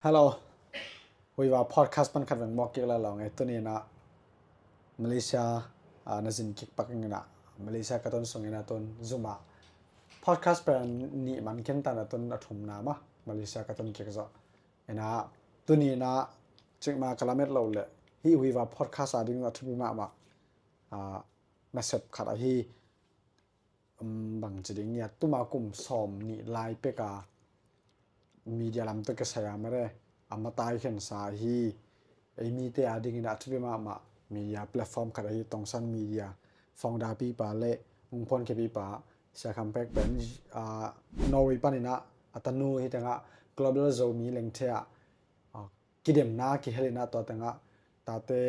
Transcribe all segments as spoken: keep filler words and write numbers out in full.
Hello. Huiva podcast pan khat veng mawk kik la lo nge. Tuni in ah Malaysia, ah, na zin kik pak ing in ah, Malaysia ka tun sung in ah tun zum ah podcast pen nih man khin ta in ah tun a thumna mah Malaysia ka tun kik zawh. In ah tuni in ah cikmah ka lamet loh leh hih Huiva podcast a ding a thupi mahmah, ah, nasep khat ahi, um, bangci ding hiam, tuma kum sawm nih lai pek a media lam tawh kisai a mare, a matai khensa hi. Ei mite a dingin a thupi mahmah media platform khat ahi Tongsan Media founder pipa le hong phuankhiapipa Sia Kham Pek pen, ah, Norway panin ah a tanu hi teng ah Global Zomi Lengthe ah, ah, kidemna kihel in ah tua teng ah tate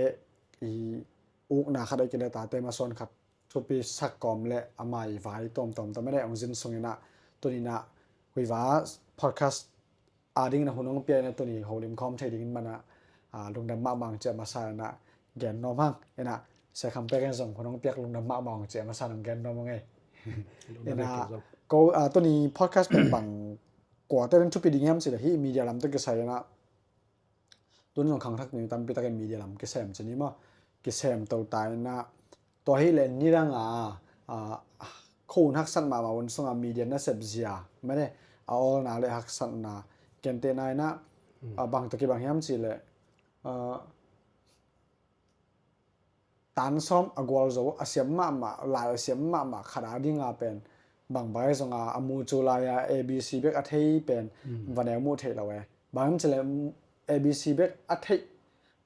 i ukna khat ahi kei leh tate masuan khat thupi sak kawm le amah i vai tuamtuam tawh mede hong zin sung in ah tuni in ah Huiva podcast a dingin a hun hong pia in ah tuni holim khawm thei dingin man ah, ah, lungdam mahmah hong ci a masa in ah gen nuam hang. In ah Sia Kham Pek in zong hun hong piak lungdam mahmah hong ci a masa in hong gen nuam hang ei. In ah ko, ah, tuni podcast pen bang kuate in thupi ding hiam cih leh hih media lam tawh kisai in ah tun zong khangthak ni tampi takin media lam kisem ci ni maw, kisem to ta in ah tua hi leh nidang a, ah, khun haksat mahmah hun sung a media nasep zia mede a awlna le haksatna kentehna in ah, ah, bang tawh kibang hiam cih leh, ah, tan sawm a gualzo a siam mahmah, lai a siam mahmah khat a ding a pen bang bai zong a, a mu cu lai a A B C bek a thei pen va neu muh theih lo e. Bang hiam cih leh A B C bek a thei,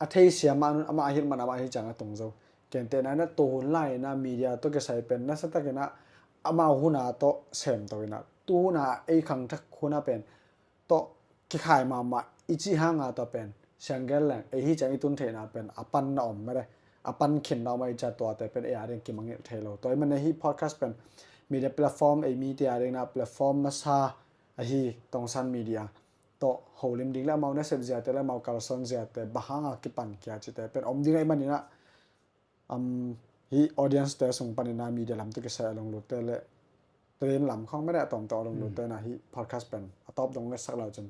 a thei siam mah nun amah a hilh man amah hi ciang a tung zo. Kentehna in ah tu hun lai in ah media tawh kisai pen nasa takin ah amah hun a tawh sem to in ah tu hun a ei khangthak hun a pen tawh kikhai mahmah i cih hang a tua pen siang gen leng ei hi ciang i tun theihna pen a pan na om mede, a pan khin na om a i ca tuate pen ei a ding kimangngilh thei lo. Tua i man hih podcast pen media platform, ei mite a ding in ah platform masa ahi Tongsan Media tawh holim ding le amau nasep ziate le amau kalsuan ziate bang hang a kipan kia cihte pen om ding a i man in ah um, hih audience te sung panin ah media lam tawh kisai a lunglut te le train lam khawng mede a tawm tawh a lunglut te in ah hih podcast pen a tawp dong ngetsak lo cin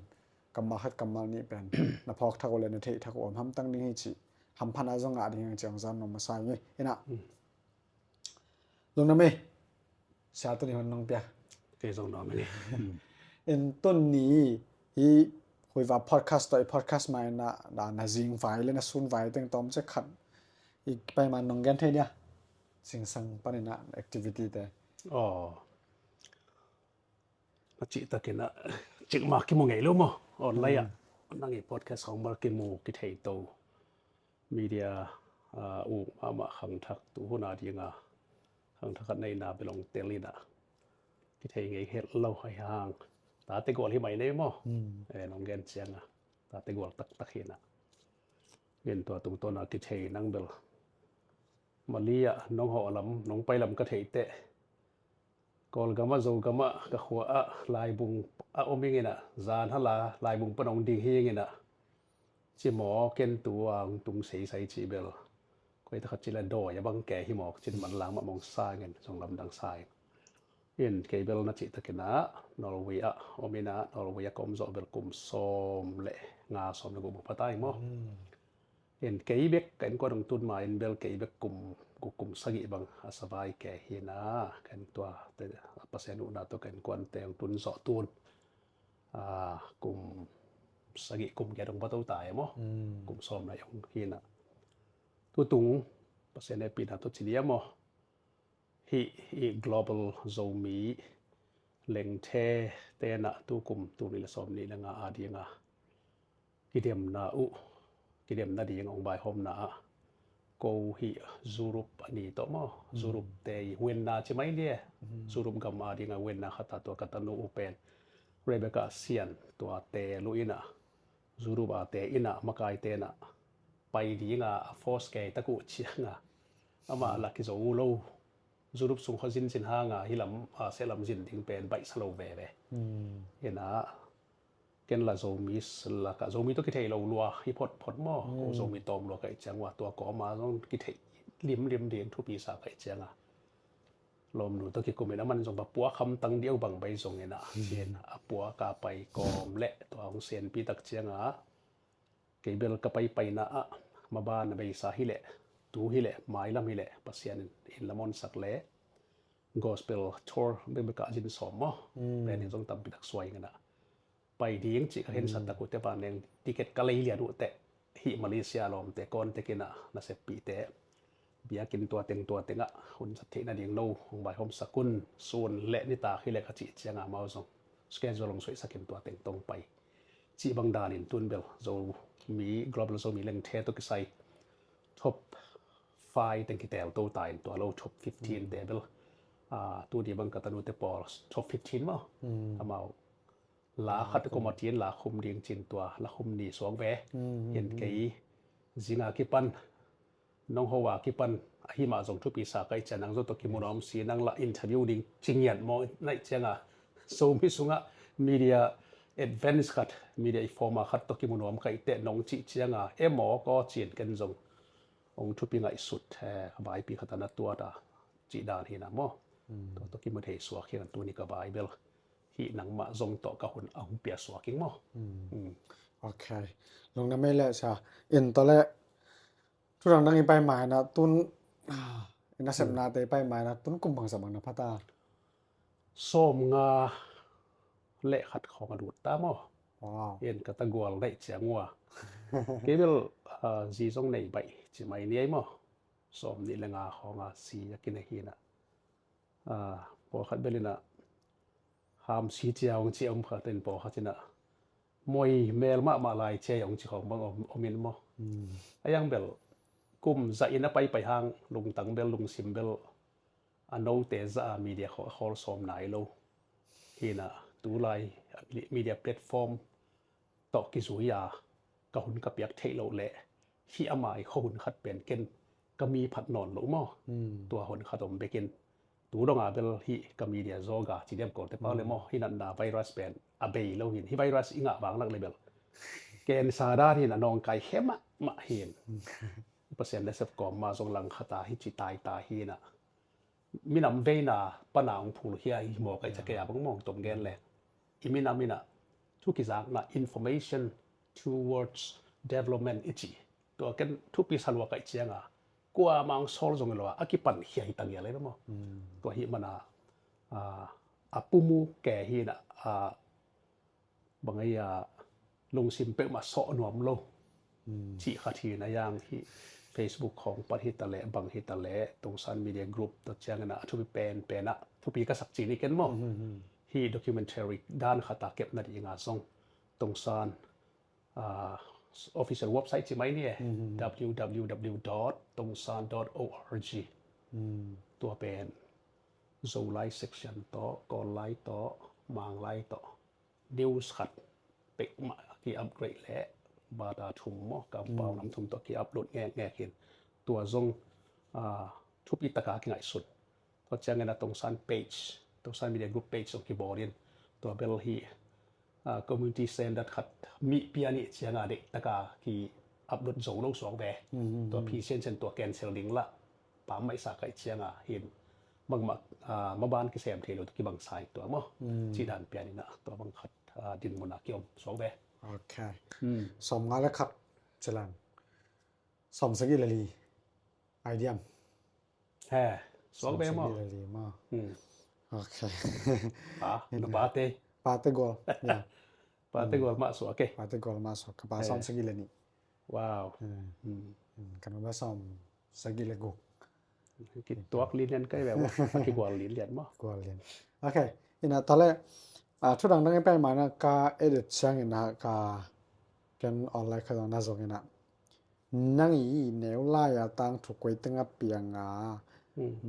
kammal khat kammal nih pen na phawk thak uh le na theih thak uh om hamtang ding hi cih hamphatna zong ngah ding hi cih hong zang nuam masa ing ei. In ah lungdam ei. Sia tuni hun nong pia. Kei zong nuam ei. In tuni hih Huiva podcast tawh i podcast mai na, na, na zing vai le na sun vai teng tawm cek khat i pai man nong gen thei dia. Singsang panin ah activity te. Aw. Na cih takin ah cikmah kimu ngei lo maw. Online ah nang i podcast hong mal kimu kithei to. Media, ah, uk mahmah khangthak tu hun a ding a khangthak khat neihna bel hong tel in ah kithei ngei het lo ahi hang. Tate gual hi mai nei maw. Eh, nong gen ciang a tate gual taktak hi in ah. In tua tungtawn a kithei nang bel Mali ah nong hawh lam nong pai lam ka theih teh Kawlgam ah, Zogam ah, ka khua ah laibung a om ing in ah, zan hala laibung pan hong ding hi ing in ah, ci maw, ken tu a hong tung seisai cih bel koi takhat cih leh dawi a bang kei hi maw, cin manlang mah mong sa ing in, zong lamdang sa ing. In kei bel na cih takin ah Norway ah om in ah, Norway ah ka om zawh bel kum sawm le nga, sawm le guk bang pha ta ing maw. In kei bek ka innkuan hong tun ma in bel kei bek kum guk kum sagih bang a savai kei hi in ah, ka inn tua te, Pasian uhna tawh ka innkuante hong tun zawh tun, ah, kum sagih kum giat hong va to ta e maw. Kum sawm lai hong hi in ah. Tutung Pasian hehpihna tawh ci dia maw. Hih, hih Global Zomi Lengthe te in ah tu kum tul nih le sawm nih le nga a ding a kidemna uh, kidemna ding hong vaihawmna ah ko hih Europe a ni tawh maw, Europe te i Vienna ci mai nia, Europe gam a ding a Vienna khat a tua ka tanu uh pen Rebecca Sian tua te lu in ah Europe a te in ah makaite in ah pai ding a a force kei tak uh ciang a amah la kizo uh lo. Europe sung khaw zin zin hang a hih lam, ah, seh lam zin ding pen baihsa lo veve. In ah ken la Zomi lakah Zomi tawh kithei lo lua hi photphot maw. Ko Zomi tawm lua ka hih ciang ua tua kawm a zong kithei limlim ding thupi sa ka hih ciang a lawmnu tawh kikumin a man zong va puak hamtang diau bang bai zongin ah, ciin a puak a pai kawm le tua hong senpi tak cianga kei bel ka paipaina ah maban a beisa hileh, tu hileh, mailam hileh Pasian in lam honsak le gospel tour bekbek ah zin sawm maw, pen in zong tampi tak suai ngana pai ding cih ka hensat tak uh teh, van leng ticket ka lei lian uh teh, hih Malaysia lawmte contact in ah naseppihte biakinn tua teng tua tengah hun zat theih nading no hong vaihawmsak un, sun le nitak hileh ka cih cianga amau zong schedule hong suaisak in tua teng tawh hong pai cih bang danin tun bel Zomi, Global Zomi Lengthe tawh kisai top five teng kitel to ta in tua lo top fifteen te bel, ah, tuni bang ka tanute pawl top fifteen maw, amau la khat committee in la khum ding cin tua la khum ni suak ve. Hin kei zinga kipan, nong ho a kipan, ahi mah zong thupi sa ka ih ciang nang zong tawh kimu nuam si, nang la interview ding ci ngiat maw naih cianga Zomi sungah media advance khat, media informer khat tawh kimu nuam ka ih teh nong cih cianga emaw kaw cin ken zong hong thupi ngaihsut, eh, a vaipi khat a na tuat a cih dan hi na maw. Tua tawh kimu thei suak hi na tuni ka vai bel hih nangmah zong tawh ka hun a hong pia suak ing maw. Ok. Lungdam ei le sa. In tawh le thu dangdang i pai mai na tun, ah, i nasepnate i pai mai na tun kum bangzah bang na pha ta? Sawmnga le khat khawng a lut ta maw. Wow. In ka ta gual naih ciang ua. Kei bel, ah, zi zong nei baih ci mai ni ei maw. Sawmnih le nga khawng a si a kinei hi na. Ah, pawlkhat bel in ah ham si cia hong ci a om khat in pawlkhat in ah moi mel mahmah lai cia hong ci khawng bang om, om in maw. A yang bel kum zah in a paipai hang lungtang bel lungsim bel a note zah a media khawl, khawl sawm nai lo. Hi na tulai a media platform tawh kizui a ka hun ka piak theih loh leh hih a mai khuahun khat pen ken ka mi phat nawn loh maw. Tua hun khat om bekin tu donga bel hih ka media zaw ga ci diam kawlte pau le maw, hih natna virus pen a bei lo hin hih virus i ngah vang lak le bel cancer dan hin a nawngkai he mahmah hin. Pasian le sep kawm ma zong lang khata hih ci taita hi na minam veina pana hong phulkhia hi maw, ka i cakei a bang maw hong tom gen le i minam in ah thu kizakna information towards development i ci. Tua ken thupi sa lua ka i cianga kuamah hong sawl zong i lo a a kipankhia hi ta ngial ei maw. Tua hi mana, ah, a pumu ke hi na, ah, bang ei a lungsim peuhmah sawh nuam lo. Cih khat hi na yang hi Facebook khawng pan hi ta leh bang hi ta leh Tungsan Media Group tawh ciangin a thupi penpen ah thupi ka sak ci ni ken maw. Hi documentary dan khat a kepna dinga zong Tungsan, ah, official website ci mai ni e, www dot tungsan dot org. Tua pen Zolai section tawh, Kawllai tawh, Manglai tawh news khat pek mah ki upgrade leh bata thum maw, kampau nam thum tawh ki upload ngekngek hin tua zong, ah, thupi taka kingaihsun. Tua ciangin a Tungsan page, Tungsan Media Group page zong kibawl in tua bel hi, ah, community standard khat mih pia nih cianga deih taka ki upload zo lo suak ve. Tua phi siansian tua cancel ding lah pam maisa kaih cianga hin bangmah, ah, maban kisem thei lo kibang sa in tua maw. Cih dan pian in ah tua bang khat, ah, dinmun ah kiom suak ve. Ok. Sawmnga le khat cilan. Sawmsagih le li. Ai diam. He, suak ve maw. Sawmsagih le li maw. Ok. Ah, na pate. Pate gual. Ya. Pate gual mah suak e. Pate gual mah suak. Ka pa sawmsagih le nih. Wow. Ka nu ba sawmsagih le guk. Kituak lilian kai ve maw. Kigual lilian maw. Gual lilian. Ok. Ina tale, ah, thu dangdang i pai mana ka edit siang ina ka ken online kha na zong ina. Nang i neu lai a tangthu koi teng a piang a,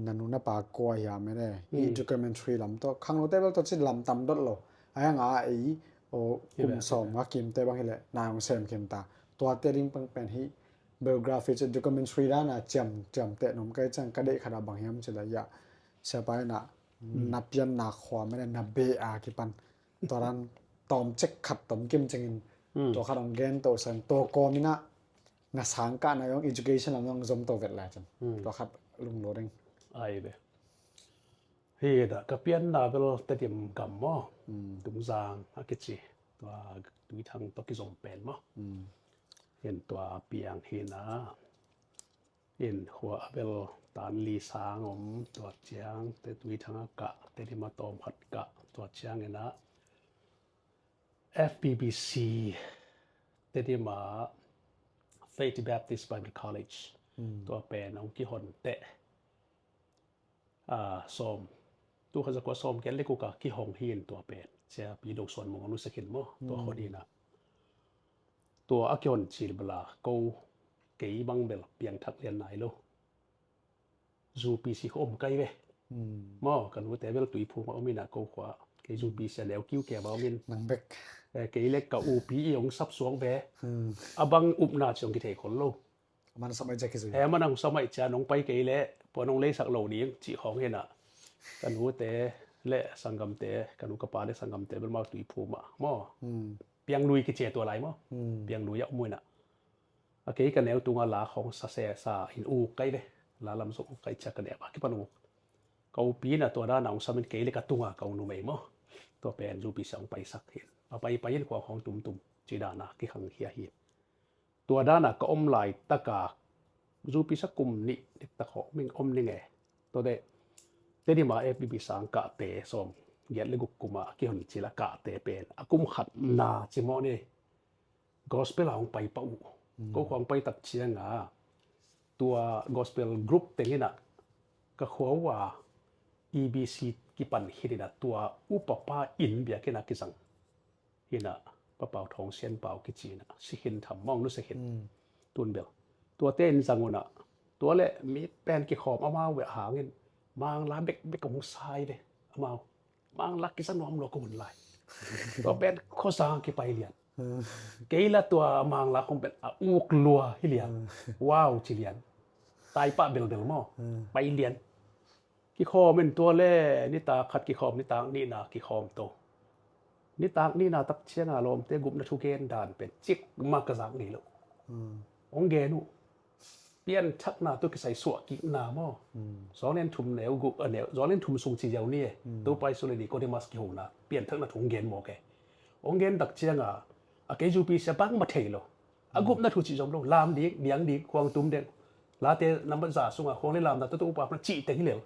na nu na pa kua hiam e ne. I documentary lam tawh khangno te bel tawh ci lam tam dot lo. A yang a ei o kum sawm nga kim te bang hi le na hong sem khin ta. Tuate ding pang pen hi biography ci documentary dan a ciam ciam te nom kai ciang ka deih khat a bang hiam ci la ya. Siapa ina na pian na khua me ne na be a kipan. Tua dan tawm cek khat tawm kim cengin tua khat hong gen to sang tua kawm ina na sang kah na yong education lam yong zom to vet lai cen. Tua khat lunglo ding. Ai ve. Hi dah ka pianna bel Tedim gam maw? Tumzang a kici, tua Tuithang tawh kizom pen maw? Hin tua piang hi na. In khua a bel tan li sang om, tua ciang te Tuithang a kah, Tedim a tawm khat kah, tua ciang ina F B B C, Tedim a Faith Baptist Bible College, tua pen hong kihon teh. Sawm, tu kha zakua sawm kiat le kuka kihong hi in tua pen. Sia pi do suan mong anu sakin maw, tua hon hi na. Tua a kihon cil bela ko kei bang bel piangthak lian nai lo. Zu P C khua om kai ve. Maw, ka nute bel Tuiphum a om ina ko khua. Kei Zu P C a neu kiu kei a om in. Nang bek. Kei le ka upi i hong sap suang ve. A bang upna ciong kithei khol lo. Man samai cia kizui. He man hong samai cia nong pai kei le pua nong leisak lo ding cih khawng hi na. Ka nute le sanggamte, ka nu ka pa le sanggamte bel mau Tuiphum a maw. Pianglui kici tua lai maw. Pianglui a om uh ina. A kei ka neu tunga la khawng sa se sa in uk kai ve. La lam zong uk kai cia ka neu a kipan uk. Ka upi na tua dana hong samin kei le ka tunga ka u numei maw. Tua pen Zu P C a hong paisak hin. A pai pai in khua khawng tumtum ci dana kikhang hi a hi. Tua dana ka om lai taka Zu P C a kum nih dik tak hawh ming om ning e. Tua de Tedim a F B B sang kahte sawm giat le guk kuma kihon cil a kahte pen a kum khat na ci mawh ni. Gospel a hong pai pah uh. Ko khua hong pai tak cianga tua gospel group teng ina ka khua uh a E B C kipan hit ina tua upapa in biakinn a kizang. Hi na, Pa Pau Thawng Sian Pau kici na, Sikhin Tham mawng nu Sikhin. Tun bel. Tua te in zang uh na, tua le mi pen kikhawm amau ve hangin, Mangla bekbek hong sai ve amau. Mangla kisa nuam lua ko hun lai. Tua pen khuazang kipai lian. Kei la tua Mangla khong pen a uk lua hi lian. Wow ci lian. Tai pah belbel maw. Pai lian. Kikhawm in tua le nitak khat kikhawm, nitak nihna kikhawm to. Nitak nihna tak cianga lawmte gupna thugen dan pen cikmah ka zak ngei lo. Hong gen uh. Pianthakna tu kisai suah kikna maw. Zawng lian thum neu guk a neu, zawng lian thum sung ci ziau ni e. Topa Jesu le Nicodemus kihona pianthakna thu hong gen mawk e. Hong gen tak cianga a kei zupi sia bangmah thei lo. A gupna thu cih zom lo, lam ding, diang ding, khuang tum ding. Late nambat za sunga khuang le lamna toto upa hmana cih teng hi lel.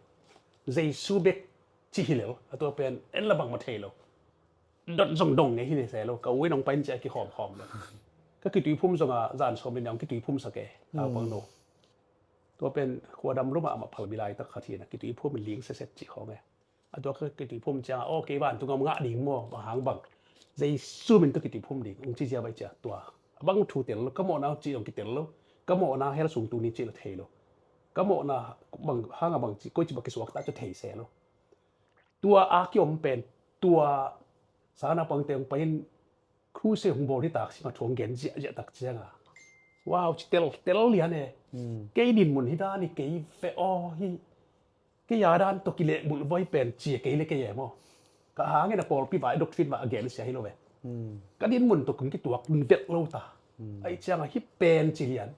Jesu bek cih hi lel, a tua pen en la bangmah thei lo. Dot zong dong ngei hi le se lo, ka u in hong pain ciah kikhawm khawm lo. Ka kituiphum zonga zan sawm in hong kituiphum sak e, naupang no. Tua pen khuadam ruma amah phal bilai tak khat hi na, kituiphum in ling seset cih khawng e. A tua ka kituiphum cianga, aw kei vantung a ngah ding maw, bang hang bang. Jesu min tawh kituiphum ding, ung ci zia bai cia tua. A bang thu tel lo, ka mawhna ci zong kitel lo. Ka mawhna hell sung tuni ci lo thei lo. Ka mawhna bang hanga bang ci, koi ci bang kisuak ta ci thei se lo. Tua a kiom pen, tua sana pangte ung pahin Crusade hong bawl hi tak sima thu hong gen ziahziah tak cianga. Wow, ci tel, tel lian e. Kei dinmun hi dan hi kei ve aw hi. Kei a dan tawh kilehbulh voi pen ci kei le kei e maw. Ka hangin a pawlpi vai doctrine vai a gen sia hi lo ve. Ka dinmun tawh kong kituak vet lo ta. Ahi cianga hi pen ci lian.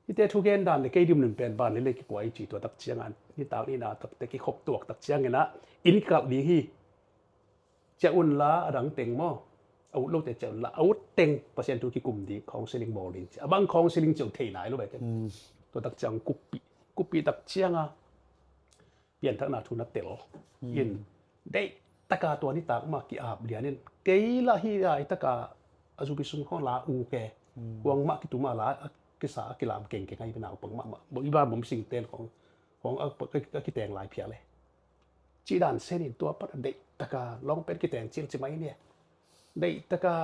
Hite thugen dan le kei dinmun pen ban le le kipua i ci tua tak cianga. Nitak nihna takte kikhop tuak tak ciangina. Inn kikalh ding hi. Ciah unla a dang teng maw. A ut lote ciah unla a ut teng Pasian thu kikum ding, counseling bawl ding ci. A bang counseling ci uh thei nai lo ve ken. Tua tak ciang kuppih, kuppih tak cianga pianthakna thu na tel in. Deih taka tua nitak mah ki-ap lianin kei lah hi ai taka a zupi sung khawng la u ke. Kuang mah kituma la a kisa a kilam kengkeng ai naupang mahmah. Bo i ba bom sing ten khawng, khawng a kiteng lai phial e. Ci dan senin tua pat a deih taka lawng pen kiteng cil ci mai ni. Deih taka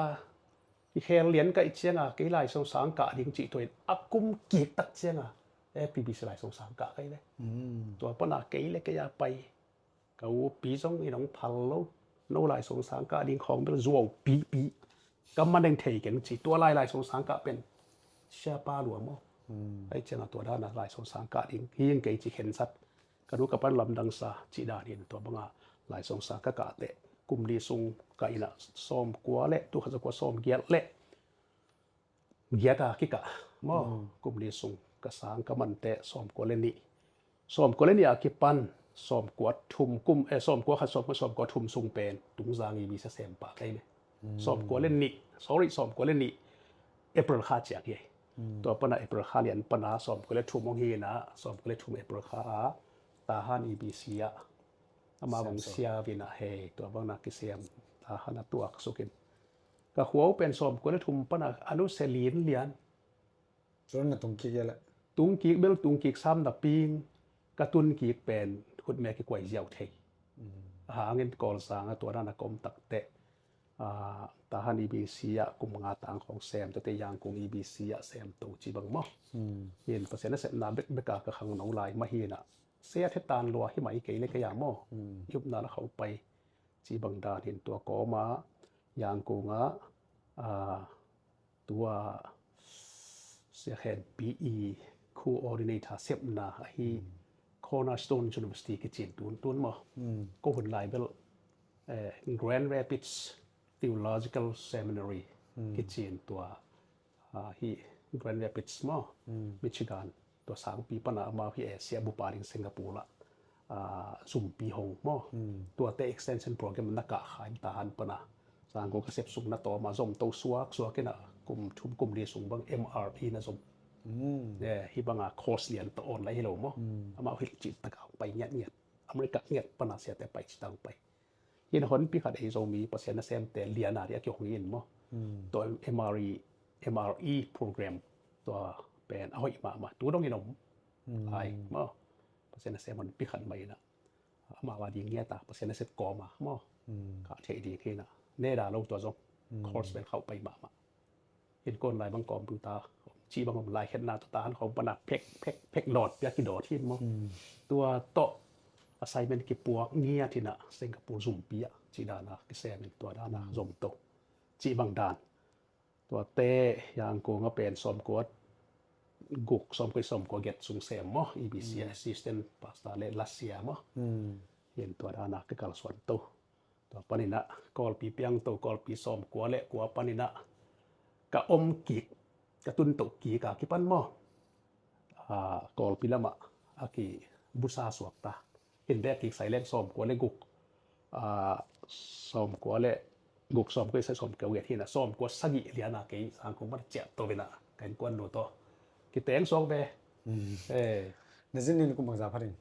kikhel lian kaih cianga kei Lai Siangtho sang kah ding cih tuin a kum kik tak cianga F B B C Lai Siangtho sang kah kaih le. Tua pana kei le kei a pai. Ka u pi zong in hong phal lo. No Lai Siangtho sang kah ding khawng bel zuau pipi. Ka man deng thei keng ci tua lai Lai Siangtho sang kah pen siapa lua maw. Ahi cianga tua dana Lai Siangtho sang kah ding hi ing kei ci khensat. Ka nu ka pan lamdang sa cih dan in tua banga Lai Siangtho sang ka kah teh kum li sung ka ina sawm kua le tu kha za kua sawm giat le giat a kikah maw. Kum li sung ka sang ka man teh sawm kua le nih, sawm kua le nih a kipan sawmkua thum kum, eh, sawmkua khat, sawmkua, sawmkua thum sung pen Tungzang EBC sem pah kei ve. Sawmkua le nih, sorry, sawmkua le nih April kha ciang hi. Tua pana April kha lian pana sawmkua le thum hong hi na, sawmkua le thum April kha a Tahan EBC ah ama bang sia vina hei, tua bang na kisem Tahan a tuak sukin. Ka khua uh pen sawmkua le thum pana a nu se lin lian. Tua na tung kik ia le. Tung kik bel tung kik sam na ping, ka tun kik pen khut me kikuai ziau thei. A hangin Kawlsang a tua dan a ka om takte, a, Tahan EBC ah kum nga tang khong sem, tua te Yangkung EBC ah sem to ci bang maw. Hin Pasian a sepna bekbek a ka khangno lai mah hi na. Sia the tan lua hi mai kei le kei a maw. I upna la khau pai ci bang dan hin tua kawma Yangkung a, a, tua Sia Khen Pi i coordinator sepna ahi Cornerstone University kicin tun tun maw. Ko hun lai bel, eh, Grand Rapids Theological Seminary kicin tua, ah, hi Grand Rapids maw, Michigan. Tua sangpi pana amau hi Asia bupa ding Singapore la, ah, zumpi hong maw. Tuate extension program na kah kha in Tahan pana. Sangkua ka sep sung na tawma zom to suak suak ina kum thum kum li sung bang M R E na zom. Eh, hi banga course lian to on lai hi lo maw. Amau hilh cih taka pai ngiat ngiat. America ngiat pana siate pai citang pai. Hin honpi khat ei Zomi Pasian nasemte lian a ri a kihong in maw. Tua M R E, M R E program tua pen a hoih mahmah tu dongin om. Ai maw. Pasian nasem honpi khat mah ina. Amau a ding ngiat a Pasian nasep kawma maw. Ka theih ding hi na. Ne da lo tua zong. Course pen khauh pai mahmah. Hin kon lai bang computer ci bang om lai khetna tua Tahan khong pana phek phek phek dawt pia kidawt hin maw. Tua tawh assignment kipuak ngiat hina Singapore zumpi ah ci dana kisem in tua dana zom to ci bang dan. Tuate Yangkung a pen sawmkua guk, sawmkua, sawmkua giat sung sem maw, EBC assistant pastor le lasia maw. Hin tua dana kikal suan to. Tua panina Kawlpi piang to, Kawlpi sawmkua le kua panina ka om kik, ka tun to kik a kipan maw. Ah, Kawlpi lama a kibusa suak ta. Hin bek kik sai leng sawmkua le guk, ah, sawmkua le guk, sawmkua le sawmkua giat hina, sawmkua sagih liana kei Sangkung mana ciah to vina ka innkuan nu to. Kiteng suak ve. Eh. Na zin in kum bangza pharin.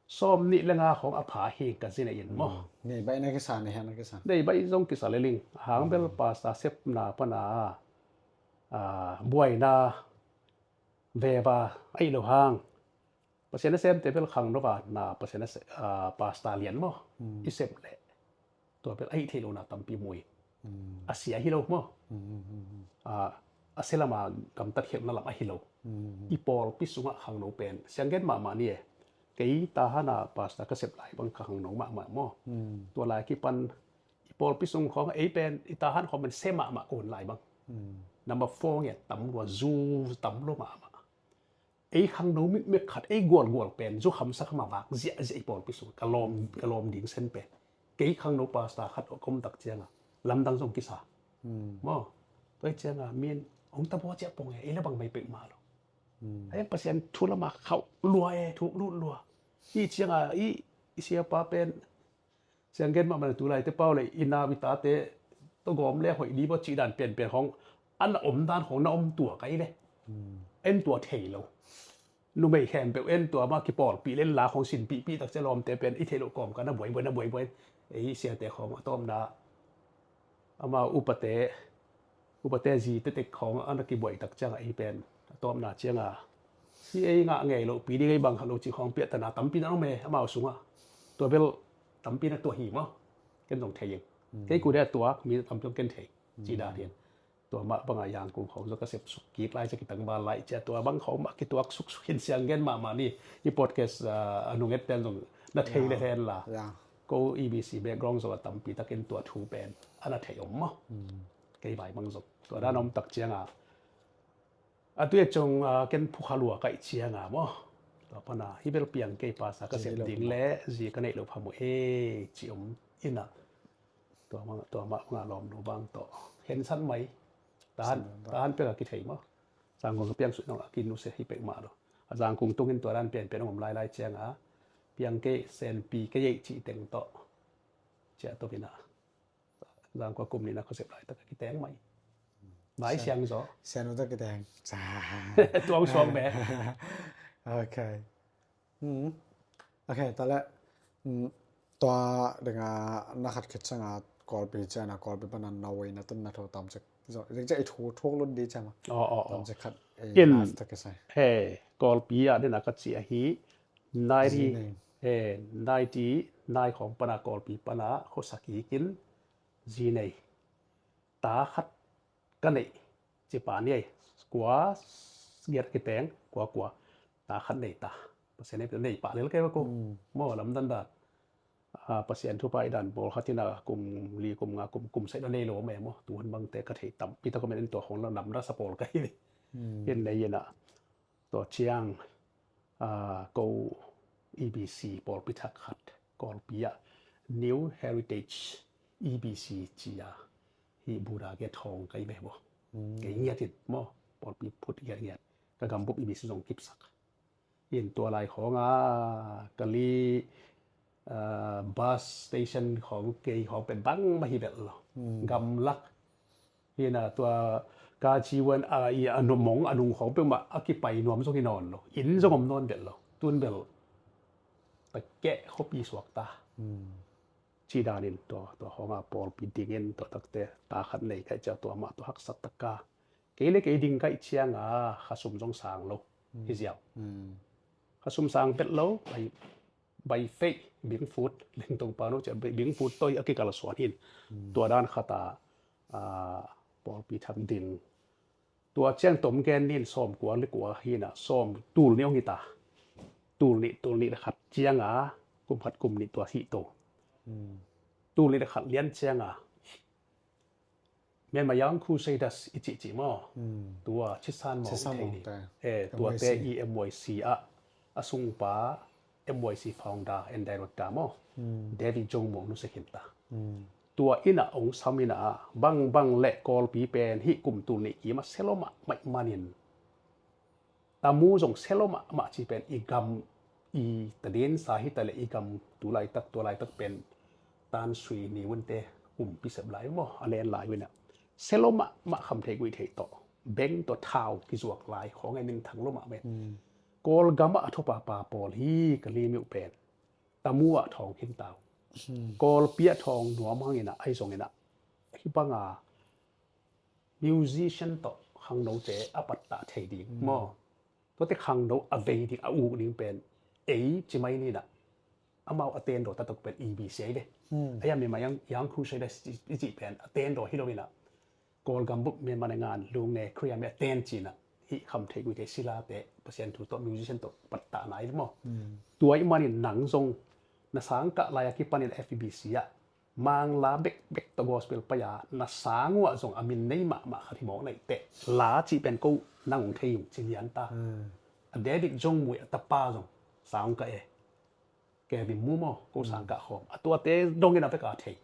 Sawm nih le nga khong a pha hi ka zin a in maw. Nei baih na kisa, nei heh na kisa. Nei baih zong kisa le ling. Hang bel pastor sepna pana, ah, buaina veva a i lo hang. Pasian nasemte bel khangno va na Pasian nase, ah, pastor lian maw. I sep le. Tua bel a hih theih lohna tampi mu in. A sia hi lo maw. A, a sia lama gamtat khelhna lam a hi lo. I pawlpi sungah khangno pen sianggen mahmah ni e. Kei Tahan a pastor ka sep lai bang ka khangno mahmah maw. Tua lai kipan i pawlpi sung khawng ei pen i Tahan khawng pen sia mahmah ka hun lai bang. Number four ngiat tam lua, zu tam lua mahmah. Ei khangno mitmit khat, ei gualgual pen zu khamsa khama vak ziahziah i pawlpi sung ka lawm, ka lawm ding sen pen. Kei khangno pastor khat a kom tak cianga lamdang zong kisa. Maw. Tua cianga min hong tabua ciah pong e, ei la bang mai pek mah lo. Ei Pasian thu lama khauh lua e, thuk lut lua. I cianga i, i siapa pen Sianggen mahmah na tu laite pau le i nau i tate tawh gawm le hoih dih bawh cih dan pianpian khawng a na om dan khawng na om tua kai le. En tua thei lo. Numei khempeuh en tua mah kipawlpih le la khawng sinpihpih tak cia lawmte pen i theih loh kawm ka na buaibuai na buaibuai. Ei siate khawng a tawmna amau upate, upate zi tetek khawng a na kibuai tak ciangah ei pen a tawpna ciangah hi ei ngah ngei loh pi ding ei bang khat lo cih khawng piahtana tampi na om e amau sungah. Tua bel tampi na tuah hi maw? Ken zong thei ing. Kei ku dia tuak mi tampi zong ken thei. Ci dan hin. Tua mah bangah Yangkung khawng zong ka sep suk kik lai cia kitang bal lai cia tua bang khawng mah kituak suksuk hin siang gen mahmah ni. I podcast, ah, a nunget ten zong na thei le hen la. Ko E B C background zong a tampi takin tua thu pen a na thei om maw? Kei vai mang zong tua dan om tak cianga a tui a cong, ah, ken phukha lua kaih cianga maw? Tua pana hi bel piang kei pasa ka sep ding le zi ka neih lo pha mu e ci om ina. Tua mah, tua mah nga lawm lo bang tawh hensan mai. Tahan, tahan pek a kithei maw? Zangkung ka piang sut nong a kin nu se hi pek mah lo. A Zangkung tungin tua dan pianpian om lailai cianga piang kei, senpi kei ei cih teng tawh ciah tawpin ah, zangkua kum nihna khuasep laitak a kiteng mai. Vai siang zaw. Siang uta kiteng. Tuang suang be. Ok. Ok, ta le. Tua dinga na khat khit sanga Kawlpi ciana Kawlpi pana na wei na tun na tho tam cek. Zo, cek cek i thu thuk lut di ciama. Aw, aw, aw. Tam cek khat. In, he, Kawlpi a dena ka ci ahi. Ninety, eh, ninety nine khawng pana Kawlpi pana khuasak kikin zi nei. Ta khat ka neih. Cipa ni ei. Kua giat kiteng, kua kua. Ta khat nei ta. Pasian nei, nei pah lel kei ko. Maw lamdan dan. Pasian thupha i dan bawl khat in a kum li kum nga kum kum saih na nei lo me maw. Tuhun bangte ka thei tampi ta comment in tua khawng la namda sa pawl ka hi. In nei in a. Tua ciang ko E B C pawlpi thak khat Kawlpi ah New Heritage E B C ci a hi Buddha giat hawng kai ve maw. Kei ngiat in maw pawlpi phut ngiat ngiat ka gambup E B C zong kipsak. In tua lai khawng a ka li bus station khawng kei khawng pen bang mah hi vel lo. Gamlak hi na tua ka ci wan a i a nuam mong a nung khawng peuhmah a kipai nuam zong hi nawn lo. Inn zong om nawn vel lo. Tun bel ta keh khuapi suak ta. Ci danin tua, tua khawng a pawlpi dingin tua takte ta khat nei kai cia tua mah tua haksa taka. Kei le kei ding kai cianga khasum zong sang lo. Hi ziau. Khasum sang vet lo. Bai feih, bingfut, lengtong pano cia bingfut toi a kikal suan hin. Tua dan khata pawlpi thak ding. Tua ciang tom gen nin sawm kua le kua hina sawm tul ni ong hita. Tul ni, tul ni le khat cianga kum khat kum ni tua hih to. Tul ni le khat lian cianga Myanmar Young Crusaders i cihcih maw? Tua Chisan Maung i thei ding. Eh, tuate i M Y C ah a sungpa M Y C founder and director maw? David Jong Maung nusek him ta. Tua ina ong sam ina bang bang le Kawlpi pen hih kum tul nih kima selo mah maih manin. Tamu zong selo mahmah ci pen i gam i tadinsa hita le i gam tu laitak tua laitak pen tan sui ni unte kumpi sep lai maw a len lai una selo mahmah kham thei guih thei tawh beng tawh thau kizuak lai khawng e min thang lo mah men. Kawlgam ah a thupapa pawl hi ka limiuh pen tamu ah thawng khin tau. Kawlpi ah thawng nuam hang ina ai zong ina hi banga musician tawh khangnote a pattah thei ding maw? Tuate khangno a vei ding a uk ding pen ei ci mai nina amau a tendaw tatok pen E B C ai ve. Ai a mima yang Young Crusaders i cih pen a tendaw hi lo ina Kawlgam bup Myanmar ngan lunge Korea mi a ten cina hih kham thei guite silate Pasian thu tawh musician tawh pattah nai maw? Tua i manin nang zong na sangkah lai a kipanin F E B C ah Mangla bekbek tawh gospel pai a na sang uh ah zong a min nei mahmah khat hi mawk naih teh la cih pen ko nang ong thei ung ci lian ta. A David Jong Maung a tapa zong sang ka e. Kevin Maung maw ko sang ka khawm a tuate dongin a vek a thei.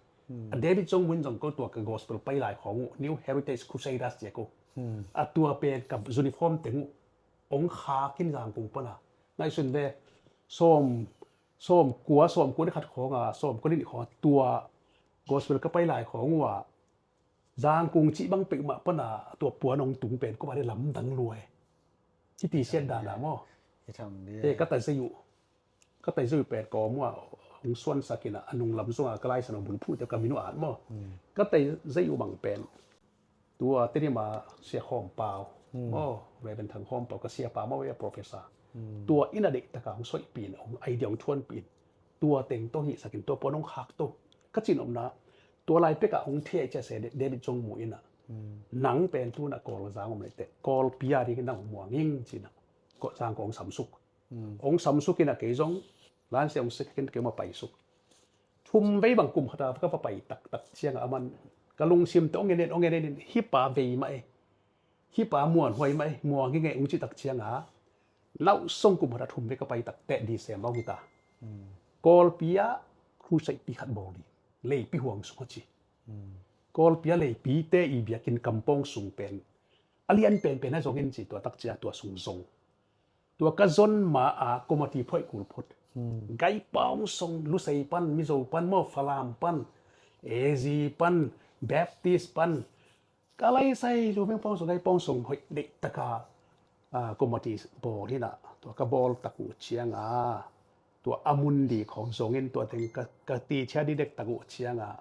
A David Jong Maung zong ko tua ka gospel pai lai khawng uh New Heritage Crusaders cia ko a tua pen ka uniform teng uh ong khakin zangkung pana ngaihsun ve. Sawm sawm kua sawm kua ni khat khawnga sawm kua ni khawnga tua gospel ka pai lai khawng uh a zangkung cih bang pek mah pana tua puan ong tung pen ko ba de lamdang lua e. Hiti siat dana maw? E ka tai zei uh ka tai zei uh pen kawm uh a ong suansak ina a nung lam zong a ka laisan ong bulphuh te ka minu at maw? Ka tai zei uh bang pen Tua Tedim a Sia Khawm Pau maw, Reverend Thang Khawm Pau ka siapa maw, a professor. Tua in a deih taka hong soihpih in, hong idea hong thuanpih in. Tua teng tawh hihsakin tua puan hong khak to. Ka cin omna tua lai pekah hong thei cia se David Jong Maung in a. Nang pen tuna Kawl zang om leite Kawl pia dingin nang hong muang ing cina. Zang ko hong samsuk. Hong samsuk in a kei zong lansia hong sik in kei ma paisuk. Thum vei bang kum khata ka va pai taktak cianga aman ka lungsim te hong en en hong en en in hi pa vei mah e. Hi pa muanhuai mah e, muang hi ngei hong cih tak cianga nauh song kum khata thum vei ka pai tak teh December hong hi ta. Kawlpi ah crusade pi khat bawl ding. Leipi huang sung a ci. Kawlpi ah leipi te i biakinn kampawng sung pen a lian penpen a zong in ci tua tak cia tua sung zong. Tua ka zon ma a committee phoih kul phot. Hmm. Gai Pawng Song, Lusei pan, Mizo pan maw, Falam pan, A Z pan, Baptist pan, ka lai sai lu meng Pawng Song, Gai Pawng Song hoih deih taka, ah, committee bawl hi na, tua ka bawl tak uh cianga, tua a mun dik khawng zongin tua teng ka, ka ti cia di dek tak uh cianga,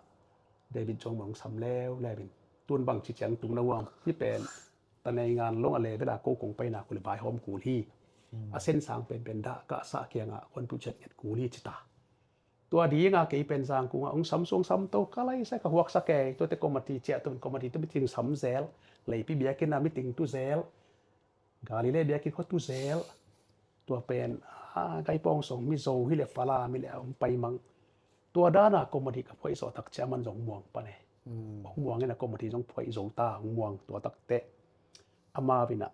David Jong Mung sam leu leu in, tun bang ci ciang tung na uam, hi pen, tanei ngan long a le vela ko kong paina kule bai hawm kul hi. Hmm. A sen sang pen pen dah ka sa kianga kon tu chet nget kul hi cita. Tua dinga kei pen sang kunga ong sam suang sam to ka lai sa ka huak sa kei, tua te committee cia tu committee tu meeting sam zel, leipi biakina meeting tu zel, Galilee biakinn khua tu zel. Tua pen, ah, Gai Pawng Song, Mizo hi le Falam hi le ong pai mang. Tua dana committee ka phuai zawh tak cia man zong muang pan e. Hmm. Ong muang ina committee zong phuai zo ta, ong muang tua tak te. Ama vina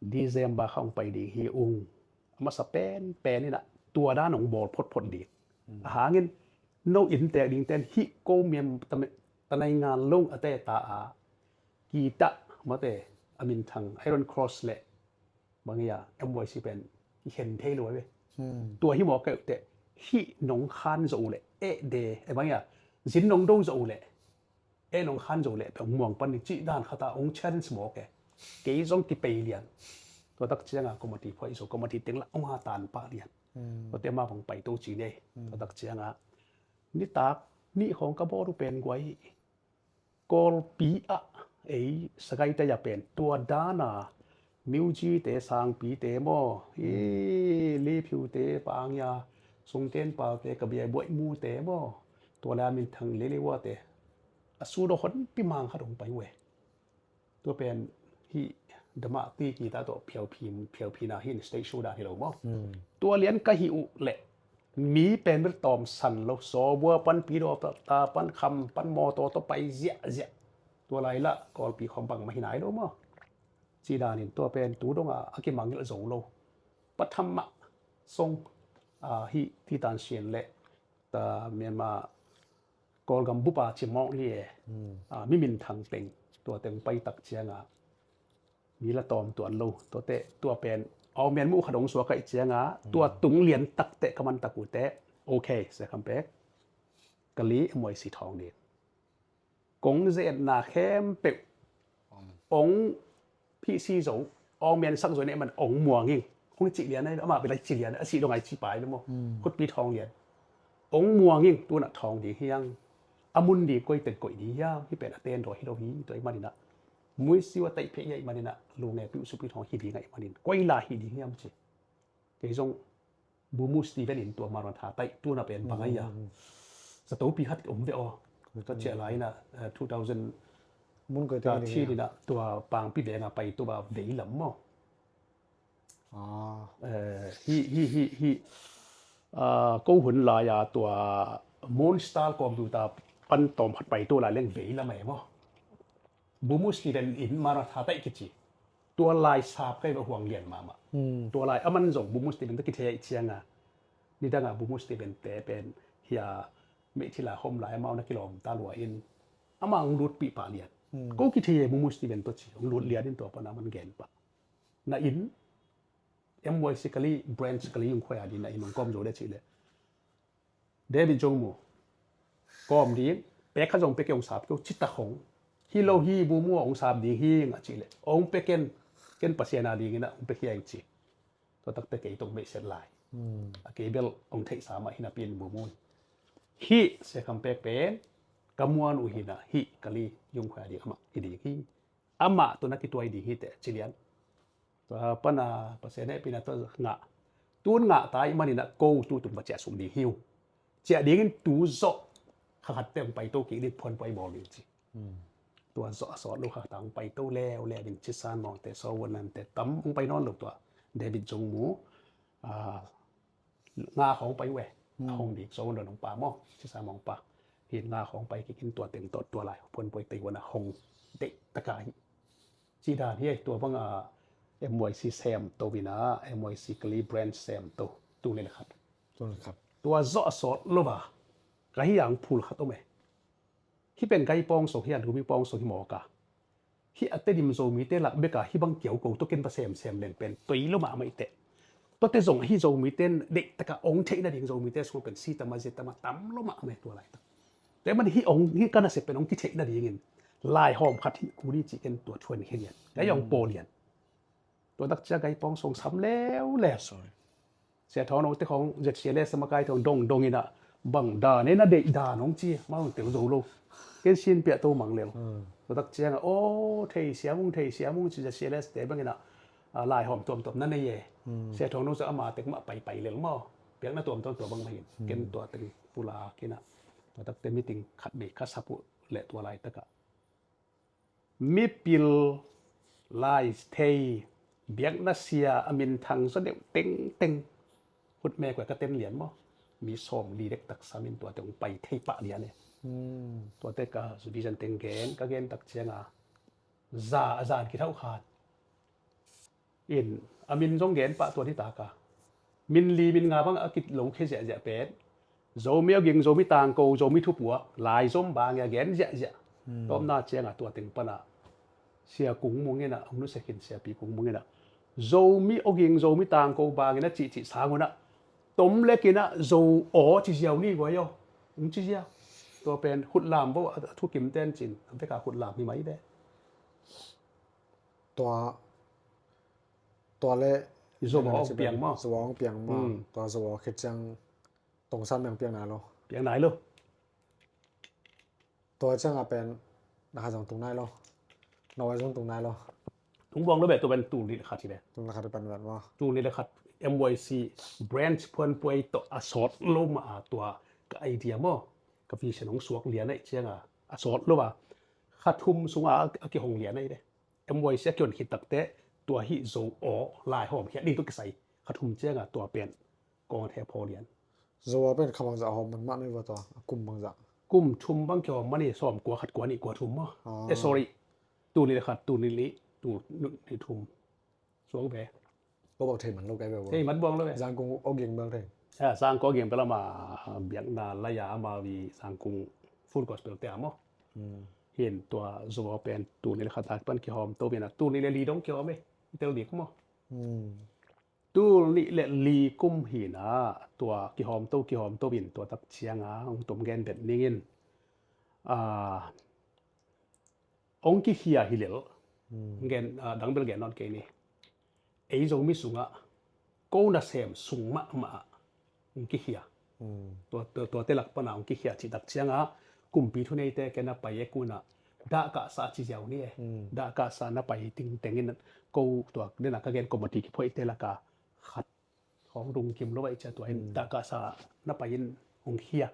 December kha ong pai ding hi ung. A masa pen, pen ina tua dan ong bawl phot phot ding. Hmm. A hangin, no in tek ding ten hi ko miam tame, tanai ngan long a te ta a. Kita, mate, a min thang, Iron Cross le, bang ia, M Y C pen, i khen thei lo ve. Hmm. Tua hi maw ka te, hi nong khan zo le, e de, e bang ia, zin nong do zo le, e nong khan zo le, pe ong muang pan ni ci dan khata ong challenge maw ke. Kei zong ki pei lian. Tua tak cianga committee phuai zo, committee teng la ong ha tan pa lian. Hmm. Tua te ma bang pai to ci ne. Hmm. Tua tak cianga, ni tak, ni khong ka bawl u pen guai. Kawlpi ah ei sagai taya pen tua dana Myugyi te, Sangpi te maw, i Liphiu te, Pangya, Sungten Pau te, Kabia Buai Mu te maw, tua la min thang lele wa te. A su do hon pi mang khat ong pai we. Tua pen hi dama ti kita to phiau phin, phiau phina hi state show dan hi lo maw. Hmm. Tua lian ka hi u le mi pen bil tawm san lo, sawbua pan, pido ta pan, kham pan, mawtaw tawh pai ziahziah. Tua lai la Kawlpi khawng bangmah hi nai lo maw. Ci danin tua pen tu donga a kimangngilh zo lo. Pathama song, ah, hi Thitan Shin le ta Myanmar Kawlgam bupa Chin Maung Hlaing e. Hmm. Ah, mi min thang teng tua teng pai tak cianga mi la tawm tuan lo, tuate, tua pen, aw mian muh khat ong suak aih cianga, tua tung lian takte ka man tak ute, okay, sia kham pek, ka li M Y C thawng ding. Kong zetna khempeuh, ong phisi zo, aw mian sak zo ne man, ong muang ing, ong ci lian ai, ama bilai ci lian, a si dong ai ci pai lo mo, khutpi thawng lian. Ong muang ing, tuna thawng ding hiang, a mun ding koi teng koih ding hiang, hi pen a ten daw hi lo hi, tua i manina. Muisiu a taih phei a i manina, lunge piu supi thawng hi ding a i manin. Koi la hi ding hiam ci. Kei zong Bumu Steven in tua Maranatha taih tuna pen bang a ia. Sa topi hat om ve aw. Ka cia lai na, eh, two thousand mun koi teng thi dina tua pangpi venga pai tua vei lam maw. Ah. Eh, hi, hi, hi, hi. Ah, ko hun lai a tua Moon Star computer pan tawm khat pai tua lai leng vei lam a e maw. Bumu Steven in Maranatha taih kici. Tua lai sap kai va huang lian mama. Hmm. Tua lai aman zong Bumu Steven ta kithei cianga. Nidanga Bumu Steven te pen hia meithila hom lai amau na kilawm ta lua in. Ama ong lut pi pa lian. Hmm. Ko kithei Bumu Steven to ci. Ong lut lian in tua pan aman gen pa. Na in M Y C kali, branch kali yung khoya di na in ong kom zo le ci le. David Jong Mu kawm ding, pek kha zong pek ong sap keu, cita khong. Hi lo hi Bumu ong sap ding hi nga ci le. Ong pek ken, ken Pasian a ding ina ong pek hi eng ci. Tua takte kei tong meihset lai. Hmm. A kei bel ong theih sa mah hi na pin Bumu. Hi, sia kham pek pen, ka muan uh hi na, hi, kali, yung khoya ding ama, hi ding hi. Ama tuna kituai ding hi te, ci lian. Tua pana Pasian hehpihna tua ngah. Tun ngah ta i manina ko tu tun va ciah suk ding hi uh. Ciah dingin tu zawh kha khat te ong pai to kik ding phuan puai bawl ding ci. Hmm. Tua zawh a sawt lo kha ta ong pai to leu leu in Chisan Mawng te, Sawvun Nan te tam ong pai nawn lo tua. David Jong Mu, ah, nga khawng pai uh e. Hmm. A hong dik, Sawvun Nan ong pa maw, Chisan Mawng pa. Hin nga khawng pai kik in tua teng tawh tua lai phuan puai tei huan a hong deih taka hi. Ci dan hi, tua banga M Y C sem to vina, M Y C kali branch sem to, tu le khat. Tu le khat. Tua zawh a sawt lo va, ka hi ang phul khat om e. Hi pen kai pawng song hi a, lumi pawng song hi mawk a. Hi a Tedim Zomite lak beka hi bang kiau ko to ken va sem sem leng pen toi lo mahmah i te. Tuate zong ahi Zomite in deihtakah ong theih nading Zomite sungah pen C tam a Z tam a tam lo mahmah tua laitak. Tua ahih manin hih ong, hih ka nasep pen ong kitheih nadingin laihawm khat hih kul hi ci-in ken tua thuan khe lian. Ka ong paw lian. Tua tak ciang ka ih pawng song sam leuleu. Sia Thawng No te khawng Z C L S a makai thawng dongdong in ah bang dan e, na deih dan hong ci, amau tel zo lo. Ken sin piah to mang lel. Tua tak ciang ah, aw, thei siam ung, thei siam ung ci, Z C L S te bang in ah, a, laihawm tuamtuam na nei e. Sia Thawng No zong ama tek mah paipai lel maw. Biakna tuamtuam tua bang mah hi in. Ken tua teng pulak in ah, tua tak te meeting khat bek ka sap uh leh tua laitak ah mipil, laithei, biakna sia a minthang zaw deuh tengteng khutme kua ka tem lian maw. Mi sawmli dektak sam in tuate ong pai thei pah lian e. Tuate ka vision teng gen, ka gen tak ciang a za a zan kithauh khat in, a min zong gen pah tuan hi ta ka. Min li min nga bang a kilo khia ziahziah pen Zomi awging, Zomi tangko, Zomi thupuak, laizom bang a gen ziahziah. Tawpna ciang a tua teng pan a Sia Kung Mung in ah, ong nusia khin Siapi Kung Mung in ah, Zomi awging, Zomi tangko bang in a cihcih sang un ah, tom lek in ah Zo aw ci ziau ni guai aw. Ong ci ziau. Tua pen khutlam bo a, a thukim ten cin, a vek a khutlam hi mai ve. Tua, tua le Zo aw ong piang maw. Zo aw ong piang maw. Tua Zo aw khit ciang Tongsan meng piang nai lo. Piang nai lo. Tua ciang a pen na kha zong tung nai lo. Na wai zong tung nai lo. Tung buang lo be, tua pen tul nih le khat hi be. Tul nih le khat hi pen vet maw. Tul nih le khat M Y C branch phuanpuai tawh a sawt lo mah a tua ka idea maw. Ka vision hong suak lian aih ciang a, a sawt lo a, kha thum sung a a kihong lian aih be. M Y C a kion khit takte tua hih Zo aw laihawm khiat ding tawh kisai kha thum ciang a tua pen kong a thephaw lian. Zo aw pen kha bangzah hawm man mah nuih va tua, a kum bangzah. Kum thum bang kihawm man hi, sawm kua khat kua nih kua thum maw. Eh, sorry. Tul nih le khat, tul nih le nih, tul nih thum. Suang ve. Ko bang thei man lo kai ve. Thei man buang lo ve. Zangkung awging bel thei. Ya, Zangkung awging bel ama biakna lai a ama vi Zangkung Full Gospel te a maw. Hin tua Zo aw pen tul nih le khat a kipan kihawm to ve na, tul nih le li dong kihawm e. Tel dik maw. Tul nih le li kum hi na, tua kihawm to, kihawm to in tua tak ciang a, ong tom gen bet ning in. A, ong kikhia hi lel. Gen, a, dang bel gen nawn kei ni. Ei Zomi sung a, ko nasem sung mahmah a ong kikhia. Tua, tua, tuate lak pan a ong kikhia cih tak ciang a, kumpi thuneite ken a pai e kun a, dahkahsa ci ziau ni e. Dahkahsa na pai ting teng in ko tua, den a ka gen committee kiphoihte lak a khat hong lungkim lo aih ciang tua in dahkahsa na pai in ong khia.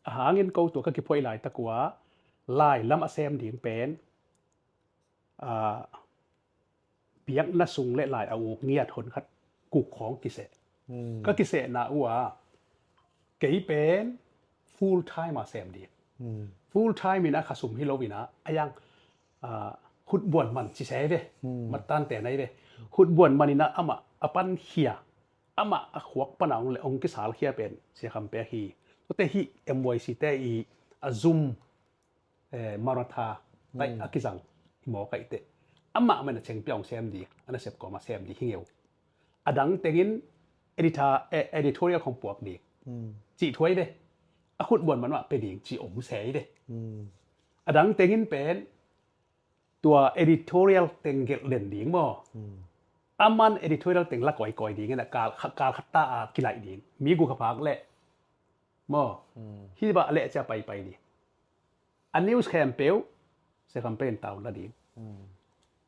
A hang in ko tua ka kiphoih laitak ua, lai lam a sem ding pen, a, biakna sung le lai a uk ngiat hon khat kuk khawng kiseh. Ka kisehna ua, kei pen full time a sem ding. Full time in a kha sum hi lo in a, a yang, a, khutbuan man ci se ve. Matan te nai ve. Khutbuan man in a amah a pan khia, amah a khuak pan a ong le ong kisal khia pen Sia Kham Pek hi. Tuate hi M Y C te i a zum, eh, Maratha, tai a kizang i maw kaih teh. Amah man a cheng piang sem di, a nasep kawm a sem di hi ngeu. A dang tengin editor, eh, editorial khong puak di. Cih thuai de. A khutbuan man mah pe ding, cih om sei de. A dang tengin pen, tua editorial teng gelh den ding maw. A man editorial teng la kawikawi ding, in a kal, kal khat ta a kilaih ding. Mi guk a phak leh. Maw. Hi bah leh cia paipai ding. A news khempeuh, Sia Kham Pek in tau la ding.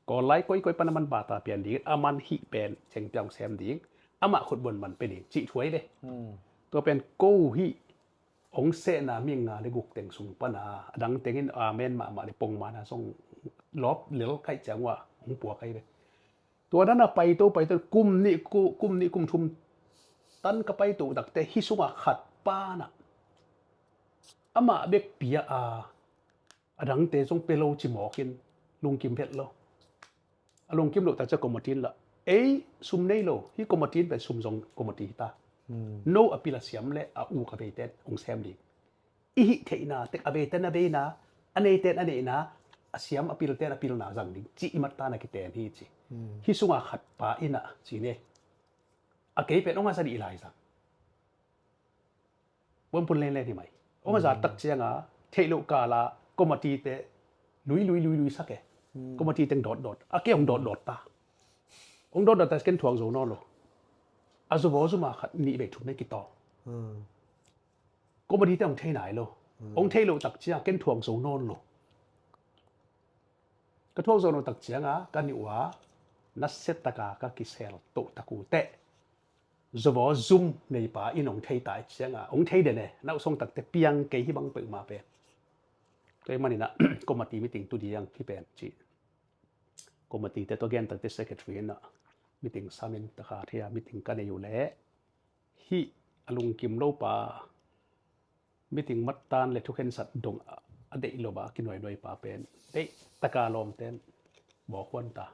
Kawl lai koikoi pan a man bata pian ding, a man hih pen, cheng piang sem ding. Amah khutbuan man pe ding, cih thuai de. Tua pen ko hih, ong sehna mi nga le guk teng sung pan a, a dang tengin amen mahmah le pong mana song lop lel kaih ciang ua, ong puak ai de. Tua dan a paito, paito, kum nih, ku-, kum nih, kum thum tan ka paito takte hih sungah khat pan a. Amah bek pia a, a dangte zong pe lo ci mawk in, lungkim phet lo. A lungkim lo tak cia committee in lah. Ei, sum nei lo, hih committee in pen sum zong committee hi ta. No a pil a siam le a uk a veiten ong sem ding. I hih theihna tek a veiten a veina, a neiten a neina, a siam a pilten a pilna zang ding cih i mattan a kiten hi ci. Hih sunga khat pa in a ci ne, a kei pen hong a za dih lai zang. Puanpun lenlen hi mai. Hong a zat tak cianga theih loh kala committee te lui lui lui lui sak e. Committee teng dawtdawt a, kei hong dawtdawt ta. Hong dawtdawt ta ken thuak zo nawn lo. A zuvaw zuma khat nih vei thum nei kitawng. Committee te hong thei nai lo. Hong thei loh tak cianga ken thuak zo nawn lo. Ka thuak zo nawn tak cianga ka nih ua nasia taka ka kisel toh tak uh teh. Zuvaw zum neipa in hong thei ta i cianga hong thei den e, na uh song takte piang kei hi bang peuhmah pen. Tua i maninah committee meeting tu diang hi pen ci. Committee te tua gen takte secretary inah meeting samin taka thei a, meeting ka nei uh leh hih a lungkim lopa meeting mattan le thukhensat dong a deih lo a kinuainuai pa pen deih taka lawmten bawkhuan ta.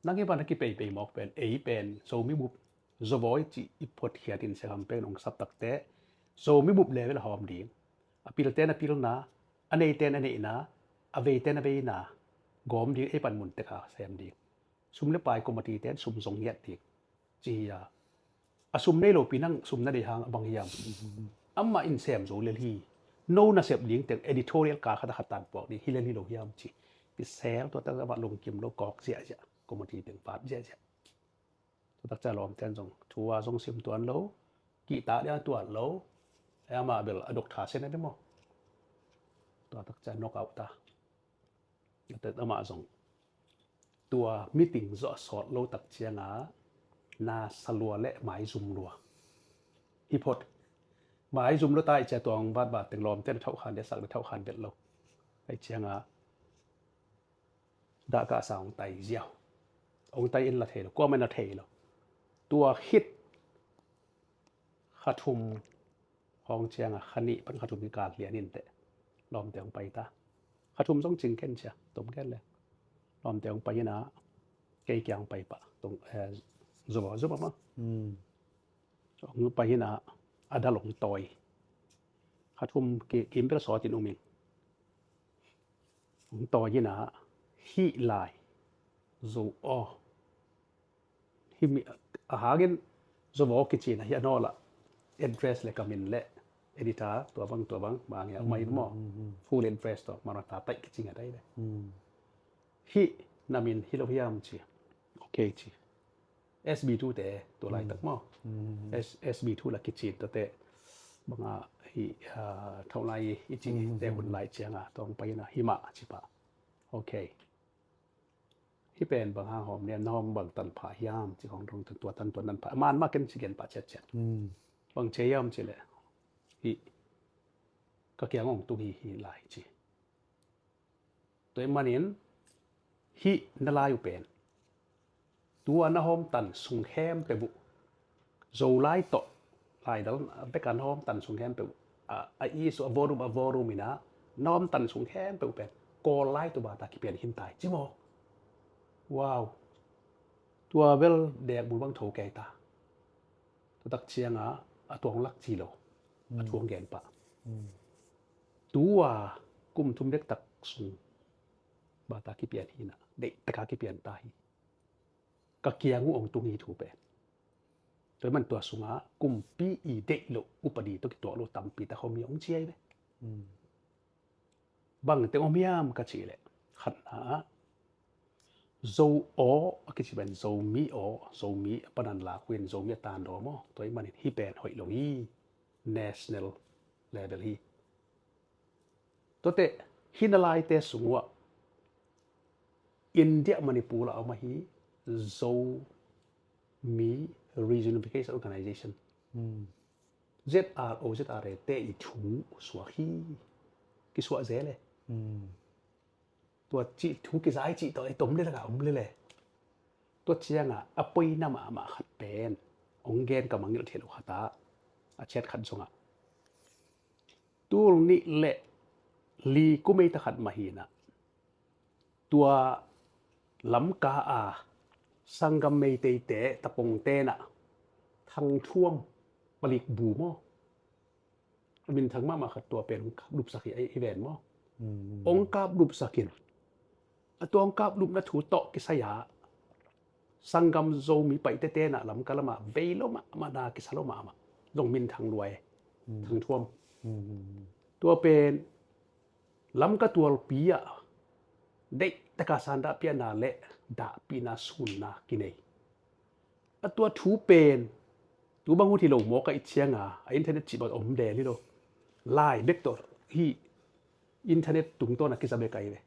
Nang i pan a kipeipei mawk pen ei pen Zomi bup Zovaw i cih i phuatkhiat in siakham pen hong sap takte Zomi bup level a hawm ding, a pilten a pilna, a neiten a neihna, a veiten a veina gawm ding ei pan mun tekha sem ding. Sum le pai committee ten sum zong ngiat ding ci hi a, a sum nei lopi nang sum na dei hang a bang hiam? Amah in sem zo lel hi. No na sep ding teng editorial ka khat a khat tan puak ding hi lel hi lo hiam ci. Kisel tua tak amah lungkim lo kawk ziahziah, committee teng vat ziahziah. Tua tak ca lawmten zong thu a zong sim tuan lo, kihtak ding a tuat lo. Amah bel a dok tha sen a demaw. Tua tak ca knock out ta. Amah zong tua meeting zawh a sawt lo tak cianga na salua le maizum lua hi phot. Maizum lua ta i cia tuang vatvat teng lawmten a thauhkhan dia sak dia thauhkhan vet lo. Ai cianga dah kah sa hong tai ziau. Hong tai in la thei lo, kuamah in la thei lo. Tua khit kha thum hong cianga kha nih pan kha thum hi kal lian in teh lawmte hong pai ta. Kha thum zong cing ken cia tom ken le lawmte hong pai inah kei kiang pai pah tong zuba zuba ma hong pai inah a dal hong tawi. Kha thum kimbel sawt in um in hong tawi inah hih lai Zo aw. Himi a hangin Zovaw kici na hi a nawla address le ka min le editor tua bang tua bang bang ya mai mo. Full address to marata tai kici nga dai le. Hi na min hi lo hiam ci. Okay ci. S B two te tu lai tak mo. S B two la kici to te banga hi thau lai i ci te hun lai cianga tong pai na hi ma ci pa. Okay. Hi pen bang hang hawm niam na hawm bang tanpha hiam ci khong dong tua tan tua tanpha man ma ken ci gen pa ciat ciat. Bang cia hiam ci le hi ka kiang hong tung hi hi lai ci. Tua i manin hi na lai uh pen tua na hawm tan sung hem pe buh Zolai tawh laidal beka na hawm tan sung khempeuh a, a issue a volume a volume ina na hawm tan sung khempeuh pen Kawl lai tua bata kipian hin tai ci maw? Wow. Tua bel dek bul bang tho kei ta. Tua tak cianga a tuang lak ci lo a tuang gen pah. Tua kum thum dek tak sung bata kipian hina deih taka kipian ta hi. Ka kiang uh hong tung hi thu pen. Tua man tua sunga kumpi i deih loh upadi tawh kituak lo tampi tak hong hi hong ciai ve. Bang teng om hiam ka cih leh khatna ah Zo aw a kici pen Zomi aw, Zomi a panan lak uh in Zomi a tan daw maw? Tua i manin hi pen hoih lo hi national level hi. Tuate hi na laite sung uh ah India Manipur a om ahi Zo Mi Reunification Organization, Z R O Z R A te i thu suak hi. Kisuah zel e. Tua cih thu kizai cih tawh i tom le laka om le le. Tua cianga a poina mahmah khat pen hong gen ka mangilh thei lo khat ah a ciat khat zongah tul nih le li kum ei ta khat mah hinah tua Lamka a sanggam Meiteite tapong tenah Thangthuam palik bu maw? A minthang mahmah khat tua pen hong kap lupsak hi a i ven maw? Hong kap lupsak in A tuang kaplupna thu tawh kisai-a sanggam Zomi Paite tenah Lamka lamah vei lo mahmah na kisa lo mahmah. Zong min Thang Luai, Thang Thuam. Tua pen Lamka tualpi ah deihtaka sandahpiahna le dahpihna sunna kinei. A tua thu pen tu bang ut hi lo maw ka i cianga a internet cih bang om del hi lo. Lai bek tawh hi internet tungtawn a kisa bek ahi ve.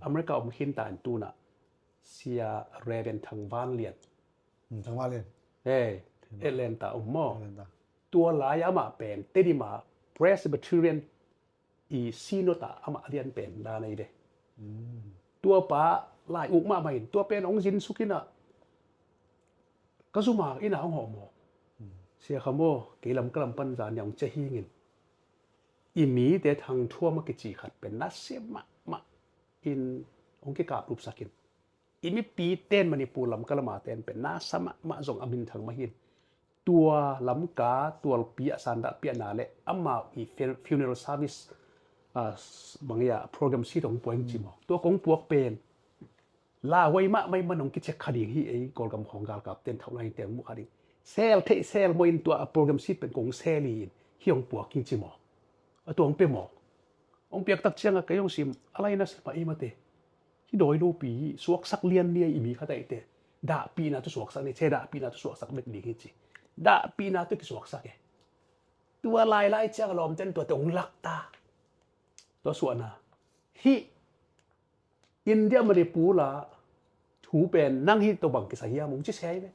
America om khinta in tunah Sia Reverend Thang Van Lian. Thang Van Lian. Hey, Atlanta om maw? Tua lai amah pen Tedim a Presbyterian i Synod ah amah a lian pen dan ahi ve. Tua pa lai uk mahmah in tua pen hong zin suk in ah ka zum a inn ah hong hawh maw? Sia Kham aw, kei Lamka lam pan zan nia hong cia hing in i mite Thang Thuam a kici khat pen nasia mahmah in hong kikaplupsak in i mipi ten Manipur Lamka lama ten pen nasa mahmah zong a minthang mah hi in tua Lamka tualpi ah sandahpiahna le amau i funeral service bang ia program si tawh hong puak hing ci maw? Tua kong puak pen lauhuai mahmah man hong kichek kha ding hi ei Kawlgam khawng galkap ten thauh lai teng muh kha ding. Sel theih sel maw in tua a program si pen kong sel hi in hi hong puak hing ci maw? A tua hong pia maw? Hong piak tak cianga kei hong sim a lai na sim a i mate hi dawi lopi hi suaksak lian nia i mi khat aite. Dahpihna tu suaksak ni ce dahpihna tu suaksak bek ding hi ci. Dahpihna tu kisuaksak e. Tua lailai cianga lawmten tuate hong lakta. Tua suahna hi India Manipur la thu pen nang hi to bang kisai hiam hong ci sei ve.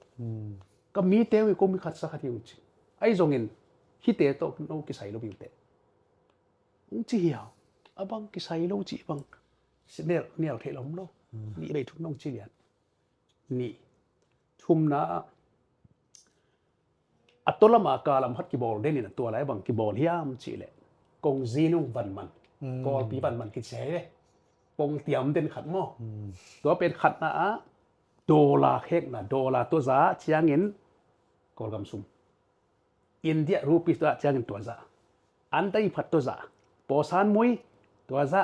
Ka mite uh hi ko mi khat sa khat hi hong ci. Ahi zongin hite to no kisai lo bingte hong ci hiau. A bang kisai lo ci bang nial theih lom lo. Nih bei thum nong ci lian. Nih thumna ah a tolama kalam khat kibawl denin a tua lai bang kibawl hiam cihleh kong zinung vanman Kawlpi vanman kisei ve. Kong tiam den khat maw? Tua pen khatna ah dollar khekna dollar tua za ciangin Kawlgam sum India rupees tua ciangin tua za. An ta i phat tua za. Pawsan mui tua za.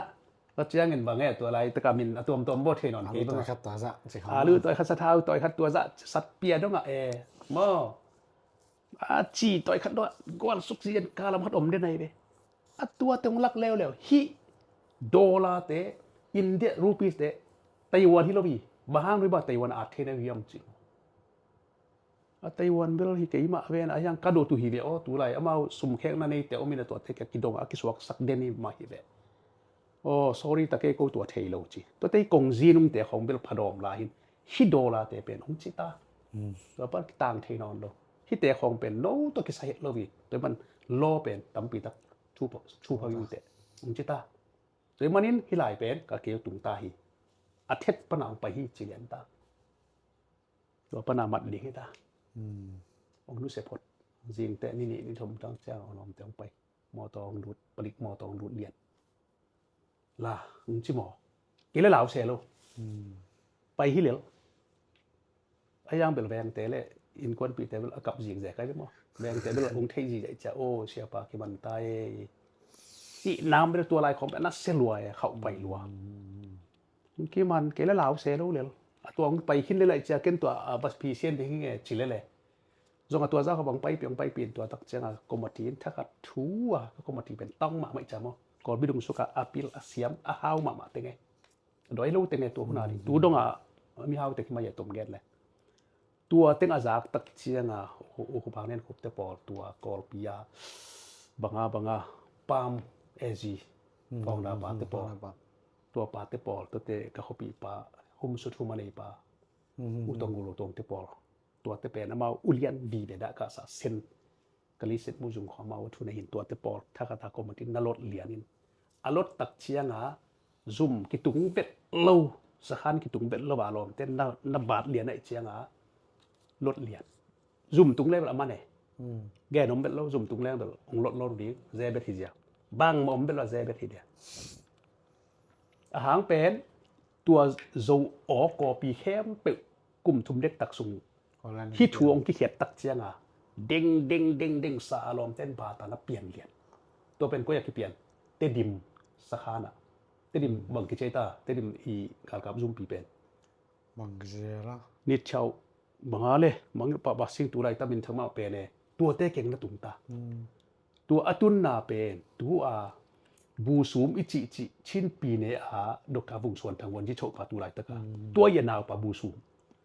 Tua ciangin bang e tua lai taka min a tuamtuam baw thei nawn kei bang. Alu tawi khat sathau tawi khat tua za. Satpia dongah e maw? A ci tawi khat dongah gual suk zian kalam khat om den ahi ve. A tua teng lak leuleu hi. Dollar te India rupees te Taiwan hi lo hi. Bang hang rui ba Taiwan a thei na hi om ci. A Taiwan bel hi keimah ven a hiang ka dawtu hi ve aw tulai amau sumkhekna neite om in a tuate kia kidong a kisuaksak den hi mah hi ve. Aw sorry ta kei ko tua thei lo ci tuate i kong zinungte khawng bel phadawm lai hin hi dawlate pen hong ci ta. Tua pan kitang thei nawn lo hite khawng pen no tua kisa het lo hi tua man law pen tampi tak thu pho thu pho ute hong ci ta. Tua manin hi lai pen ka keu tung ta hi a thet pana hong pai hi ci lian ta. Tua pana mat ding hi ta. Ong nusia phot. Zingte ni nih ni thum tang ciang ong lawmte ong pai. Mawtaw ong lut palik mawtaw ong lut lian. La ong ci maw? Kei le lau se lo. Pai hi lel. A yang bel vengte le innkuanpihte bel a kap zing zek ai bel maw? Vengte bel ong thei zizai cia o siapa kiman ta e. Cih nam bel tua lai khawng bel na se lua e khauh pai lua. Kiman kei le lau se lo lel a tuang pai khin le lai cia ken tua a bas phi sian ding hi nge ci le le. Zong a tua za kha bang paipi ong paipi in tua tak cianga committee in thakhat thu a ka committee pen tawng mahmah i ca maw? Kawlpi dung suka a pil a siam a hau mahmah tenge a dawi lo tenge tua huna ding tu donga mi hau te khimah ia tom gen le. Tua teng a zak tak cianga u khupang nen khupte pawl tua Kawlpi a banga banga pam ezi founder pate pawl tua pate pawl tuate ka khuapi pa hum sut hum a nei pa u tong gulu tongte pawl tuate pen amau ulian vive dah kasa sen kali set mu zung kho amau a thuna hin tuate pawl thakata committee na lot lianin a lot tak cianga zum kitung vet lo sakhan kitung vet lo a lawmte na bat lian ahi cianga lot lian zum tung level a man e gen om vet lo zum tung level ong lot lo ding ze bet hi zia bang ma om vet lo a ze bet hi dia. A hang pen tua zo aw kawpi khempeuh kum thum dek tak sung hi thu ong kikhiat tak cianga deng deng deng deng sa a lawmten bata na pian lian. Tua pen koi a kipian Tedim sakhan ah Tedim bang kici ta, Tedim i galkap zumpi pen. Bang kici la. Nit thiau bang a le, bang pa ba sing tu lai ta min thang mah pen e. Tuate keng na tung ta. Tua a tunna pen, tu a bu sum i cihcih Chin pi ne a Doctor Vung Suan Thang Vuan ci choh pa tu lai taka. Tua i a nau pa bu sum.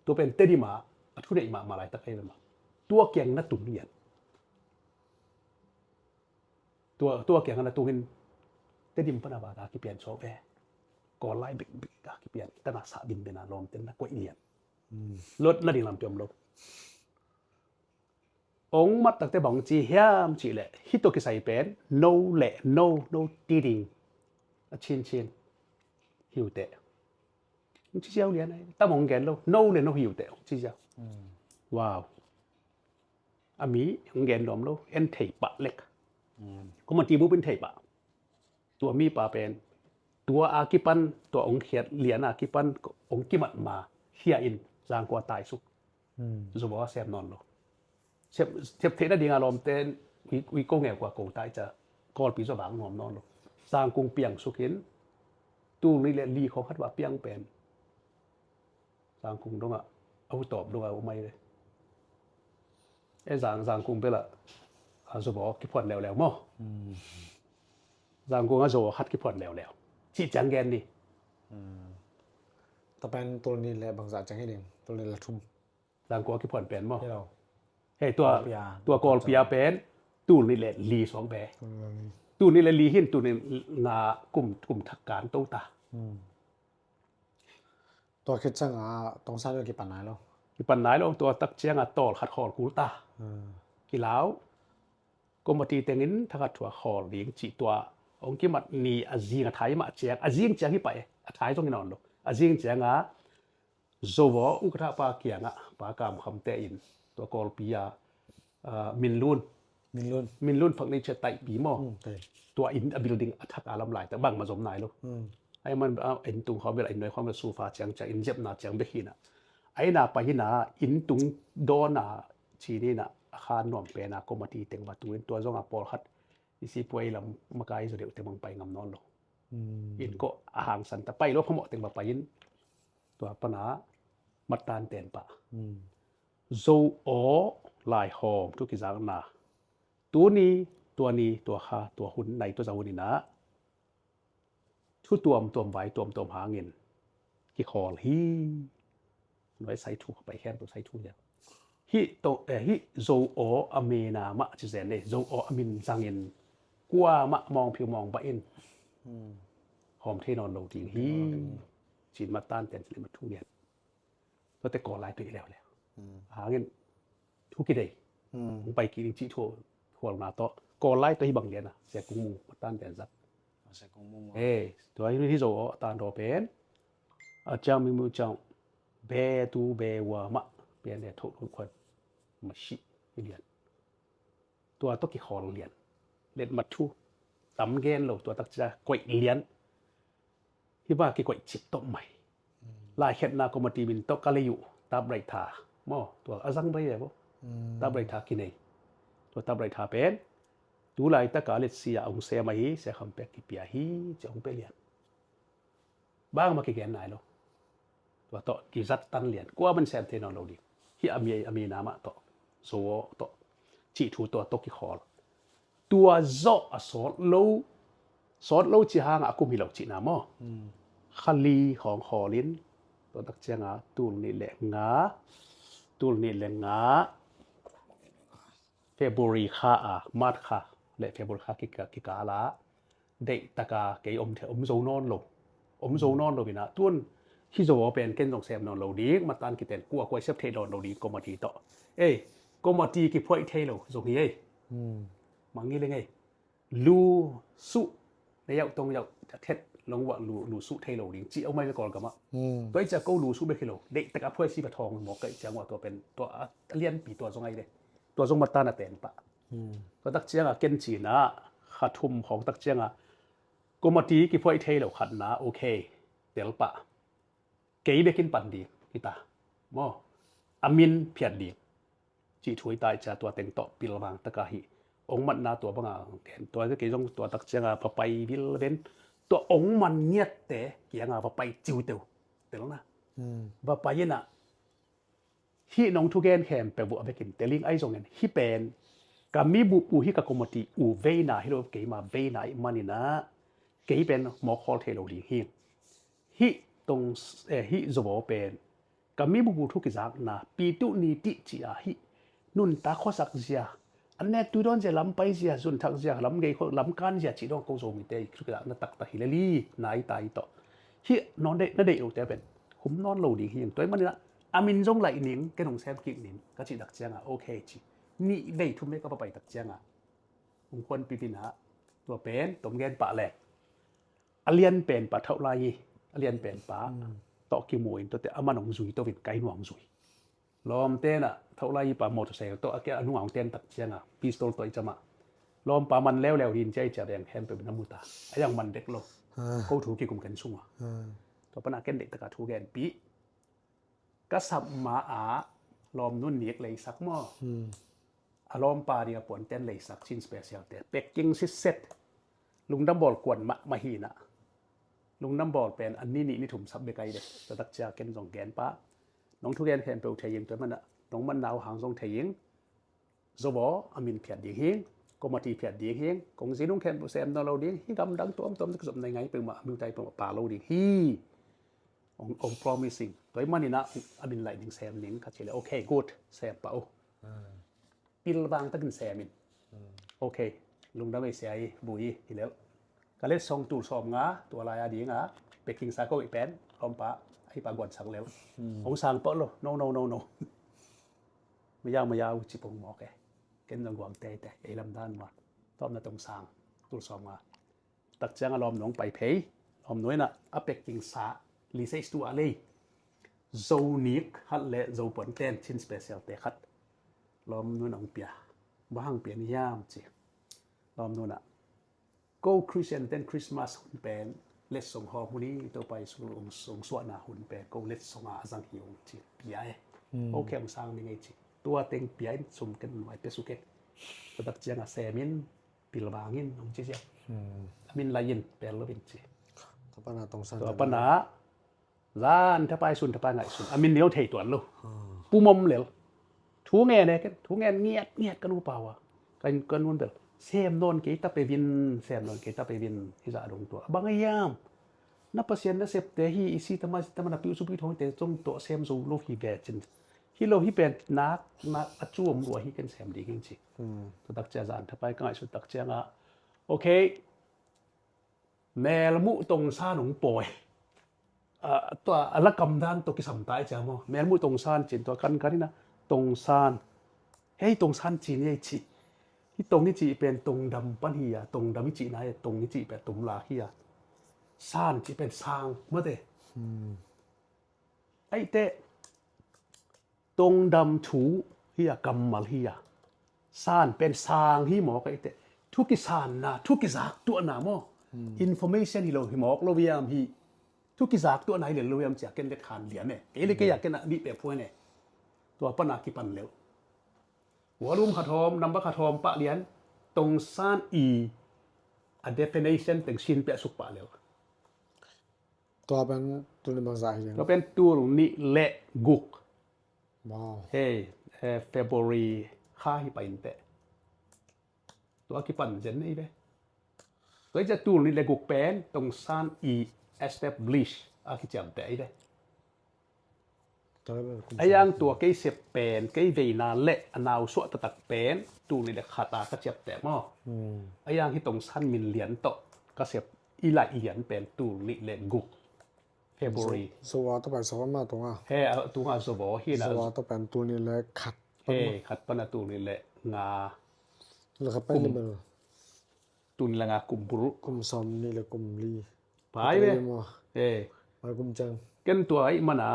Tua pen Tedim a, a thu neih mahmah lai taka i ve mah. Tua keng na tung lian. Tua, tua kiang a na tungin Tedim pana ba ka kipian sawk ve. Kawl lai bikbik ka kipian. Tana sa bin bena lawm ten na koih lian. Lot na ding lam tuam lo. Ong mat takte bang ci hiam ci le. Hito kisai pen. No le no, no ti ding. A chin chin. Hiu te. Ong ci ziau lian ai. Tam ong gen lo. No le no hiu te. Ong ci ziau. Wow. A mi ong gen lawm lo, en thei pah lek. Committee bup in thei pah. Tua mi pa pen tua a kipan, tua ong khiat lian a kipan ong kimat ma khia in Zangkua taisuk. Zubaw a sem nawn lo. Sep, sep theihna ding a lawmte ui, ui ko ngeu kua ko tai ca Kawlpi zaw bang nuam nawn lo. Zangkung piang sukin tul nih le li khawng khat va piang pen Zangkung dongah a hutawp dongah a um ai ve. E Zang, Zangkung bela a Zobaw kiphuan leuleu maw? Zangkung a Zobaw khat kiphuan leuleu. Cih ciang gen ni. Tapen tul nih le bangzah ciang hi ding, tul nih le thum. Zangkung a kiphuan pen maw? Hei tua, tua Kawlpi a pen tul nih le li suang pe. Tul nih le li hin tul nih nga kum, kum thak kan to ta. Tua khit ciangin Tongsan kipan nai lo. Kipan nai lo, tua tak ciangin tawl khat khawl kul ta. Kilau, committee tengin thakhat thua khawl ding cih tua. Ong kimat ni a zing a thai mah ciang, a zing ciang hi pah e, a thai zong hi nawn lo. A zing ciangin Zobaw u ka thah pa kiangah, pa Kam Kham te in, tua Kawlpi a, ah, Minlun. Minlun. Minlun phak nei chia taihpi maw? Tua in a building a thak a lam lai ta bang ma zom nai lo. Ai man a in tung khawm bel, a in noi khawm bel sufa ciang ciang, in zepna ciang bek hi na. Ai na pa hi na, in tung dawn a ci ni na, a khan nuam pen a committee teng va tu in tua zong a pawlkhat i si puai lam makai zaw deuh te mang pai ngam nawn lo. In kawh a hangsan ta pai lo phamawh teng va pai in tua pana matan ten pah. Zo aw lai hawm thu kizakna. Tuni, tuani, tua kha, tua hun, nai tua za hun inah thu tuamtuam vai tuamtuam hangin kikhawl hi. Nuai sai thu ka pai khem tu sai thu hi. Hih to, eh, hih Zo aw a mena mah ci zen le Zo aw a min zangin kua mah mawngphiu mawngpah in hawm thei nawn lo ding hi. Cin matan ten ci le ma thu lian. Tuate Kawl lai tuih leuleu. Hangin thu kidei. Hong pai kik ding cih thu khualna tawh Kawl lai tuah hi bang lian a Sia Kung Mung matan ten zak. Sia Kung Mung. Eh, tua hi hi Zo aw a tan daw pen a ciang mi mu ciang be tu be wa mah pian le thoh lun khuan ma sih hi lian. Tua tawh kikhawl lian. Letmat thu tam gen lo tua tak cia koih lian. Hi ba kikoih cip tawh mai. Laikhetna committee min tawh ka lei uh tap raitha maw, tua a zang bai ve maw. Tap raitha kinei. Tua tap raitha pen tu laitaka letsia hong sem ahi, Sia Kham Pek kipia hi cia hong pia lian. Bang mah kigen nai lo. Tua tawh kizat tan lian. Kua man sem thei nawn lo ding. Hi a mi, a mi na mah tawh. Zo aw tawh. Cih thu tua tawh kikhawl. Tua zawh a sawt lo. Sawt lo ci hang a kum hi lo cihna maw. Khali khawng khawl in. Tua tak cianga tul nih le nga. Tul nih le nga. February kha a, March kha le February kha kika, kikal a deih taka kei om the, om zo nawn lo. Om zo nawn lo ina tun hi zo aw pen ken zong sem nawn lo ding, matan kiten kua kua sep thei nawn lo ding committee tawh. Ei, committee kiphuaih thei lo zong hi ei. Mang ngi leng ei. Lu suh, na yauh tong yauh, a thet long wah lu, lu suh thei lo ding, ci a umai ve Kawlgam ah. Tua i cia ko lu suh bek hi lo, deih tak a phuai si va thawng mawk ka i ciang wah tua pen, tua a, a lianpi tua zong ai ve. Tua zong matan a ten pah. Tua tak ciang a ken cina, kha thum khawng tak ciang a, committee kiphuai thei lo khatna, okay, tel pah. Kei bekin pan ding, kita. Maw, a min phiat ding. Cih thu i ta i cia tua teng tawh pilvang taka hi. Ong matna tua banga gen. Tua kei zong tua tak cianga papai vil ven. tua ong man ngiatte kianga va pai ciuteu telna. Hmm. Va pai inah hih nong thugen khempeuh uh a vekin teling ahi zongin hih pen ka mibup uh hih ka committee uh veina hi lo, keima veina ih maninah kei pen mawkhawl thei lo ding hi. Hih tong, eh, hih Zovaw pen ka mibup uh thu kizakna pitu ni tih ci-a hih nuntak khuasak zia, an nek tui dawn zia, lam pai zia, zunthak zia, lam gei khua, lam kan zia cih dong ko Zomite i thu kizakna taktak hi le li, nai tai tawh. Hih nawn deih, na deih lote pen khum nawn lo ding hi. Tua ih maninah a min zong laih ning, ken hong sem kik ning ka cih tak cianga ok ci. Nih vei thum vei ka va pai tak cianga hong khuanpi vinah tua pen tom gen pah le a lian pen pa thauh lai hi. A lian pen pa tawh kimu in tuate a man hong zui to vin kai nuang zui. Lawm tenah thauh lai hi pa motorcycle tawh a kia a nungah hong ten tak cianga pistol tawh i camah lawm pa man leuleu hin cia i cia veng khempeuh na mu ta. A yang man dek lo. Ko thu kikum ken sunga tua pana ken deih taka thu genpih. Ka sap ma ah lawm nun nik leisak maw? A lawmpa ding a puanten leisak chin special te packing sitset. Lungdam bawl kuan mahmah hinah lungdam bawl pen an ni nih ni thum sap bek ai dek. Tatak cia ken zong gen pah. Nong thugen khempeuh thei ing, tua manah nong manna uh hang zong thei ing. Zovaw a min phiat ding hing, committee phiat ding hing, kong zinung khempeuh sem nawn lo ding hi. Gamdang tuamtuam kizop nai ngai peuhmah a miutai peuhmah pa lo ding hi. Ong, ong promising. Tua ih maninah a min laih ning sem ning ka ci le ok good sem pah uh. Pilvang takin sem in. Ok. Lungdam ei sia i bu i hi lel. Ka letsong tul sawm nga tua lai a dinga packing sa ko i pen lawmpa a hi pa guan sang lel. Ong sang pah lo. No, no, no, no. Mayau mayau cipong mawk e. Ken zong guang teite ei lamdan ma. Tawmna tong sang tul sawm nga. Tak cianga lawm nong pai phei. Lawm nuainah a packing sa li seis tu a lei. Zo nik khat le zo puanten chin special te khat. Lawm nuainah hong pia. Bang hang pia ni hiam ci. Lawm nuainah ko Christian ten Christmas hun pen letsong hawm hun hi. Topa Jesu hong suahna hun pen ko letsonga a zang hi hong ci pia e. Ok hong sang ni ngei ci. Tua teng pia in sum ken nuai pia suk e. Tua tak cianga sem in pilvang in hong ci ziau. A min lai in pel lo in ci. Tua pana zan thapai sun thapai ngaihsun a min ni lo thei tuan lo. Pumom lel. Thu ngen e ken thu ngen ngiat ngiat ka nupa ua. Ka nun bel sem nawn kei ta pe vin, sem nawn kei ta pe vin. Hi zah dong tua a bang a hiam? Na Pasian na septe hi i si tama si tama na piu supi thawngte cong tawh sem zo lo hi ve cin. Hi lo hi pen nak nak a cuam lua hi ken sem ding hing ci. Tua tak cia zan thapai ka ngaihsut tak cianga ok. Melmuh tongsan hong pawi. Tua a lakam dan tawh kisam ta i cia maw? Melmuh tongsan cin tua kan kan ina tongsan. Hei tongsan cin i ei cih. Hi tong i cih pen tongdam pan hi a, tongdam i cih nai a, tong i cih pen tumlak hi a. San cih pen sang mate. Aihte tongdam thu hi a, kammal hi a. San pen sang hi mawk aihte thu kisanna, thu kizaktuahna maw? Information hi lo hi mawk lo viam hi. Thu kizaktuahna hi lel lo viam cia ken let khan lian e. Kei le kei a ken a nih pek phuan e. Tua pana kipan lel. Volume khat hawm, number khat hawm pah lian, tongsan i a definition teng sin piah suk pah lel. Tua pen tul nih bangzah hi ding? Tua pen tul nih le guk. Hei, February kha hi pai inteh. Tua kipan zen nei ve. Tua i cia tul nih le guk pen tongsan i establish a kiciamteh ahi ve. A yang tua kei sep pen, kei veina le a nausuah taktak pen tul nih le khat a ka ciapteh maw? A yang hi tongsan min lian tawh ka sep i laih lian pen tul nih le guk February. Zoa tawh pai sa ma tunga. He, tunga Zovaw hi na. Zoa tawh pen tul nih le khat. He, khat pan a tul nih le nga. Le khat pen le bel. Tul nih le nga kum bul. Kum sawm nih le kum li. Pai ve. Pai kum cang. Ken tua ih mana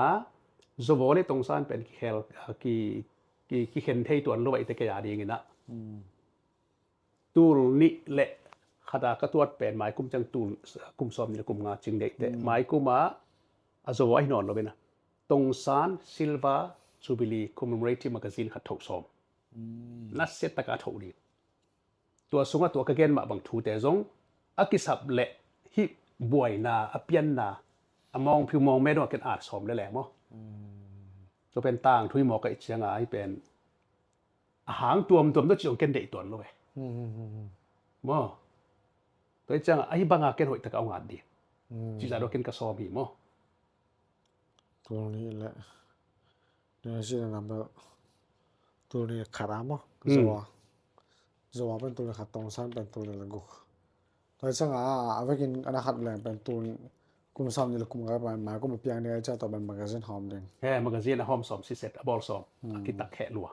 Zovaw le tongsan pen kikhel ki, ki, kikhen thei tuan lo aihte kei a dingina. Tul nih le khata ka tuat pen mai kum cang tul kum sawm nih le kum nga cing deihte. Mai kuma a Zovaw ahi nawn lo bena. Tongsan Silver Jubilee Commemorative Magazine khat thoh sawm. Nasia taka thoh ding. Tua sungah tua ka gen mah bang thute zong a kisap leh hih buaina, a pianna, a mawngphiu mawngme dong a ken at sawm leleng maw. Tua pen tangthu hi maw ka ih cianga ahi pen a hang tuamtuam dong ci ong ken deih tuan lo ve. Maw. Tua ih cianga ahi banga ken hoih taka ong at ding. Cih zah dong ken ka sawm hi maw. Tul nih le Nia si na bel tul nih khat a maw. Zoa. Zoa pen tul nih khat, Tongsan pen tul nih le guk. Tua cianga a vekin ana khat leng pen tul kum sawm nih le kum khat pen mai kum a piang ding a cia tua pen magazine hawm ding. He magazine a hawm sawm siset a bawl sawm a kitak kheh lua.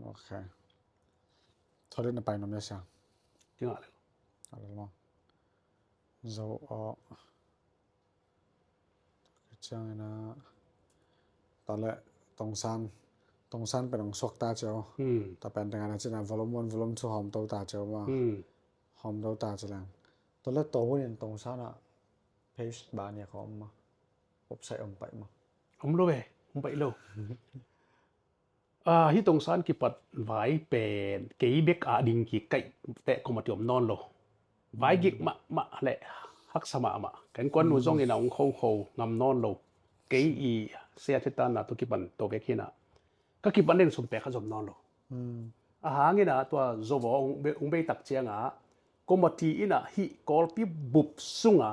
Ok. Tholit na pai nom ia siang. Tingah le. Zoa. Ciangin a tale Tongsan Tongsan pen ong suak ta cio. Ta pen tengah na cina volume one volume two hawm to ta cio ma. Hawm to ta ci leng. Tale to hunin Tongsan a page ba nia ko om ma. Website om paih ma. Om lo ve. Om paih lo. Hih Tongsan kipat vai pen kei bek a ding kik kaih teh komati om nawn lo. Vai gik mahmah le haksa mahmah. Ka innkuan nu zong ina ong khokho ngam nawn lo. Kei i sia cetana tua kipan to bek hina ka kipan deng sum pek kha zom nawn lo. A hangina tua zovo ong bei tak cianga komati ina hih Kawlpi bup sunga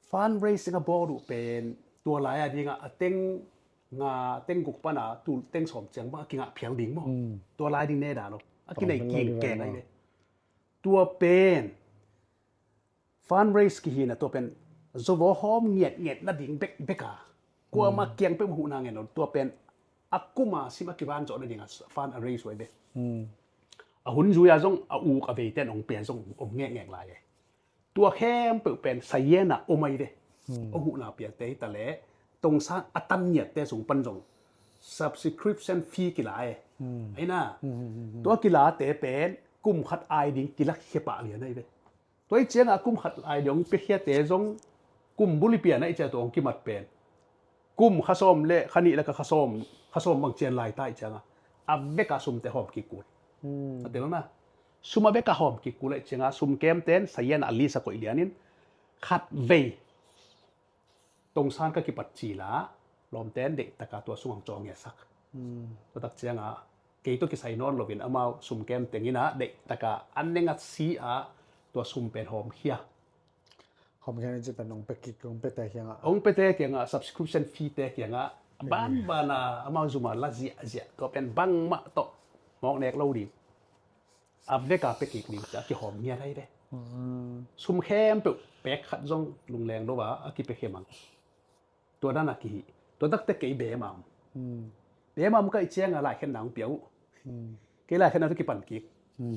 fundraising a bawl uh pen tua lai a dinga a teng nga teng guk pana tul teng sawm ciang bang a kingah phial ding maw. Tua lai ding ne da lo a kinai king keng ai ve. Tua pen fundraise kihina tua pen zovo hawm ngiat ngiat na ding bek beka kuama kiang pek huhna ngen lo tua pen a kuma sim a kivan zawh na dinga fund a raise uh ai ve. A hun zuia zong a uk a veiten ong pia zong om ngek ngek lai e. Tua khempeuh pen sayena om ai ve. Ong huhna piate hi ta le Tongsan a tan ngiatte sung pan zong subscription fee kila e. Aina tua kilate pen kum khat ai ding kilak khia pah lian ai ve. Tua i cianga kum khat ai ding ong pia khiate zong kum bul i pian ai cia tua ong kimat pen kum kha sawm le kha nih le ka kha sawm kha sawm bang cian lai ta i cianga a veka sumte hawm kik kul. A tel na sum a veka hawm kik kul ai cianga sum kemten sayan a lisa koih lianin khat vei Tongsan ka kipat cila lawmten deihtaka tua sung ang cawng ngesak. Tua tak cianga kei tua kisai nawn lovin amau sum kemtengina deihtaka an nengat si a tua sum pen hawm khia. Hawm khian in ci pen ong pe kik ong pe te kiangah ong pe te kiangah subscription fee te kiangah ban bana amau zuma la ziahziah tua pen bangmah tawh mawk nek lo ding. A veka pe kik ding cia kihawm ngiat ai ve. Sum khempeuh pek khat zong lungleng lo a a kipe khemang. Tua dana kihi tua takte kei bema om. Bema om ka i cianga laikhen nang pia uh. Kei laikhen nang kipan kik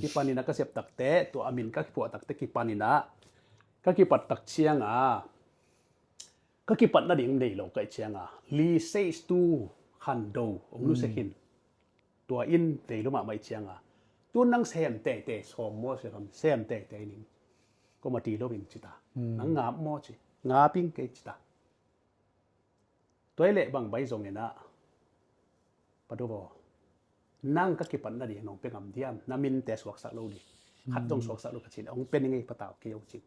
kipan ina ka sep takte tua amin ka kipuah takte kipan ina ka kipat tak cianga ka kipat nading nei lo ka i cianga li seis tu khando ong lu sekhin tua in vei lo mahmah i cianga tu nang sem teitei sawm maw se lam sem teitei ning koma ti lo in cita nang ngap maw ci ngap ing kei cita. Tua i leh bang bai zong ina patu vaw nang ka kipat nading nong pe ngam diam na minte suaksak lo ding khat dong suaksak lo ka cin ong pe ning ei patau kei ong cin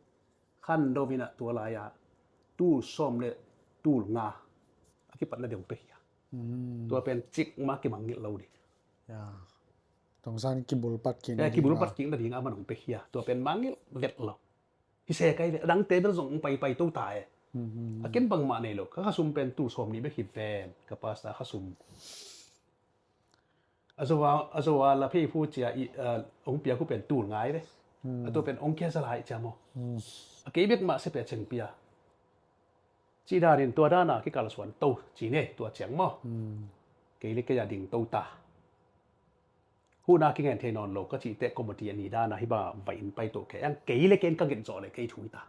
khan do vina tua lai-a tul sawm le tul nga a kipat nading ong pe hia. Tua pen cik ma kimangngilh lo ding. Tongsan kibul pat kik nading a man ong pe hia tua pen mangngilh vet lo. Hi se kai ve a dangte bel zong ong paipai to ta e. A ken bangmah nei lo ka khasum pen tul sawm nih bek hi ven ka pasta khasum. A zo a la phei phu cia ong pia khu pen tul ngai ve. A tua pen ong kia za lai cia maw. A kei bek mah se pia ceng pia. Ci danin tua dana kikal suan to ci ne tua ciang maw. Kei le kei a ding to ta. Huhna kingen thei nawn lo ka cihte committee a ni dana hi banga vai in pai to kei ang kei le ken ka gen zawh le kei thu hi ta.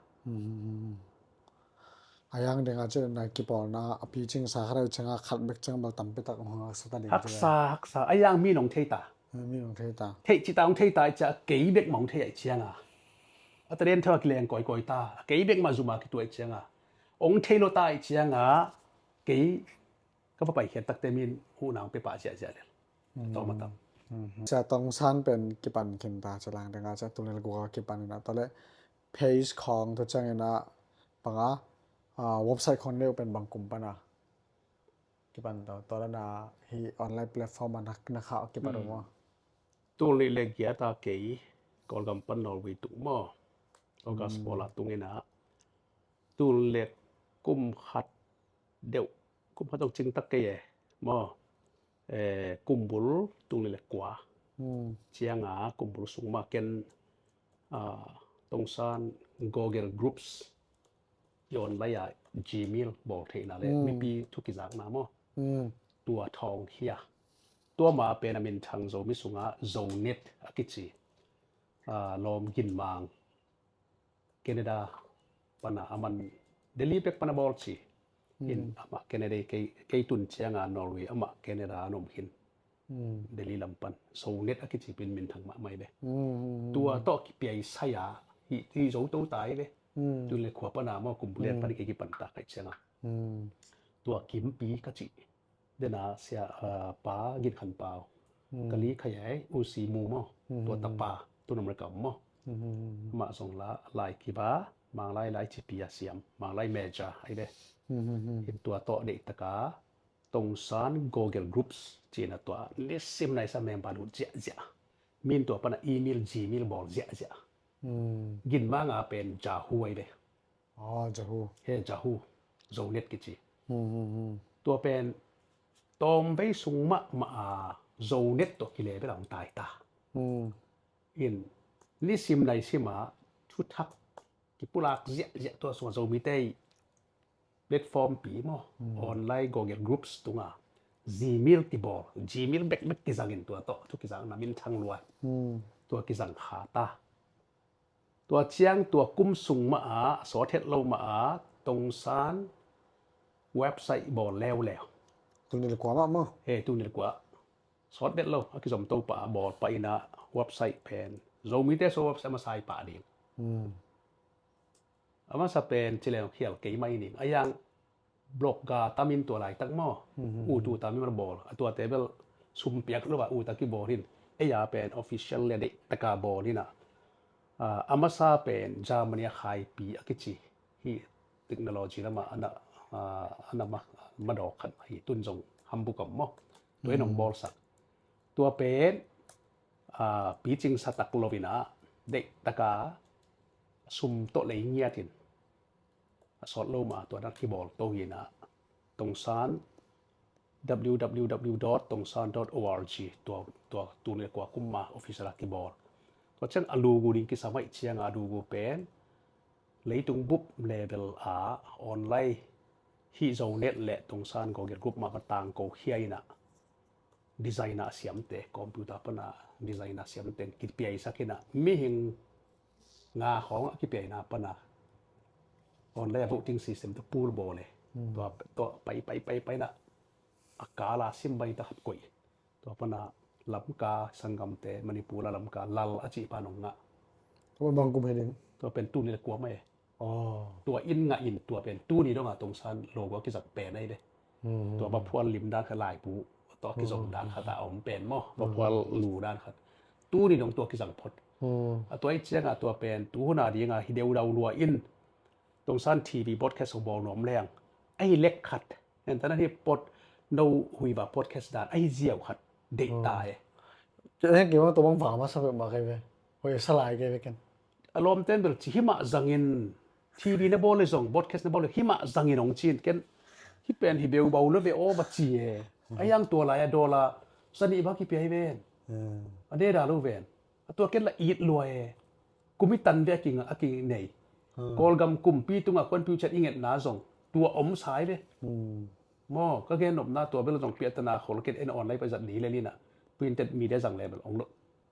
A yang dinga cin na kipawlna a picing sa khat a canga khat bek cang bal tampi tak hong haksa ta ding haksa haksa a yang mi nong thei ta. Mi nong thei ta. Thei ci ta hong thei ta i cia kei bek ma hong thei a i cianga a ta den theu a kileng kawikawi ta a kei bek ma zuma kitua i cianga hong thei lo ta i cianga kei ka va paikhiat takte min huhna hong pe pah ziahziah lel. Tawm a tam. Sia Tongsan pen kipan khin ta cia lang dinga cia tulel guka kipan ina tawle page khawng, tua ciangin ah bang a, ah, website khawng nei uh pen bang kum pan a kipan, tua, tua dan a hih online platform ah na, na kha kipan uh maw? Tul nih le giat a kei Kawlgam pan Norway tung maw, August pawl a tung in ah, tul nih le kum khat deuh, kum khat dong cing tak kei e maw, eh, kum bul tul nih le kua ciang a kum bul sung mah ken, ah, Tongsan Google Groups i online a Gmail bawl theihna le mipi thu kizakna maw, tua thawng hi a, tua ma pen a minthang Zomi sungah Zonet a kici, ah, lawm ginmang Canada pan a, aman Delhi bek pan a bawl ci. In amah Canada, kei, kei tun ciang a Norway, amah Canada a om khin. Delhi lam pan Zonet a kici pen minthang mahmah hi ve. Tua tawh kipiaisai a, hih, hih zo to ta hi ve. Tul nih le kua pan a maw, kum bul lian pan kei kipan ta kei ciang a, tua Kimpi ka cih, den a sia, ah, Pa Gin Khan Pau, ka li khai ai, U Si Mu maw, tua tapa, tun America om maw. Amah zong la, lai kiva, Manglai lai cipi a siam, Manglai major ai ve. In tua tawh deih taka Tongsan Google Groups ci-in a tua nisim naisam member lut ziahziah. Min tua pan a email, Gmail bawl ziahziah. Ginmang a pen Yahoo ai ve. Ah, Yahoo. He, Yahoo. Zonet kici. Tua pen tawmvei sung mahmah a Zonet tawh kile bel a hong tai ta. In nisim naisim a thuthak kipulak ziahziah tua sung a Zomite i platform pi maw, online Google Groups tung a Gmail kibawl, Gmail bekbek kizang in tua tawh thu kizakna minthang lua. Tua kizang kha ta. Tua ciang tua kum sung mah a, a sawt het lo mah a, Tongsan website bawl leuleu. Tul nih le kua mah maw? He, tul nih le kua. Sawt het lo, a kizom to pah a bawl pah in a website pen Zomite sung website masa i pah ding. A masa pen ci leng khial kei mai ning. A yang blog ga tam in tua laitak maw. Ut ut a mi man bawl. A tuate bel sum piak lo a ut a kibawl in. Ei a pen official le deih taka bawl in a. Ah, a masa pen Germany a Khaipi a kici. Hih technology lam a, a na, ah, a na ma, madawk khat hi, tun zong Hamburg om maw. Tua in hong bawlsak. Tua pen, ah, picing sa tak lo in a, deih taka sum tawh lei ngiat in. A sawt lo mah tua dan kibawl to hi in a, Tongsan, W W W dot tongsan dot org, tua, tua tul nih le kua kum mah official a kibawl. Tua ciang a logo ding kisam ahih ciang a logo pen leitung bup level a online hih Zonet le Tongsan Google Group mah va tangko khia in a, designer a siamte, computer pan a designer a siamte kipiaisak in a, mihing nga khawng a kipiaina pan a online a voting system tawh pool bawl e. Tua, tua pai, pai, pai, pai in a, a kal a sim bai ta khat koih. Tua pan a Lamka sanggamte, Manipur a Lamka Lal a cih pa nong ngah. Tua bang kum hi ding? Tua pen tul nih le kua mah e. Tua in ngah in, tua pen tuni dong a Tongsan logo a kizak pen ahi ve. Tua va phual lim dan khat laibu, tua kizom dan khat a om pen maw, va phual lu dan khat. Tuni dong tua kizang phot. A tua i ciang a tua pen tu hun a ding a hi deuh dau lua in, Tongsan T V broadcast hong bawl nuam leng, ahi lek khat. En ta na hi pot no hui va broadcast dan ahi ziau khat deih ta e. Heng kei bang tua bang vang masa peuhmah kei ve. Hoi sa lai kei ve ken. A lawmten bel ci himah zangin, T V na bawl le zong, broadcast na bawl le himah zangin hong ci in ken. Hih pen hi beu bau lo ve aw va ci e. A yang tua lai a dollar zanih va kipia hi ven. A deda lo ven. A tua ken la it lua e. Kum i tan ve a kinga, a kinei. Kawlgam kumpi tunga kuan piu ciat i ngetna zong tua om sai ve. Maw, ka gen nopna tua bel zong piahtana khol ken en online pa zat ni le lina. Printed media zang level ong lo.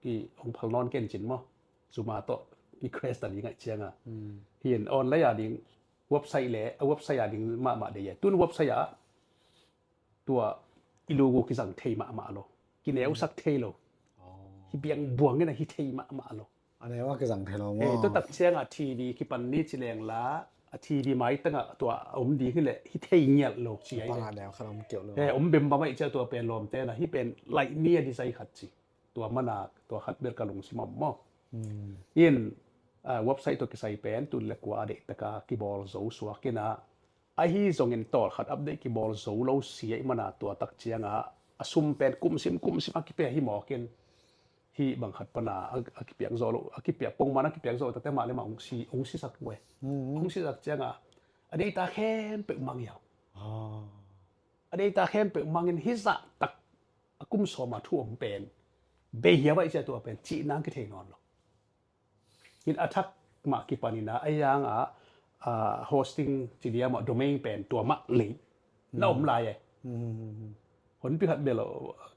I ong phal nawn ken cin maw. Zuma tawh i crash ta ding ahih cianga. Hi in online a ding website le, a website a ding mahmah dei e. Tun website a tua i logo kizang thei mahmah lo. Kineusak thei lo. Hi biang buang in a hi thei mahmah lo. A neu a kizang thei lo maw. Tua tak cianga T V kipan ni ci leng la, a T V maitanga tua om ding hi le hi thei ngial lo ci ai le. Om bem bam ahih cia tua pen lawmte na hi pen laih ni a design khat ci. Tua mana tua khat bel ka lungsim a om maw. In ah, website tawh kisai pen tun le kua a deihtaka kibawl zo suak in ah, ahi zongin tawlkhat update kibawl zo lo si ahih mana tua tak cianga a sum pen kumsim kumsim a kipia hi mawkin, hih bang khat pana a, a kipiak zawh lo, a kipiak pongman a kipiak zawh tate mah le mah hong si, hong sisak uh e. Hong sisak cianga a deita khempeuh mang hiau. A deita khempeuh mangin hih zahtak a kum sawma thu om pen bei hiau ahih cia tua pen cih nang kithei nawn lo. In a thak mah kipanin a, a yang a, a, hosting ci dia mah domain pen tua mah lei na om lai e. Honpi khat bel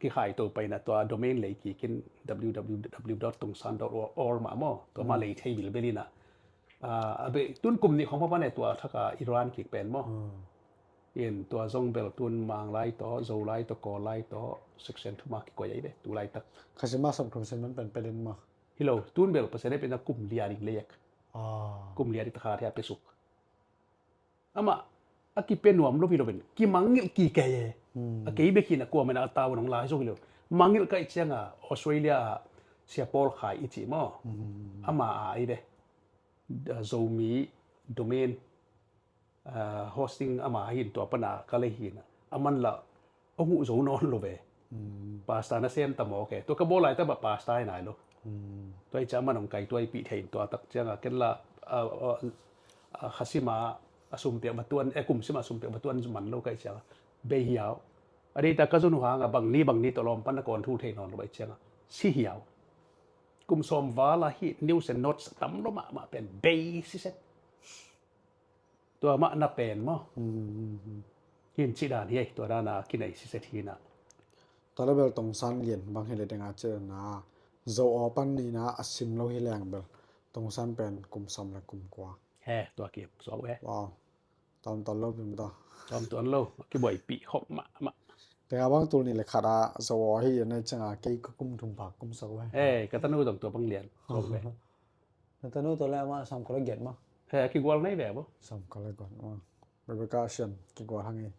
kikhai to paina tua domain lei kikin www dot tongsan dot org mah maw, tua mah lei thei bilbel ina. A, a be tun kum nih khong papan e tua thaka Iran kik pen maw. In tua zong bel tun Mang lai tawh, Zo lai tawh, Kawl lai tawh, section thuma kikoi ai be tu laitak. Khasima sawm thum section man pen pelin maw. Hi lo, tun bel Pasian e pen a kum lia ding lek. Kum lia ding takha thia pesuk. Amah a kipia nuam lo hi lo pen kimangngilh kikei e. A kei bek hi na kua mena a tau nong lai zong hi lo. Mangngilh kaih cianga Australia a Sia Paul Khai i cih maw. Ama a ai be. Zomi domain, ah, hosting ama hin tua pana ka lei hin a man la a huh zo nawn lo ve. Pasta na sem ta mawk e. Tua ka bawl lai ta bah pasta hi nai lo. Tua i ca man hong kai tua i pih thei in tua tak cianga ken la, ah, ah, ah, khasima a sumpiak batuan, e kumsima a sumpiak batuan man lo kai cianga bei hiau. A deita ka zon uh hanga bang ni bang ni tawh lawm pan na kawn thu thei nawn lo bai cianga si hiau. Kum sawm vala hi news and notes tam lo mahmah pen bei siset. Tua mah na pen maw. Hin cih dan hi ei, tua dana kinei siset hina. Tua le bel tongsan lian bang hi le denga cih dana zo aw pan nina a sim lo hi leng bel tongsan pen kum sawm le kum kua. He, tua kim suak uh he. Wow. Tawm tuan lo pim ta. Tawm tuan lo. Kibuaipih khop mahmah. Denga bang tul nih le khat a zo aw hi a nei cianga kei ka kum thum pha kum sak uh he. He, ka tanu tawm tua bang lian. Suak uh he. Na tanu tawh le amah sawmkua le giat maw? He, a kigual nei ve maw? Sawmkua le giat maw? Rebecca Sian kigual hang e.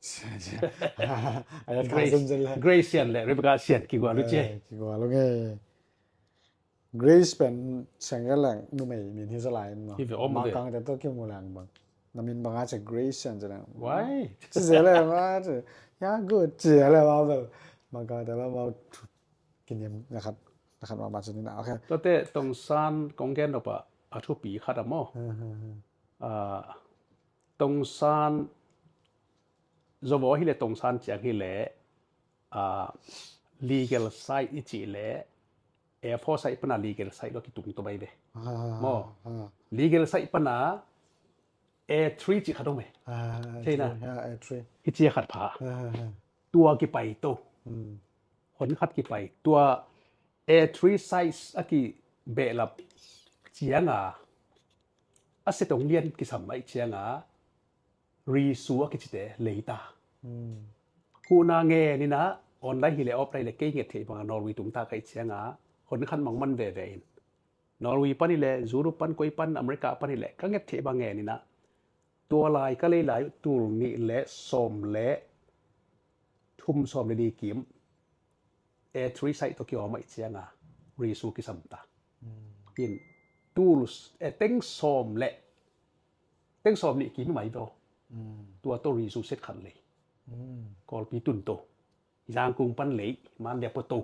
Grace Sian le Rebecca Sian kigual uh ci. Kigual uh nge. Grace pen seng e leng numei min hi zalai in maw? Hi ve om ve. Mangkang te tawh kimu leng bang. Na min bang a ci Grace Sian ci leng. Why? Ci zia le ma ci. Ya good ci le ma bel. Mangkang te la ma kiniam na khat na khat mahmah ci ni na. Okay. Tuate tongsan kong gen nop a a thupi khat a maw. Tongsan zobo hi le tongsan ciang hi le, ah, legal side i cih le A four side pana legal side lo kitung to bai ve. Maw. Legal side pana A three cih khat om e. Theina. A three. Hi cia khat pha. Tua kipai to. Hon khat kipai. Tua A three size a kibehlap cianga a setong lian kisam aih cianga risu a kicite leita. Huhna ngen ina online hi le offline le kei nget theih banga Norway tungta kaih cianga hon khat mangman veve in. Norway pan hi le Europe pan koi pan America pan hi le ka nget theih bang ngen ina. Tua lai ka lei lai uh tul nih le sawm le thum sawm le ni kim A three side tawh kihawm aih cianga risu kisam ta. In tul, eh, teng sawm le teng sawm nih kim mai tawh. Tua tawh risu set khat lei. Kawlpi tun tawh. Zangkung pan lei, Mandia pua to.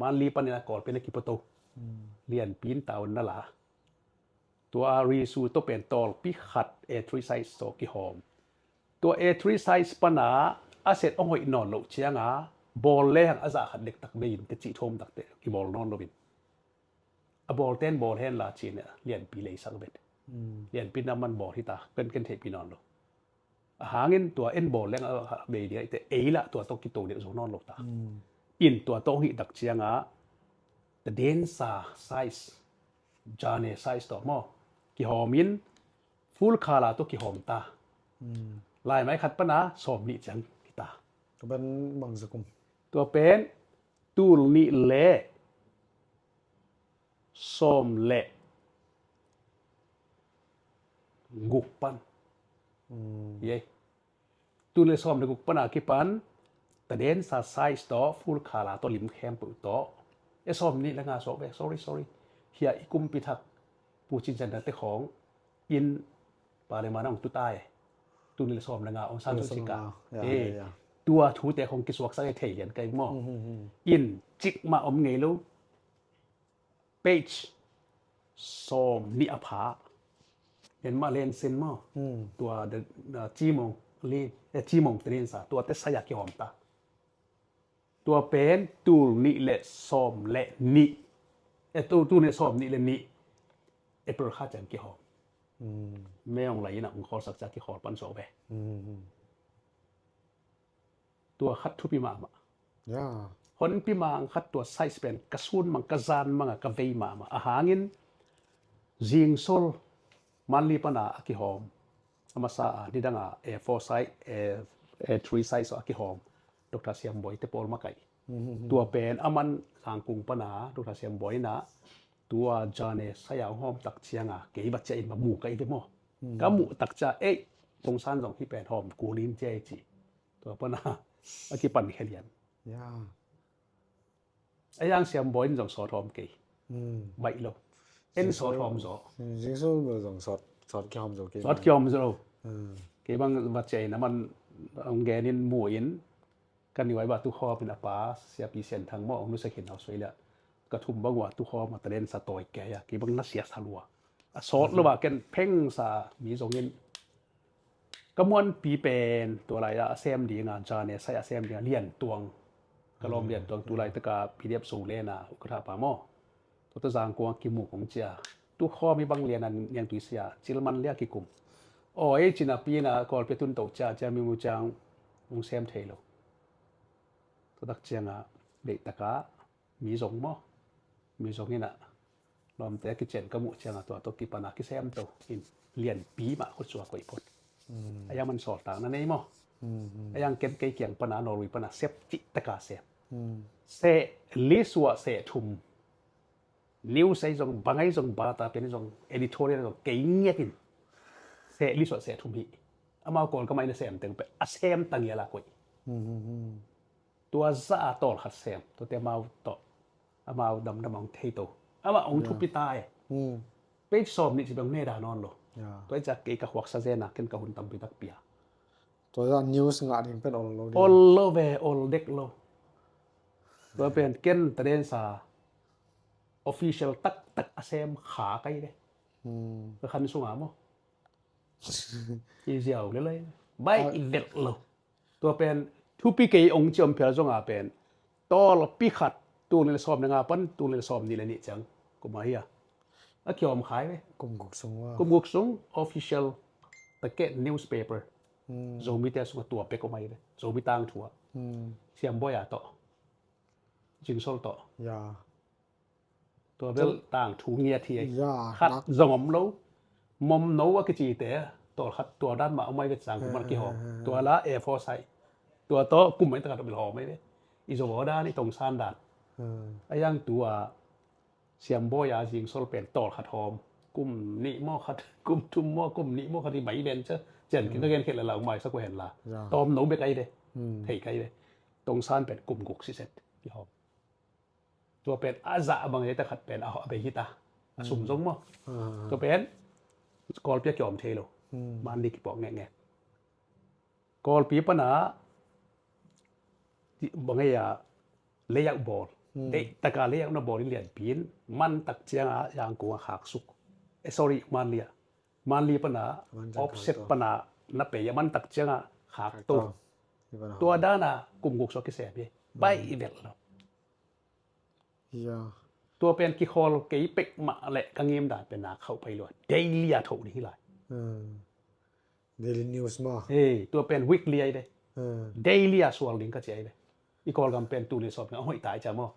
Manli pan ina Kawlpi na kipua to. Lianpi in taun na la. Tua risu tawh pen tawlpi khat A three size tawh kihawm. Tua A three size pana a set ong hoih nawn loh cianga bawl lehang a zah khat dektak bei in ka cih thawm takte kibawl nawn lo in. A bawlten bawl hen la cih ina lianpi leisak vet. Lianpi na man bawl hita ken ken theihpi nawn lo. A hangin tua en bawl leng a bei dia ite ei lah tua tawh kito deuh zo nawn lo ta. In tua tawh hih tak cianga tadensa size, jane size tawh maw kihawmin full khala tawh kihawm ta. Laimai khat pana sawm nih ciang kita. Tua pen bang zakum? Tua pen tul nih le sawm le guk pan. Yei. Tul le sawm le guk pana kipan tadensa size tawh full khala tawh lim khempeuh tawh. E sawm nih le nga sawh ve, sorry, sorry. Hia i kumpi thak Pu Cin Center te khawng in parliament ah hong tu ta e. Tul nih le sawm le nga Aung San Suu Kyi ka. Ya, ya, ya. Tua thute khawng kisuaksak e thei lian ka hi maw. In cikmah om ngei lo. Page sawm nih a pha. Myanmar len sin maw. Tua the, uh, Cimong li, eh, Cimong te len sa. Tua te sai a kihawm ta. Tua pen tul nih le sawm le nih. Eh, tul, tul nih le sawm nih le nih. April kha ciang kihawm. Mei Aung Hlaing in a hong khawlsak ciang kikhawl pan sawh ve. Tua khat thupi mahmah. Honpi mang khat tua size pen ka sun mang, ka zan mang a ka vei mahmah. A hangin zingsol Manli pana a kihawm. A masa a nidang a A four size, A, A three size a kihawm. Doctor Siam Bawi te pawl makaih. Tua pen a man Zangkung pana Doctor Siam Bawi na tua zan a sai a hawm tak ciang a kei va ciah in va mu ka hi ve maw. Ka muh tak ciang ei Aung San zong hih pen hawm kul in cia i ci. Tua pana a kipan khia lian. A yang Siam Bawi in zong sawt hawm kei. Baih lo. En sawt hawm zaw. Zingsol zong sawt, sawt kihawm zaw kei. Sawt kihawm zaw lo. Kei bang va ciah in a man hong gen in mu in. Ka ni vai ba tu khawm in a pa Siapi Sian Thang maw hong nusia khin hau suai liah. Ka thum bang ua tu khawm a talen sa tawi kei a. Kei bang na sia sa lua. A sawt lo a ken pheng sa mi zong in. Ka muanpi pen tua lai a sem ding a zan a sai a sem ding a Lian Tuang. Ka lawm Lian Tuang tu lai taka P D F Zoland a ukatha pa maw. Tua ta Zangkung a kimu kong cia. Tu khawm hi bang lian a niangtui sia cilman lia kikum. Aw ei cin a pi na Kawlpi a tun to cia cia mi mu ciang hong sem thei lo. Tua tak ciang a deih taka mi zong maw. Mi zong in a lawmte a kician ka muh ciang a tua tawh kipan a kisem to in lianpi mah khut sua koih phot. A yang man sawltak na nei maw. A yang ken kei kiang pana Norway pana sep cih taka sep. Seh li suah seh thum. News ei zong bang ei zong bata pen zong editorial zong kei ngiat in. Seh li suah seh thum hi. Amau Kawl ka mai na sem teng pe a sem tang ia la koih. Tua za a tawl khat sem tua te amau tawh amau damdam a hong thei to. Amah hong thupi ta e. Page sawm nih ci beng ne da nawn lo. Tua i ciak kei ka huaksa zen a ken ka hun tampi tak pia. Tua za news ngah ding pen ol lo ding. Ol lo ve, ol dek lo. Tua pen ken ta den sa official taktak a sem kha kai ve. Ka khan sunga maw. I ziau le lai. Bai i velh lo. Tua pen thupi kei ong ciom phial zonga pen tawlpi khat tul nih le sawm le nga pan tul nih le sawm nih le nih ciang kum a hi a. A kiawm khai ve. Kum guk sung official takeh newspaper. Zomi te sunga tua pek om ai ve. Zomi tangthua. Siam Bawi a tawh. Zingsol tawh. Tua bel tangthu ngiat hi. Khat zong om lo. Mom no a kicite tawlkhat tua dan mah om ai vet sang kuman kihawm. Tua la A four size. Tua tawh kum mai takhat bel hawm ai vet. I Zomi dan i Tongsan dan. A yang tua Siam Bawi a Zingsol pen tawlkhat hawm. Kum nih maw khat, kum thum maw, kum nih maw khat i mai ven cia. Cian kin ka gen khet la lau mai sa ku hen la. Tawm no bek ai ve. Thei kai ve. Tongsan pen kum guk siset kihawm. Tua pen a zah bang ei ta khat pen a bei hita. A sum zong maw. Tua pen Kawlpi a kiawm thei lo. Manli kipuak ngekngek. Kawlpi pana bang ei a layout bawl. Deih taka layout na bawl in lianpi in man tak cianga Zangkung a khaksuk. Eh, sorry, Manli a. Manli pana offset pana na pei a man tak cianga khakto. Tua dana kum guk sua kisem hi. Bai i velh lo. Tua pen kikhawl kei pek mah le ka ngim dan pen nak khauh pai lua. Daily a thoh ding hi lai. Daily news ma. Tua pen weekly ai ve. Daily a sual ding ka ci ai ve. I Kawlgam pen tu le sawp na hoih tai ca maw.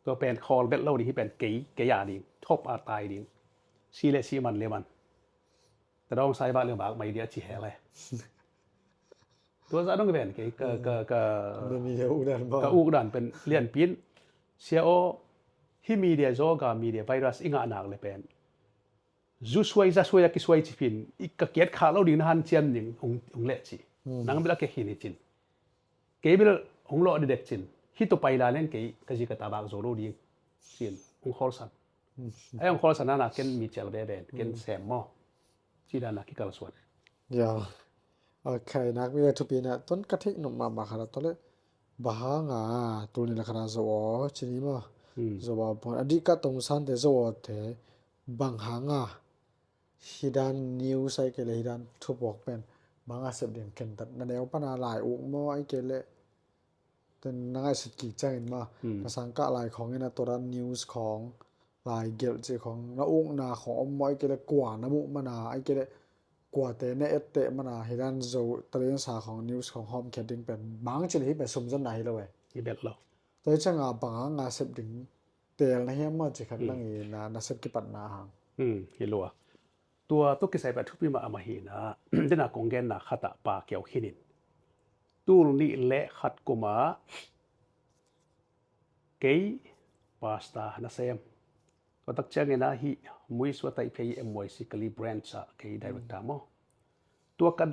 Tua pen khawl vet lo ding hi pen kei, kei a ding. Thop a tai ding. Si le si man le man. Tadawng sai vak le vak mai dia ci he le. Tua za dong ven kei ka, ka, ka, ka uk dan pen lianpi in. Sia aw, hi media zaw ka media virus i ngah nak le pen. Zu suai, za suai a kisuai ci pin, i ka kiat khak lo ding na hanciam ding, ung, ung leh ci. Nang bil a kek hi ni cin. Kei bil ung lawh didek cin. Hi tu pai la leng kei, ka zi ka ta vak zo lo ding. Cin, ung khawl san. Ai hong kholsa nana ken mi cial veve in ken sem maw? Ci dana kikalsuan. Ya. Ok, nak mi a thupi na ton ka theih nop mahmah khat a tawh le bang hanga tul ni la khat a zo aw ci ni maw? Zo aw pon a dih ka tong sante zo aw te bang hanga hidan news ai kei le hidan thupuak pen bang a sep ding kentat na neu pana lai uk maw ai kei le ten na ngaihsut kik ciangin ma na sangkah lai khawngin a tua dan news khawng lai gelh cih khawng na ukna khawng om maw ai kei le kua na muh mana ai kei le kuate na etteh mana hidan zo taliansa khawng news khawng hawmkhiat ding pen bang cih le hi pen sumzonna hi lo e. Hi bel lo. Tua hi cianga bang hanga sep ding tel na hiam maw ci khat nang i na na sep kipatna hang. Hi lua. Tua tua kisai pen a thupi mahmah hi na dena kong genna khatah pa kiau khinin tul nih le khat kuma kei pasta nasem tua tak ciangin a hi mui sua taih phei M Y C Kali branch ah kei director maw? Tua ka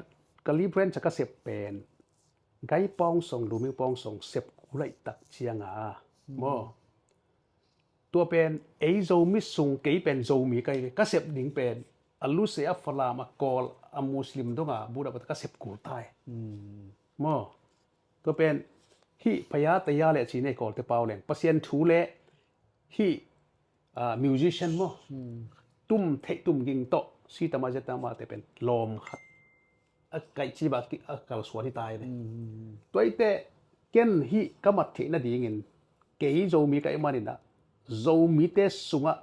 Kali branch ah ka sep pen gai pawng song lumi pawng song sep kulaih tak cianga maw? Tua pen ei Zomi sung kei pen Zomi kai ka sep ding pen a luse a Falam a Kawl a Muslim donga Buddha bata ka sep kul tai maw? Tua pen hih phaya taya le cine Kawlte pau leng Pasian thu le hih musician maw tum theih tum ging tawh sitama zetama te pen lawm khat a kaihci ba a kalsuan hi tai ve. Tuaite ken hih ka mat theih nadingin kei Zomi ka ih maninah Zomite sungah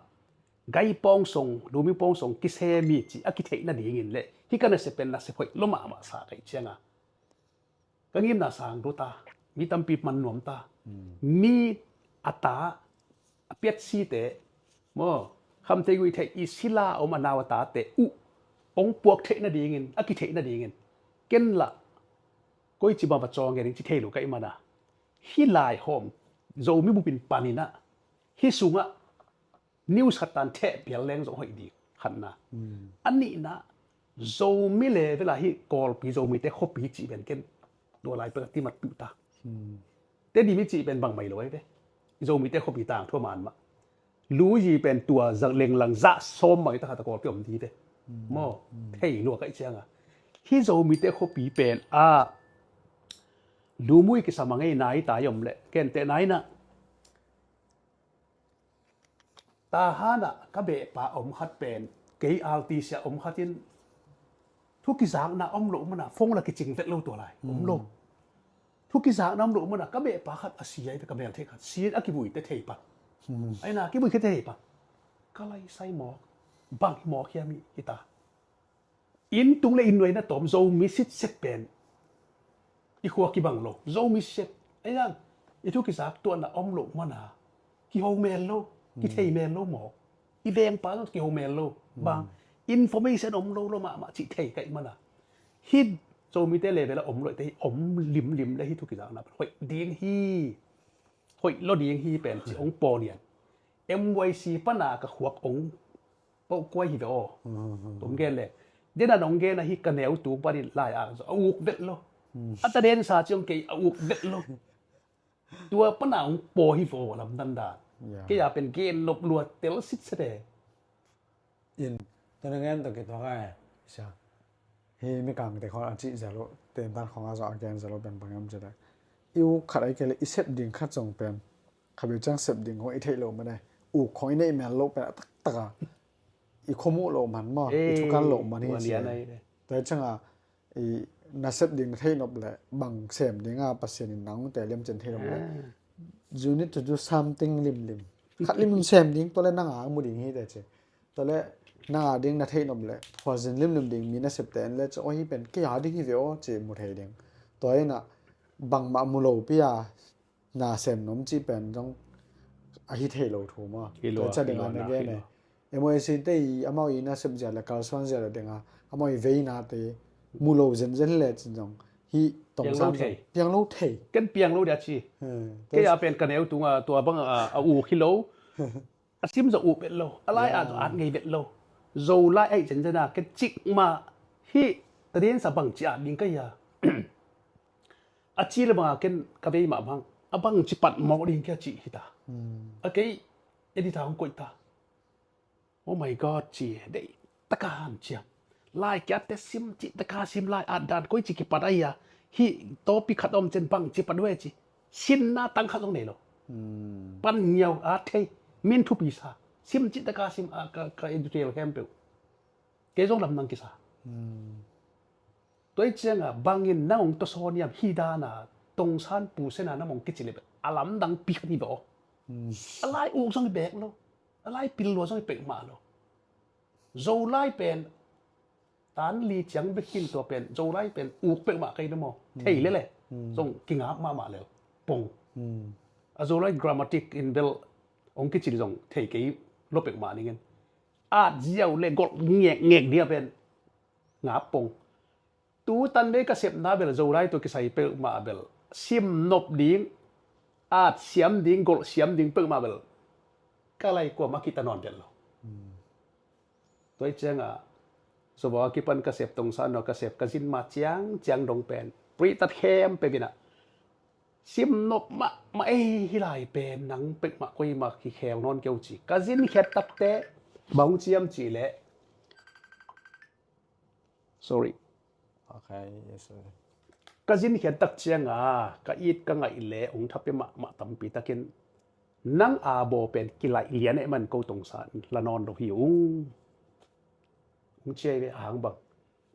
gai pawngsong lumi pawngsong kisemi cih a kitheih nadingin le hih ka nasep pen nasep hoih lo mahmah sa kaih cianga ka ngimna sang duta mi tampi man nuamta mi a ta a piatsite maw khamthei guihtheih i sila om a nau a tate uh hong puak theih nadingin a kitheih nadingin ken lah koici bang va cawng ngening ci thei lo ka ih mana hih lai hawm Zomi bupin paninah hih sungah news khat tan theh pial leng zong hoih ding khatna a nihna Zomi level ah hih Kawlpi Zomite khuapi cih pen ken tua lai pek a timat piuh ta. Tedim i cih pen bangmai lo ai ve. Zomite khuapi tangthu a man mah. Luyi pen tua lenglang zah sawm mai ta khat a Kawlpi om di ve. Maw thei lua kaih cianga hih Zomite khuapi pen a lumui kisam a ngei nai tai om leh kente nainah Tahanah ka behpa om khat pen kei R T C a om khatin thu kizakna om loh mana phone la kicing vet lo tua lai om lo. Thu kizakna om loh mana ka behpa khat a si ai ve ka mel thei khat si a kibuite thei pa aina kibui khe thei pa ka lai sai mawk bang hi mawk hiam hi ta. Inn tung le inn nuai na tawm Zomi sitset pen i khua kibang lo Zomi sitset aizan i thu kizak tuahna om lo mana kiho mel lo kithei mel lo maw i vengpa zong kiho mel lo bang information om lo lo mahmah cih thei kaih mana hih Zomite level a om loihte hi om limlim le hih thu kizakna pen hoih ding hi hoih lo ding hi pen cih hong pawlian M Y C pana ka khuak hong Paukhuai hi ve aw. Tum gen le. Dena nong gen ahi ka neu tung panin lai a a uk vet lo. A ta den sa ciong kei a uk vet lo. Tua pana ung paw hi ve aw lam dan dan. Kei a pen gen nop lua tel sit sete. In tana gen to kituak ai. Sia. Hi mikangte khawng a cih zel uh tentan khawng a zawh a gen zel uh pen bang hiam cih leh i uk khat a i kei leh i sep ding khat zong pen kha bia ciang sep ding khawng i theih loh mah ne uk khawng i neih mel loh pen a taktak a i khuamuh loh man maw i thukan loh man hi ci. Tua ciang a i na sep ding na theih nop leh bang sem ding a Pasian in nang te liam cin theih nop leh you need to do something limlim khat limlim sem ding tua leh nang a mu ding hi te ci. Tua leh nang a ding na theih nop leh khuazin limlim ding mi na septe en leh cu aw hi pen kei a ding hi ve aw ci mu thei ding. Tua inah bangmah mu lo pi a na sem nop cih pen zong a hi thei lo thu maw. Tua ca ding a na gen e. M O A C te i amau i na sep zia le kalsuan zia le ding a amau i veina te mu lo zenzen le cin zong hi tongsan piang lo thei. Ken piang lo dia ci. Kei a pen ka neu tunga tua bang a uk hi lo. A sim zong uh vet lo a lai a zong at ngei vet lo. Zo lai aih zenzen a ka cik mah hih tadian sa bang ci at ding ka hia. A ci le banga ken ka vei mah bang a bang ci pat mawk ding kia cih hita. A kei edita hong koih ta. Oh my God, ci, deih taka hanciam. Lai kiatte sim cih taka sim lai at dan koi ci kipat ai a. Hih topic khat om ciang bang ci pat uh e ci. Sinna tang khat zong nei lo. Pan ngiau at thei. Min thupi sa. Sim cih taka sim a ka, ka editorial khempeuh. Kei zong lamdang kisa. Tua hi cianga bangin nang hong tawsawn hiam hi dana Tongsan pu sena na mong kici le a lamdang pi khat hi bawh. A lai uk zong hi bek lo. A lai pil lua zong hi pek mah lo. Zolai pen tan li ciang bekin tua pen Zolai pen uk pek mah kei na maw. Thei lele. Zong kingap mahmah lel. Pong. A Zolai grammatic in bel hong kici zong thei kei lo pek mah ningen. At ziau le golh ngekngek dia pen ngap pong. Tu tan vei ka sepna bel Zolai tua kisai peuhmah bel sim nop ding, at siam ding, golh siam ding peuhmah bel ka lai kuamah kihta nawn del lo. Tua hi cianga Zova kipan ka sep Tongsan no ka sep ka zin ma ciang ciang dong pen pritat khem peuh inah sim nop mahmah ei hi lai pen nang peuhmah koimah kikhel nawn kei uh ci. Ka zin khiat takte bang hong ciam cih leh sorry. Okay, yes, sorry. Ka zin khiat tak cianga ka it ka ngaih le ong thape mahmah tampi takin nang a baw pen kilaih lian eh man ko Tongsan la nawn lo hi ung. Ung ciai ve a hang bang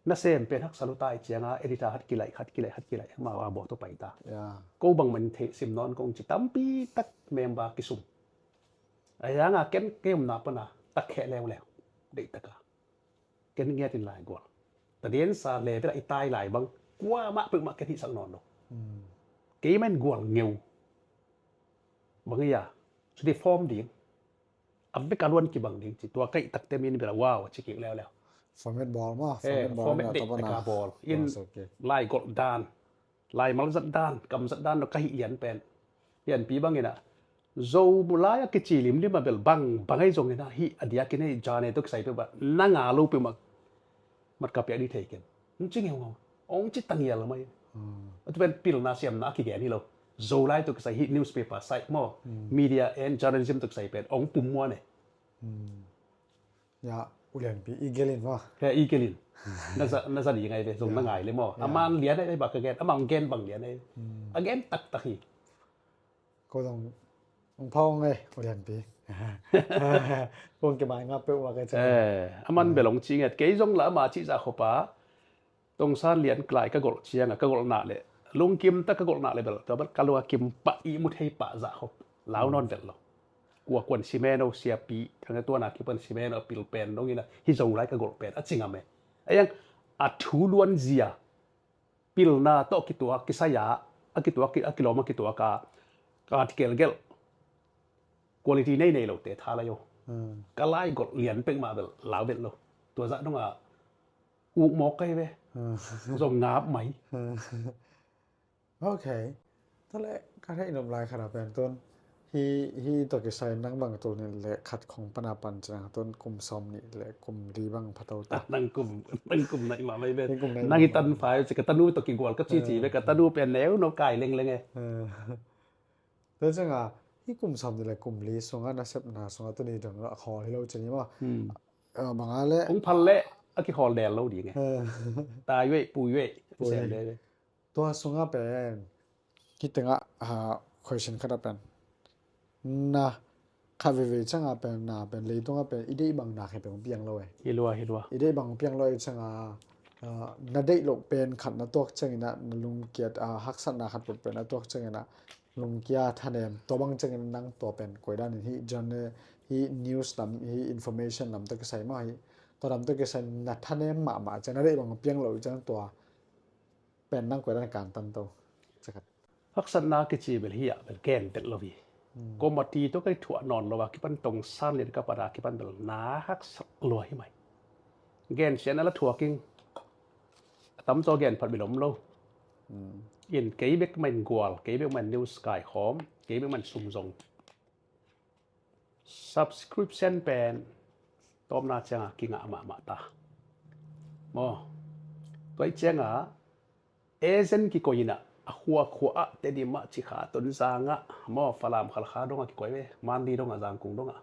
nasem pen haksa lo tai cianga editor khat kilaih khat kilaih khat kilaih ma a baw to pai ta. Yeah. Ko bang man thei sim nawn kong ci tampi tak member kisum. A yanga ken keumna pana tak kheh leuleu deih taka. Ken ngiatin lai gual. Tadiansa level a i tai lai bang kuamah peuhmah ken hihsak nawn lo. Kei man gual ngeu. Bang ia sudi form ding a vek a luan kibang ding ci tua kaih takte min bela wow a ci kik leuleu. Format bawl maw? Eh, format bawl format deih taka bawl in lai golh dan. Laimal zat dan, kam zat dan lo ka hih lian pen. Lianpi bangin ah Zomulai a kici limlim a bel bang bang ahi zongin ah hih a diakin hei jane to kisai peuh ba nanga lo peuh mat ka piak dih thei ken. Hong ci ngeungau, hong ci tangial mai. Atu pen pilna siamna a kigen hi lo. Zolai to kisai hih newspaper site maw, media and journalism to kisai pen hong pum muan e. Ya, ulianpi i gelin maw? He, i gelin. Na za, na za ding ai ve, zong na ngai le maw? A man lian ai ve bak a gen, a man gen bang lian ai. A gen taktak hi. Ko zong ong phawng ai ulianpi. Kong kimai nga peuh wa ka cang. A man belong ci nget kei zong la ama ci za khopa. Tongsan lian klai ka golh cianga ka golh nah le lungkim ta ka golh nah le bel tua bel ka lua kim pah i mu thei pah zah khop lau nawn vel lo. Kua kuan simeno siapi thang tua na kipan simeno pil pen dong ina hi zo lai ka golh pen a cingam e. A yang a thu luan zia pilna tawh kituak kisaya a kituak a kilawm a kituak a ka tikelgelh quality nei nei lo te tha lai o. Ka lai golh lian pek mah bel lau vel lo. Tua zah dong a uk mawk kai ve. Zong ngap mai. Ok. Tale ka hei nop lai khat a pen tun hi hi to kisai nang bang tul ni le khat khong pana pan cina tun kum som ni le kum li bang phato ta. Nang kum nang kum nai ma mai ve. Nang i tan fai ci ka tanu to kigual ka ci ci ve ka tanu pen neu no kai leng leng e. Tua cianga hi kum som ni le kum li sunga nasepna sunga tuni dong a khol hi lo cini maw? Banga le ong phal le a kikhol del lo ding e. Tai wei pui wei sem de. Tua sunga pen hi tenga question khat a pen na khat veve cianga pen na pen leitunga pen i deih bang nak he pen piang lo e. Hi lua hi lua. I deih bang piang lo e cianga na deih lo pen khat na tuak ciangina na lungkiat haksatna khat pen na tuak ciangina lungkia thanem tua bang ciangin nang tua pen koidanin hi journal hi news lam hi information lam to kisai maw hi tua lam to kisai na thanem mahmah ciang na deih bang piang lo ciang tua pen nang koidan kan tan to. Haksatna kici bel hi a bel gen tel lo hi. Komati to kai thuah nawn lo a kipan tongsan lian ka pada kipan bel na haksat lua hi mai. Gen sian ala thuaking a tam caw gen phat bilom lo. In kei bek main gual kei bek main news kai khawm kei bek main sum zong subscription pen tawpna cianga kingah mahmah ta maw. Tuai cianga agent kikoi inah a khuakhua ah Tedim ah Cikha Tonzang ah maw Falam Khalkha dongah kikoi ve Mandi dongah Zangkung dongah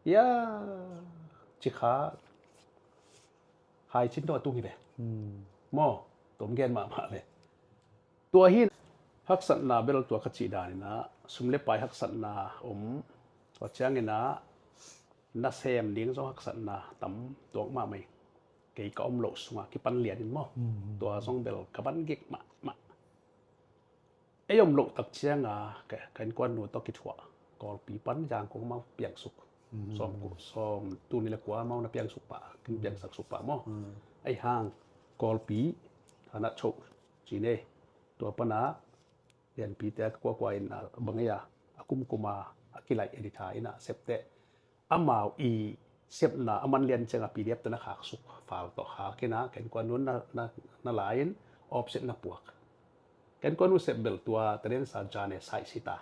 Ya, cikha hai cin dong a tung hi ve. Hmm. Maw, tom gen mahmah ve. Tua hi haksatna bel tua ka cih dan inah sum le pai haksatna om. Tua ciang inah na sem ding zong haksatna tam tuak mahmah hi. Kei ka om loh sungah kipan lian in maw. Hmm. Tua zong bel ka van gik mahmah. Ei om loh tak cianga ka, ka innkuan nu tawh kithuah Kawlpi pan Zangkong amau piangsuk. Hmm. Sawm ku, sawm tul nih le kua amau na piangsuk pah, kin piangsak suk pah maw. Hmm. Ei hang Kawlpi Thanat Choh ci ne. Tua pana lianpite a ka kuakua in a bang ei a, a kumkuma a kilaih editor in a septe amau i sepna a man lian cianga P D F te na khaksuk fal tawh khak ina ka innkuan nun na, na, na lai-in offset na puak. Ka innkuan nun sep bel tua tadiansa Jane size hi ta.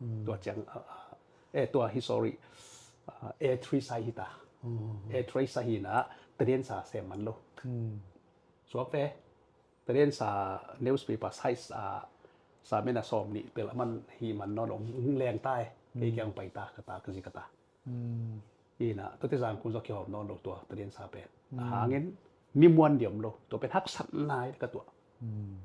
Hmm. Tua ciang, ah, ah, eh, tua hi, sorry, ah, A three size hi ta. Hmm. A three size hi na tadiansa sem man lo. Hmm. Suak ve, tadiansa newspaper size a, sa mena sawm nih bel a man hi man nawn lo, hong leng ta e. Kei kiang pai ta, ka ta, ka zi ka ta. Hmm. Ina, tuate Zangkong zong kihawm nawn lo tua tadiansa pen. Hmm. A hangin mi muan diam lo, tua pen haksatna hi ka tuah. Hmm.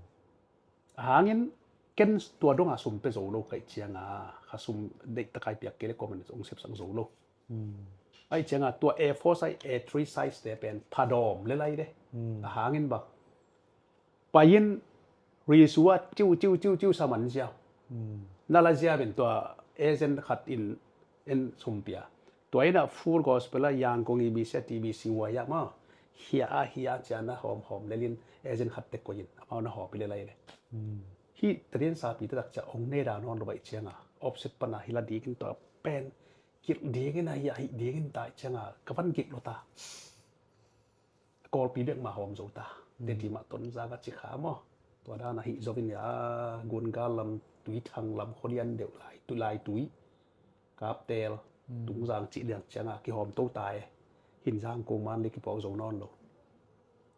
A hangin ken tua donga sum pia zo lo ka hih cianga, kha sum deihtakai piak kei le comment hong sepsak zo lo. Hmm. Ahih cianga tua A four size, A three size te pen phadawm le lai de. Hmm. A hangin bang pai-in risu a ciu, ciu, ciu, ciu sa man ziau. Hmm. Na la ziau in tua agent khat in en sum pia. Tua ina Full Gospel a Yangon E B C a T B C Y a maw. Hia a hia ciana hawm hawm lelin agent khat te koih in amau na hawm pi le lai le. Hmm. Hih tadiansa pite tak cia ong ne da nawn lo baih cianga offset pana hi la dingin tua pen kilh dingin a hia hih dingin ta cianga ka van gik lo ta. Kawlpi bek mah hawm zo ta. Hmm. Teti mah Tonzang a ci kha maw. Tua dan a hih zo in a Gungal lam, Tuithang lam, Khawlian deuh lai, tu lai tui. Kaptel, hmm, Tungzang cih liang cianga kihawm to ta e. Hin Zangkong man le kipuak zo nawn lo.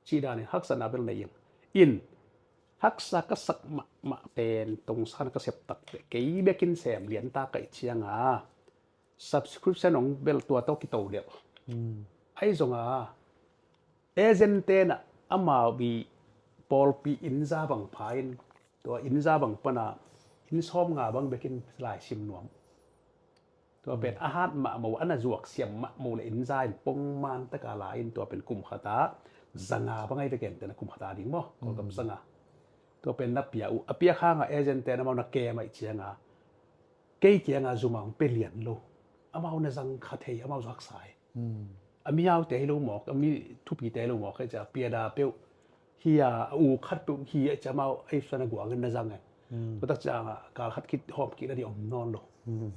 Cih dan in haksatna bel nei ing. In haksa ka sak mahmah pen Tongsan ka sep tak kei bekin sem lian ta ka hih cianga subscription ong bel tua tawh kito deuh. Hmm. Ahi zonga agent tenah amau i pawlpi innza bang pha in, tua innza bang pana inn sawmnga bang bekin lai sim nuam. Tua pen, hmm, a hat mahmah, a na zuak siam mahmah le innza in pongman taka la in tua pen kum khata zanga bang ahi veken tena kum khata ding maw, Kawlgam, hmm, zanga. Tua pen na pia uh, a piak hanga agent tena amau na kem ahih cianga kei kianga zumang pe lian lo. Amau na zang kha thei, amau zuak sai. Hmm. A mi haute hi lo mawk, a mi thupite hi lo mawk, hei cia piada peuh hi a, a u khat peuh hi a cia amau ei sana guangin na zang e. Hmm. Tua tak cianga kal khat kit hawm kit na di om nawn lo. Hmm.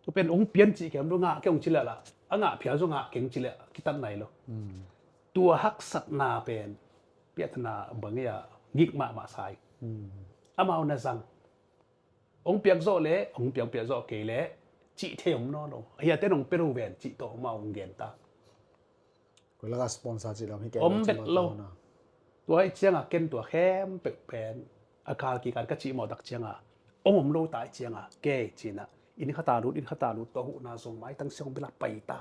Tua pen ong pian cih kem lo, ngah keng ong ci leh la, a ngah phial zo ngah keng ci leh kitat nai lo. Hmm. Tua haksatna pen piatna bang ia gik mahmah sai. Hmm. Amau na zang. Ong piak zawh le, ong piak piak zawh kei le, cih thei om nawn lo. Hiate nong pe lo ven cih tawh amau ong gen ta. Koi laka sponsor cih lam hi kei om vet lo. Tua hih cianga ken tua khempeuh pen a kal kikan ka cih mawh tak cianga ong om lo ta hih cianga kei cina inn khata lut, inn khata lut tua huhna zong maitang siang bela pai ta.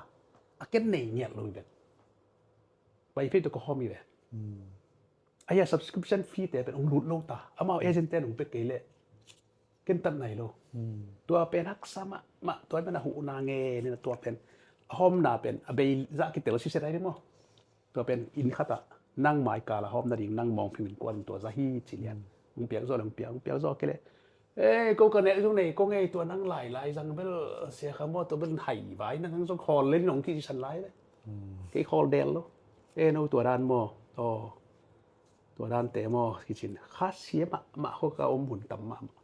A ken nei ngiat lo hi ven. Pai fei tua ka hawm hi ven. Hmm. Aia subscription fee te pen ong lut lo ta. Amau agent te nong pe kei le ken tat nai lo. Hmm. Tua pen haksa mahmah, tua pen a huhna nge nina tua pen a hawmna pen a bei zah kitel siset ai ni maw. Tua pen inn khata nang maikal a hawm nading nang mawng phimin kuan tua zah hi ci lian. Hmm. Ong piak zawh le ong piak, ong piak zawh kei le. Ei, ko ka nek zong nei ko ngei tua nang lai lai zang bel sia kha maw, tua bel hai vai nang zong khawl le nong kicisan lai le. Hmm. Kei khawl del lo. E no tua dan maw. Aw. Tua dan te maw kicin. Kha sia mahmah kho ka om hun tam mahmah.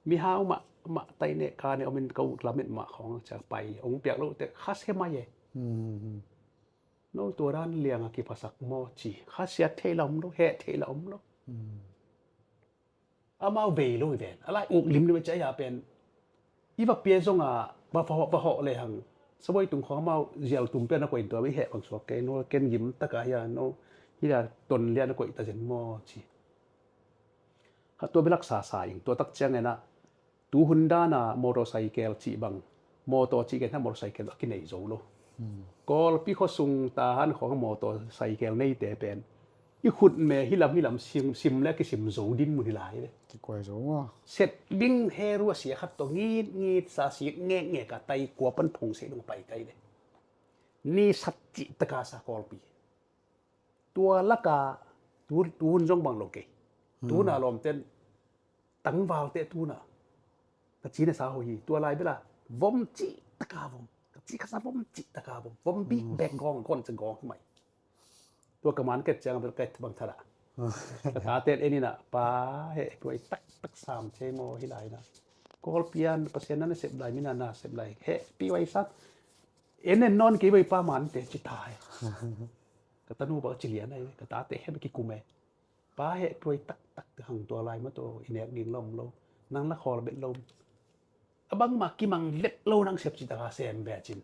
Mihau mahmah taine kane omin ka ut lamet mah khawng cia pai ong piak loh teh khasia mai e. Hmm. No tua dan lianga kiphasak maw ci khasia thei la om lo, heh thei la om lo. Hmm. Amau vei lo hi ven. A lai uk limlim a cia ia pen i va pia zonga va hawh, va hawh le hang. Saboi tung khawng amau ziau tum pia na koih in tua i heh bang suak kei no ken gim taka hia no hia ton lian a koih ta zen maw ci. Ha tua belak sa sa ing, tua tak ciang ena tu hun dana motorcycle cih bang, motor cih gen ha motorcycle a kinei zo lo. Kawlpi khuasung Tahan khawng motor cycle neite pen i khut me hilam hilam sim, sim le kisim zo din mun hi lai ve. Kikuai zo maw? Set bing he rua sia khat tawh ngit ngit sa sik ngek ngek a tai kua pan phung se dong pai kai ve. Ni sat cih taka sa Kawlpi. Tua laka tu, tu hun zong bang lo kei. Tuna lawmten tangvalte tuna ka ci na sa ho hi. Tua lai bela vom cih taka vom, ka ci ka sa vom cih taka vom, vom bik bek gawng kon ceng gawng hi mai. Tua ka man ket ciang bel kai bang thada. Ka taten en ina pa he puai tak tak sam cei maw hi lai na. Kawlpi an Pasian na na sep lai mina na sep lai he pi wai sat. En en non kei bai pa man te ci tai. Ka tanu ba ci lian ai ka tate he ba ki kume. Pa he puai tak tak te hang tua lai ma to i nek ding lom lo. Nang la khol bet lo. A bang ma ki mang let lo nang sep ci taka sem be cin.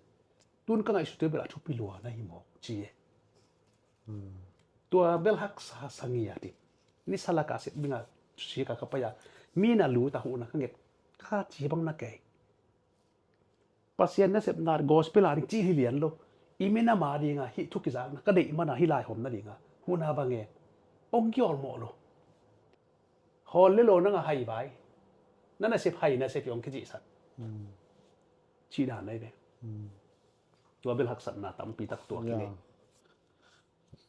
Tun ka ngai su te bela thupi lua na hi mawk ci e. Tua bel haksa sangi a ti. Ni sala ka sep binga si ka ka paya. Mi na lu ta hu na ka nget ka ci bang na kei. Pasian na sepna gospel a ding ci hi lian lo. I mina ma dinga hi thu kizakna ka deih mana hi lai hom na dinga huna bange. Ong kiol mo lo. Hol le lo nanga hai vai. Na na sep hai na sep ong kici sat. Ci dan nai be. Tua bel haksatna tampi tak tua kine.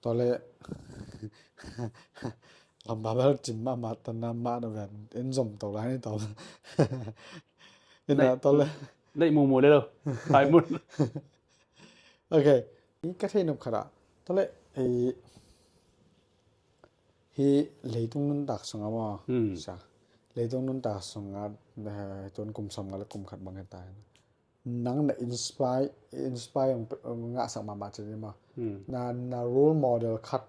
Tole lamba bel cim mama tana ma na ven in zom to lai ni to. Ina tole. Nei mu mu le lo. Hai mun. Ok. Ka thei nop khada tole. Hi leitung nuntak sunga maw. Sa leitung nuntak sunga tun kum som nga le kum khat bang hetai. Nang na inspire inspire ngahsak mahmah cin i maw. Na na role model khat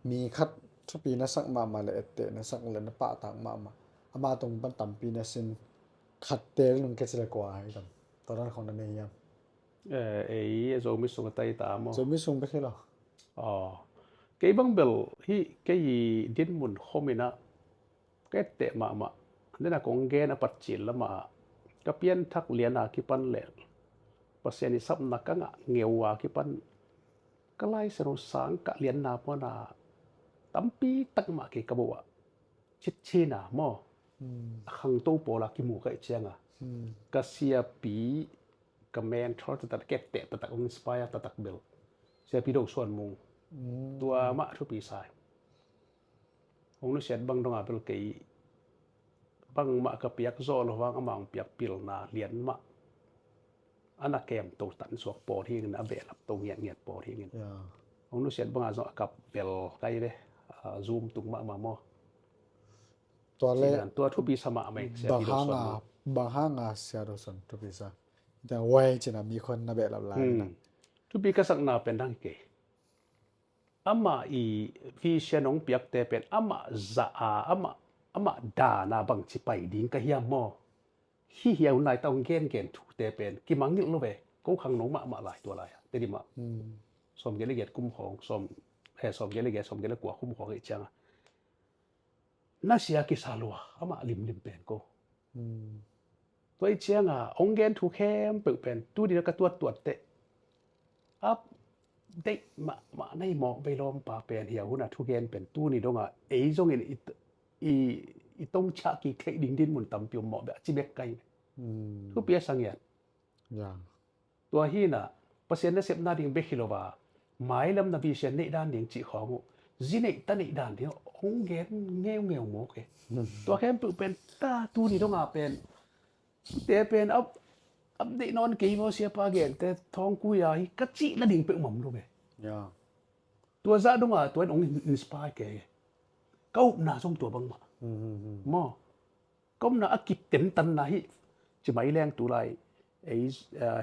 mi khat thupi na sak mahmah le etteh na sak le na pahtak mahmah ama tung pan tampi na sin khat tel nung kecile kua hi tam. Tua dan khong na nei hiam? Ei Zomi sung a tai ta maw? Zomi sung bek hi lo. Kei bang bel hi kei dinmun khomin ah ka etteh mahmah. Nena kong gen a patcil lama ka pianthak liana kipan le Pasian i sapna ka ngah ngeu a kipan ka laisen uh sang ka lianna puana tampi tak mah kei ka bo ah citcina maw. A khangto pawla kimu ka i cianga ka siapi ka mentor tatak ka etteh tatak hong inspire tatak bel siapi do suan mung tua mah thupi sai. Hong nusiat bang donga bel kei bangmah ka piak zawh lo vang amah hong piak pilna lian mah a na kem to tan suak pawl hingin a behlap to ngiat ngiat pawl hingin hong nusiat banga zong a kap bel kai ve. Zoom tung mahmah maw? Tua le tua thupi sa mah mai. Bang hanga bang hanga sia do son thupi sa. Ita wai cina mi khon na behlap lai na. Thupi ka sakna pen dang hi kei. Amah i vision hong piakte pen amah zah a amah amah dana bangci pai ding ka hiam maw? Hi hiau nai ta hong gengen thute pen kimangngilh lo ve. Ko khangno mahmah lai tua lai a Tedim ah sawmgel le giat kum khawng sawm he sawmgel le giat sawmgel le kua kum khawng hi cianga na sia kisa lua amah limlim pen ko. Tua i cianga hong gen thu khempeuh pen tuni ka tuat tuat teh update mahmah na hi mawk bei lawmpa pen hiau huna thugen pen tuni donga ei zongin i tongchah kik theih ding dinmun tampi om mawk beh a ci bek kai. Thupi a sangiat. Tua hina Pasian nasepna ding bek hi lo va mailam na vision neih dan ding cih khawng uh zi neih ta neih dan ding hong gen ngeungeu mawk e. Tua khempeuh pen ta tuni donga pen te pen update nawn kei maw siapa gente thawngkui a hi ka cih nading peuh mam lo ve. Tua zah donga tua in hong inspire kei ka upna zong tua bangmah maw? Ka upna a kip tentanna hi ci mai leng tulai ei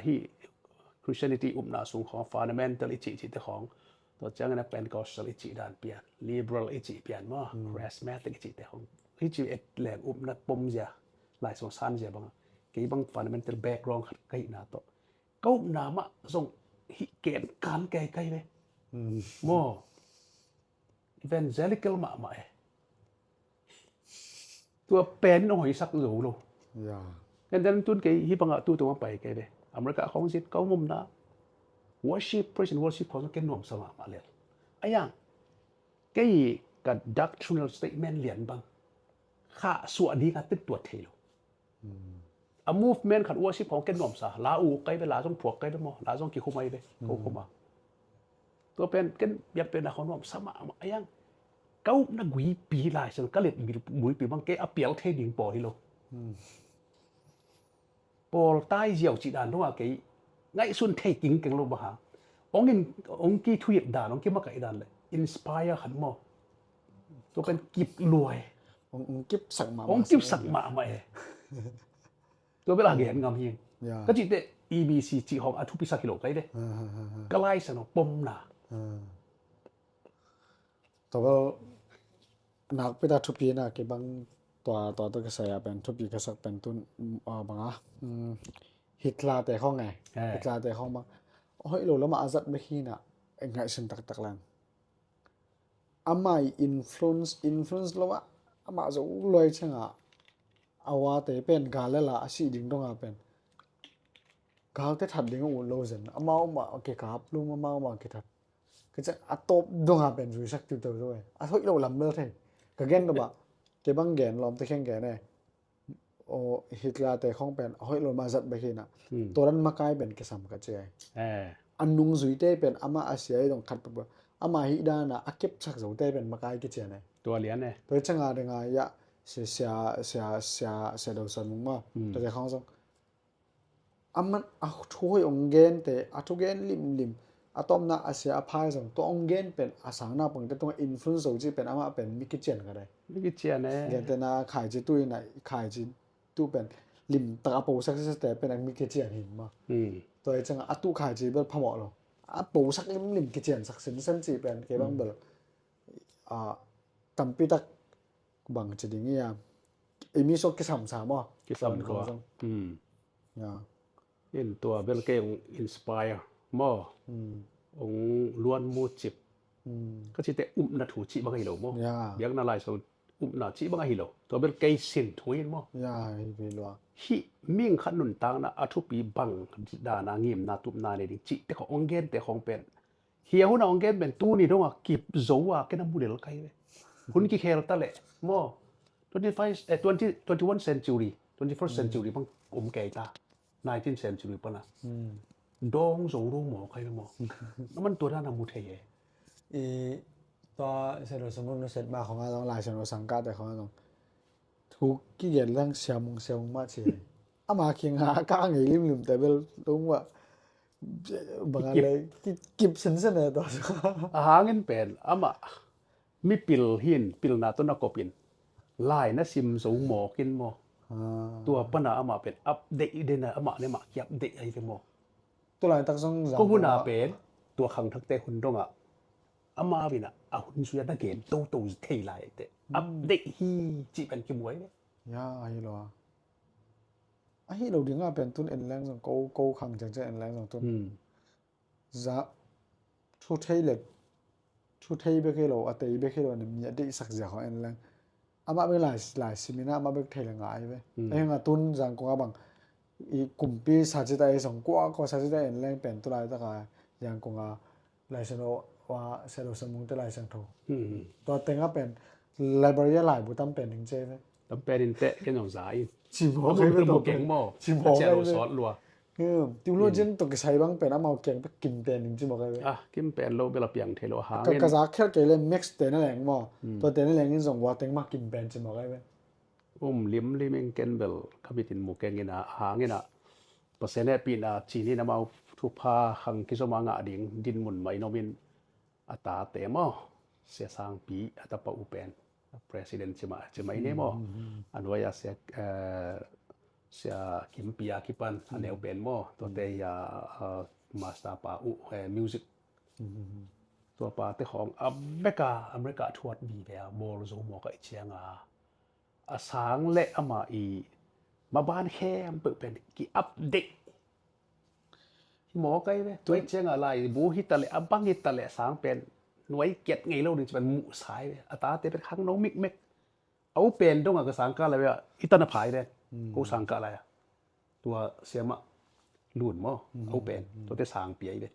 hi Christianity upna sung khawng fundamental i cih cihte khawng tua ciangin a Pentecostal i cih dan pian, liberal i cih pian maw, charismatic i cihte khawng hi ci et leng upna pomzia laisong sanzia banga kei bang fundamental background khat ka hihna tawh ka upna mah zong hih ken kan kei kai ve maw? Evangelical mahmah e. Tua pen in hong hoisak zo lo. Ken dan tun kei hi bangah tu tungah pai kei ve. America khong zit ka um umna Worship, praise and worship khawng ken nuamsa mahmah lel. A yang, kei ka doctrinal statement lian bang khah suah ding a pen tua thei lo. A movement khat worship khawng ken nuamsa, la u kai ve, la zong phuak kai ve maw, la zong kikhum ai ve, ko khum a. Tua pen ken biak pen a khawng nuamsa mahmah a yang. Ka upna guipi lai san ka let guipi bang kei a pial thei ding pawl hi lo. Pawl tai ziau cih dan dong a kei ngaihsun thei kingkeng lo bang hang. Ong in, ong kithuhilh dan, ong kimakaih dan le inspire khat maw. Tua pen kip luai. Ong, ong kipsak mahmah. Ong kipsak mahmah e. Tua bel a gen ngam hi. Ya. Ka cihte E B C cih hong a thupisak hi lo kai ve. Ha, ha, ha, ha. Ka lai san hong pomna. Ha. Tua bel nakpi tak thupi na kei bang tua, tua tua ka sai a pen thupi ka sak pen tun, ah, bang a, mm, Hitler te khong e. Eh. Hitler te khong bang. Hoih lo lama a zat bek hi na, ngaihsun taktak lang. Amah i influence, influence lo a, amah zo luai chang a, a wate pen gal le la a si ding dong a pen. Galte that ding a ut lo zen. Amau mah kikap lum, amau mah kithat. Ka ciang a tawp dong a pen zuisak tiuto zo e. A hoih lo lam bel thei. Ka gen lo ba. Kei bang gen lawmte kheng gen e. O Hitler te khong pen a hoih lo ma zat bek hi na. Hmm. Tua dan makai pen kisam ka ci ai. Eh. A nungzuite pen amah a sia i dong khat pek pek. Amah hih dan a a kepsak zote pen makai kician e. Tua lian e. Tua i ciang a ding a ya sia, sia, sia, sia, sia do san mung ma. Hmm. Tua te khong zong. Aman a thu hoih ong gente, a thugen limlim, a tawpna a sia a phai zong, tua ong gen pen a sang naupangte tungah influence zo cih pen amah pen mi kician ka dai. Mi kician e. Gente na khaici tu in a khaici tu pen limtak a posak sisate pen a mi kician hi mah. Hmm. Tua hi ciangah a tu khaici bel phamawh lo. A posak limlim kiciansak sinsen cih pen kei bang bel. A tampi tak bang ci ding ia. I mi suk kisam sa maw. Kisam tua. Hmm. Ya. In tua bel kei ong inspire maw. Hmm. Ong luan mu cip. Hmm. Ka cite upna thu cih bang ahi lo maw. Ya. Biakna lai so upna cih bang ahi lo. Tua bel kei sin thu in maw. Ya, hi bi lua. Hih ming khat nuntakna a thupi bang dana ngimna tupna nei ding cih te khong ong gen te khong pen. Hia hun a ong gen pen tuni dong a kip zo a kena mu lel kai ve. Hun kikhel ta le maw. Twenty five, eh, twenty, twenty one century, twenty first century bang om kei ta. Nineteen century pana. Dong zo lo maw kai ve maw. Naman tua dana mu thei e. I tua sedo sumrun set ma khong a dong lai sedo sangka te khong a dong. Thu kigen lang siamung siamung ma ci. Ama kinga ka ngei limlim te bel dong wa. Bang a le kip sinsen e tua. A hangin pen ama mipil hin pilna tawh na kopin lai na sim zo mawkin maw. Tua pana ama pen update dena ama ne ma ki update ai ve maw. Tulaitak zong zang ko huna pen tua khangthakte hun dongah ama vina a hun zuia na gen toto thei lai te update hi cih pen kimuai ve. Ya ahi lo a. Ahi lo dinga pen tun en leng zong ko, ko khang ciangciang en leng zong tun. Za thu thei le thu thei bek hi lo, a tei bek hi lo, a mi a deihsak zia khong en leng. Amah bek lai, lai simina amah bek thei le ngai ve. Ahi nga tun zangkong a bang i kumpi sacita i song kua ko sacita en leng pen tulaitaka zangkong a Laisiangtho wa, Siangtho Samung te Laisiangtho. Tua tengah pen library a laibu tam pen ding ce ve. Tam pen in teh ken zong za in. Ci mawk ai ve tua pen. Ci mawk ai ve. Tiu lo jin tua kisai bang pen amau kiang pek kim pen ding ci mawk ai ve. Ah, kim pen lo bel a piang thei lo hang in. Ka za khial kei le Max te na leng maw. Tua te na leng in zong wa teng mah kim pen ci mawk ai ve. Um limlim in ken bel ka mit in mu keng in a hang in a. Pasian hehpihna cinin amau thupha khang kizom a ngah ding dinmun mah in om in a tate maw, Sia Sangpi a tapa uh pen a president ci mah, ci mah in e maw. A nuai a Sia, eh, Sia Kimpi a kipan a neu pen maw, tuate a, eh, master pa uh, eh, music. Tua pate khawng a beka America thuat vive a bawl zo mawk a i cianga a sang le amah i maban khempeuh pen ki update hi mawk ai ve. Tua i cianga laibu hi ta le a bang hi ta le a sang pen nuai kiat ngei lo ding ci pen muhsa ai ve. A tate pen khangno mikmek. A u pen donga ka sangkah lai ve a i tan a phai ve. Ko sangkah lai a tua siamah lun maw a u pen tuate sangpi ai ve.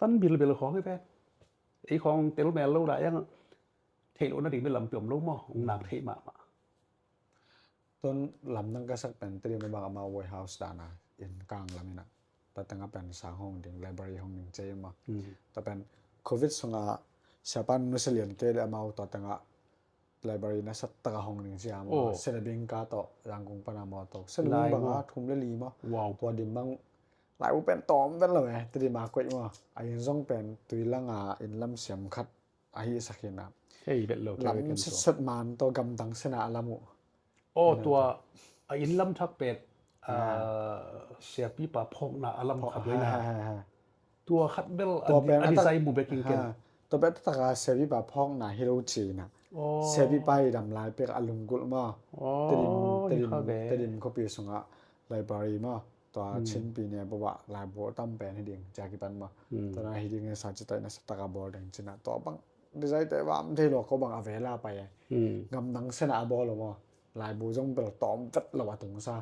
Pan bilbel khawng hi ve. Ei khawng tel mel lo lai ang. Theih loh nading bel lampi om lo maw? Ong nak theih mahmah. Tun lamdang ka sak pen Tedim a bang amau White House dan a inn kang lam in a, tua teng ah pen sang hong ding, library hong ding ci hi maw? Tua pen Covid sungah siapa nusia lian kei leh amau tua teng ah library nasiatak a hong ding ci hi maw? Senabingka tawh Yangon pan a maw tawh, Senabing bang a thum le li maw? Tua dim bang laibu pen tawm vet lo e, Tedim a koih maw? A inn zong pen Tuilang a inn lam siam khat ahi sak hi na. Hei vet lo, lam sitset man tawh gamdang sena a lam uh. Aw, tua a inn lam thak pet siapipa phawkna a lam khat loi na. Tua khat bel a design mu bek in ken. Tua pet taka siapipa phawkna hi lo ci na. Siapipa i dam lai pek a lunggulh maw? Tedim, Tedim khuapi sungah library maw? Tua Chinpi ne bobah laibu tam pen hi ding cia kipan maw? Tua na hi ding sa ci taih nasiatak a bawl ding ci na, tua bang design te vam thei lo ko bang a vela pai e. Gamdang sena a bawl lo maw? Laibu zong bel tawm vet lo a tungsa.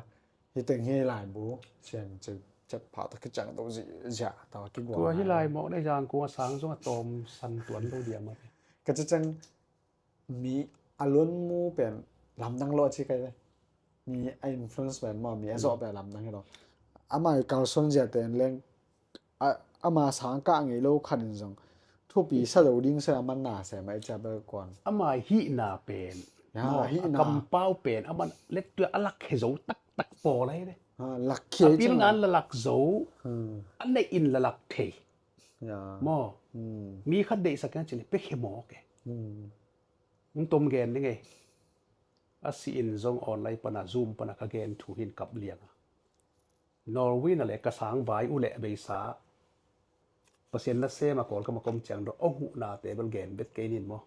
Hi teng hi laibu sian ci, cet pha ta kiciang to zia ta kigual. Tua hi lai mawk na, Yangon a sang zong a tawm san tuan lo dia maw? Ka ci ceng mi a luan mu pen lamdang lo a ci kai ve. Mi a influence pen maw, mi a zawh pen lamdang hi lo. Ama i kalsuan zia ten leng ama sang kah ngei lo khat in zong thupi sa lo ding sa a man na se mai cia bel kuan. Ama hihna pen maw, a kampau pen ama lettua a lak he zo taktak pawl ahi ve. A pilna in la lak zo, a neih in la lak thei. Maw, mi khat deihsak keng cile pek he mawk e. Ong tom gen ni ngei. A si in zong online pana, Zoom pana ka gen thu hin kap lianga. Norway na le ka sang vai uh le beisa Pasian na sem a kawl ka makom ciang dong ong huhna te bel gen bet kei nin maw?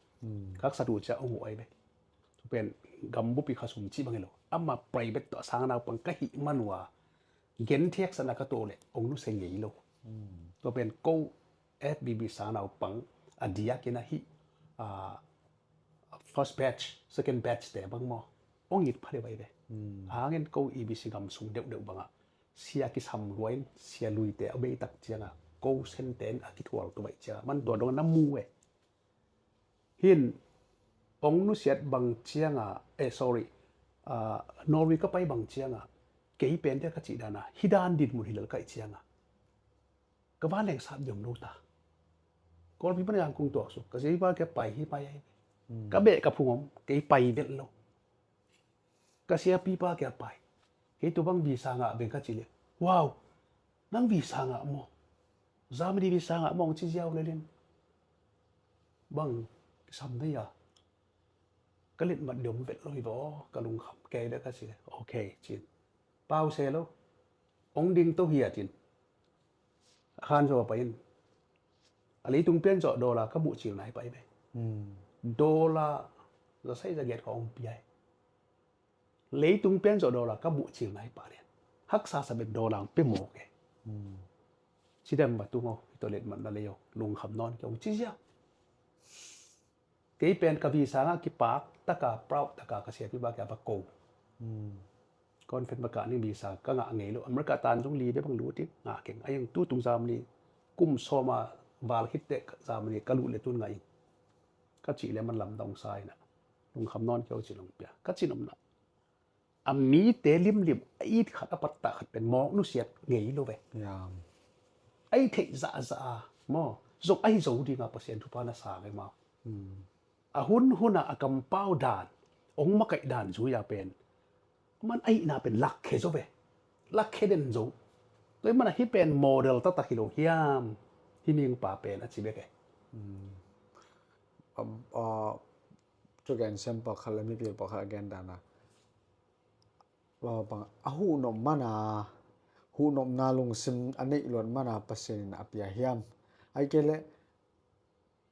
Ka sat uh cia ong huh ai be. Thu pen gambupi khasum cih bang hi lo. Ama private tawh a sang naupang ka hih manua gen thiak sana ka to le ong nuse ngei lo. Tua pen ko F B B sang naupang a diakin a hih first batch, second batch te bang maw? Ong it pha deuh ai ve. Hangin ko E B C gam sung deuhdeuh bangah sia kisam luain sia luite a beitak cianga ko senten a kithual tu baih cianga man tua dong na mu e. Hin ong nusiat bang cianga, eh sorry, Norway ka pai bang cianga kei pente ka cih dana hi dan din mun hi lel kaih cianga ka van leng sap diom lo ta. Kawlpi pan a Yangon tuak suk ka sia hi pa kia pai hi pai ai. Ka beh ka phung om kei pai vet lo. Ka siapipa kia pai. Kei tu bang visa ngah beng ka ci le. Wow, nang visa ngah maw? Germany visa ngah maw ong ci ziau le lin. Bang kisam dei a. Ka litmat diom vet lo hi vaw ka lungkham kei le ka ci le. Okay cin. Pau se lo. Ong ding to hi a tin. A khan zaw a pai in. A leitung pian zawh dollar ka muh cil nai pai ve. Dollar za sai za giat ka ong piai. Leitung pian zawh dollar ka muh cil nai pa lian. Haksa sa bet dollar ang pe mawk e. Cidam ba tung aw, hi to letmat na lei aw, lungkham nawn kia ong ci ziau. Kei pen ka visa ngah kipak taka, proud taka ka siapipa kia va ko. Conference va kah ning visa ka ngah ngei lo. America tan zong li bia bang lut in ngah keng. A iang tu tung Germany kum sawma val khitte Germany ka lut le tun ngah in. Ka cih le man lamdang sa ina. Lungkham nawn keu ci long pia. Ka cin om na. A mite limlim a it khat a pattah khat pen mawk nusiat ngei lo ve. A i theih zahzah a maw, zong a hi zo dinga Pasian thupha na sa ve maw? A hun huna a kampau dan, ong makaih dan zui a pen man a hihna pen lakkhe zo ve. Lakkhe den zo. Tua i mana hi pen model taktak hi lo hiam? Hi mingpa pen a ci bek e. Cu gen siam pawlkhat le mipil pawlkhat a gen dana a huhnop mana, huhnopna lungsim a neih luat mana Pasian in a pia hiam? Ai kei le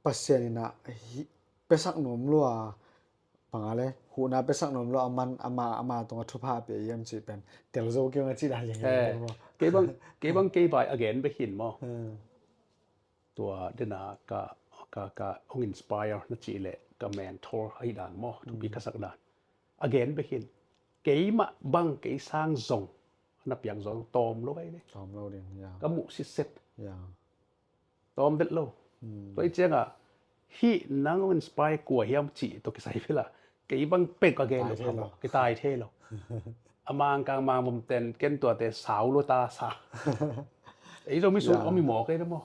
Pasian in a piasak nuam lua panga le huhna piasak nuam lua a man ama ama tunga thupha a pia hiam cih pen tel zo keu na cih dan liang. Kei bang kei bang kei vai a gen bek hin maw? Tua dena ka ka ka hong inspire na cih le ka mentor ahi dan maw, thupi ka sak dan a gen bek hin. Keimah bang kei sang zong na piang zong tawm lo ai ve. Tawm lo ding ya. Ka muh sitset ya. Tawm vet lo. Tua i ciangah hih nang hong inspire kua hiam cih tawh kisai vela kei bang pek a gen lo. Kitai thei lo. A mangkang mangbom ten ken tuate sau lo ta sa. Ei zo mi sung om i mawk ei na maw?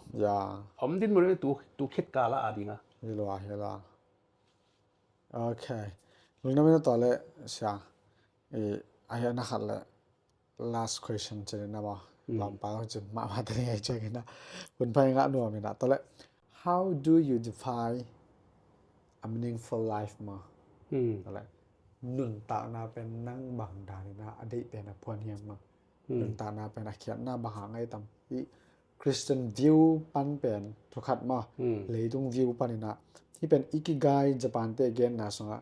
Om din mun tu tu khit kala a dinga. Hi lo a, hi lo a. Ok. Lungdam ina tawh le sia. I a hi a na khat le last question cin ina maw? Lampa kong cin mahmah ta ni ngai ciang ina. Hun phai ngah nuam ina tawh le, how do you define a meaningful life maw? Tawh le, nuntakna pen nang bang dan ina a deih pen a phuan hiam maw? Nuntakna pen a khiatna bang hang ei tam? I Christian view pan pen thukhat maw? Leitung view pan ina, hih pen ikigai Japan te genna sungah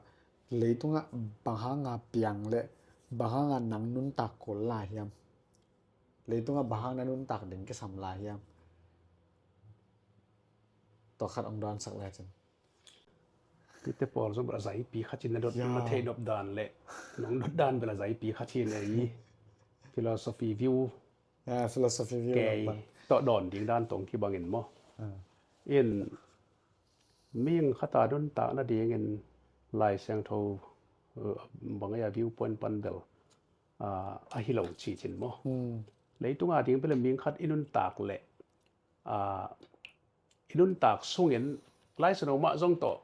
leitungah bang hanga piang le bang hanga nang nuntak kul lai hiam? Leitungah bang hanga nuntak ding kisam lai hiam? Tua khat ong dawnsak le cin. Pite pawl zong bel a zaipi khat in na dot na thei dop dan le nong dot dan bel a zaipi khat in ei. Philosophy view. Philosophy view kei tawh dawn ding dan tong kibangin maw? In mihing khata nuntak nadingin Lai Siangtho bang ei a view point pan bel a hi lo ci cin maw? Leitunga ding bel mihing khat i nuntak le i nuntak sungin Lai Siangtho mah zong tawh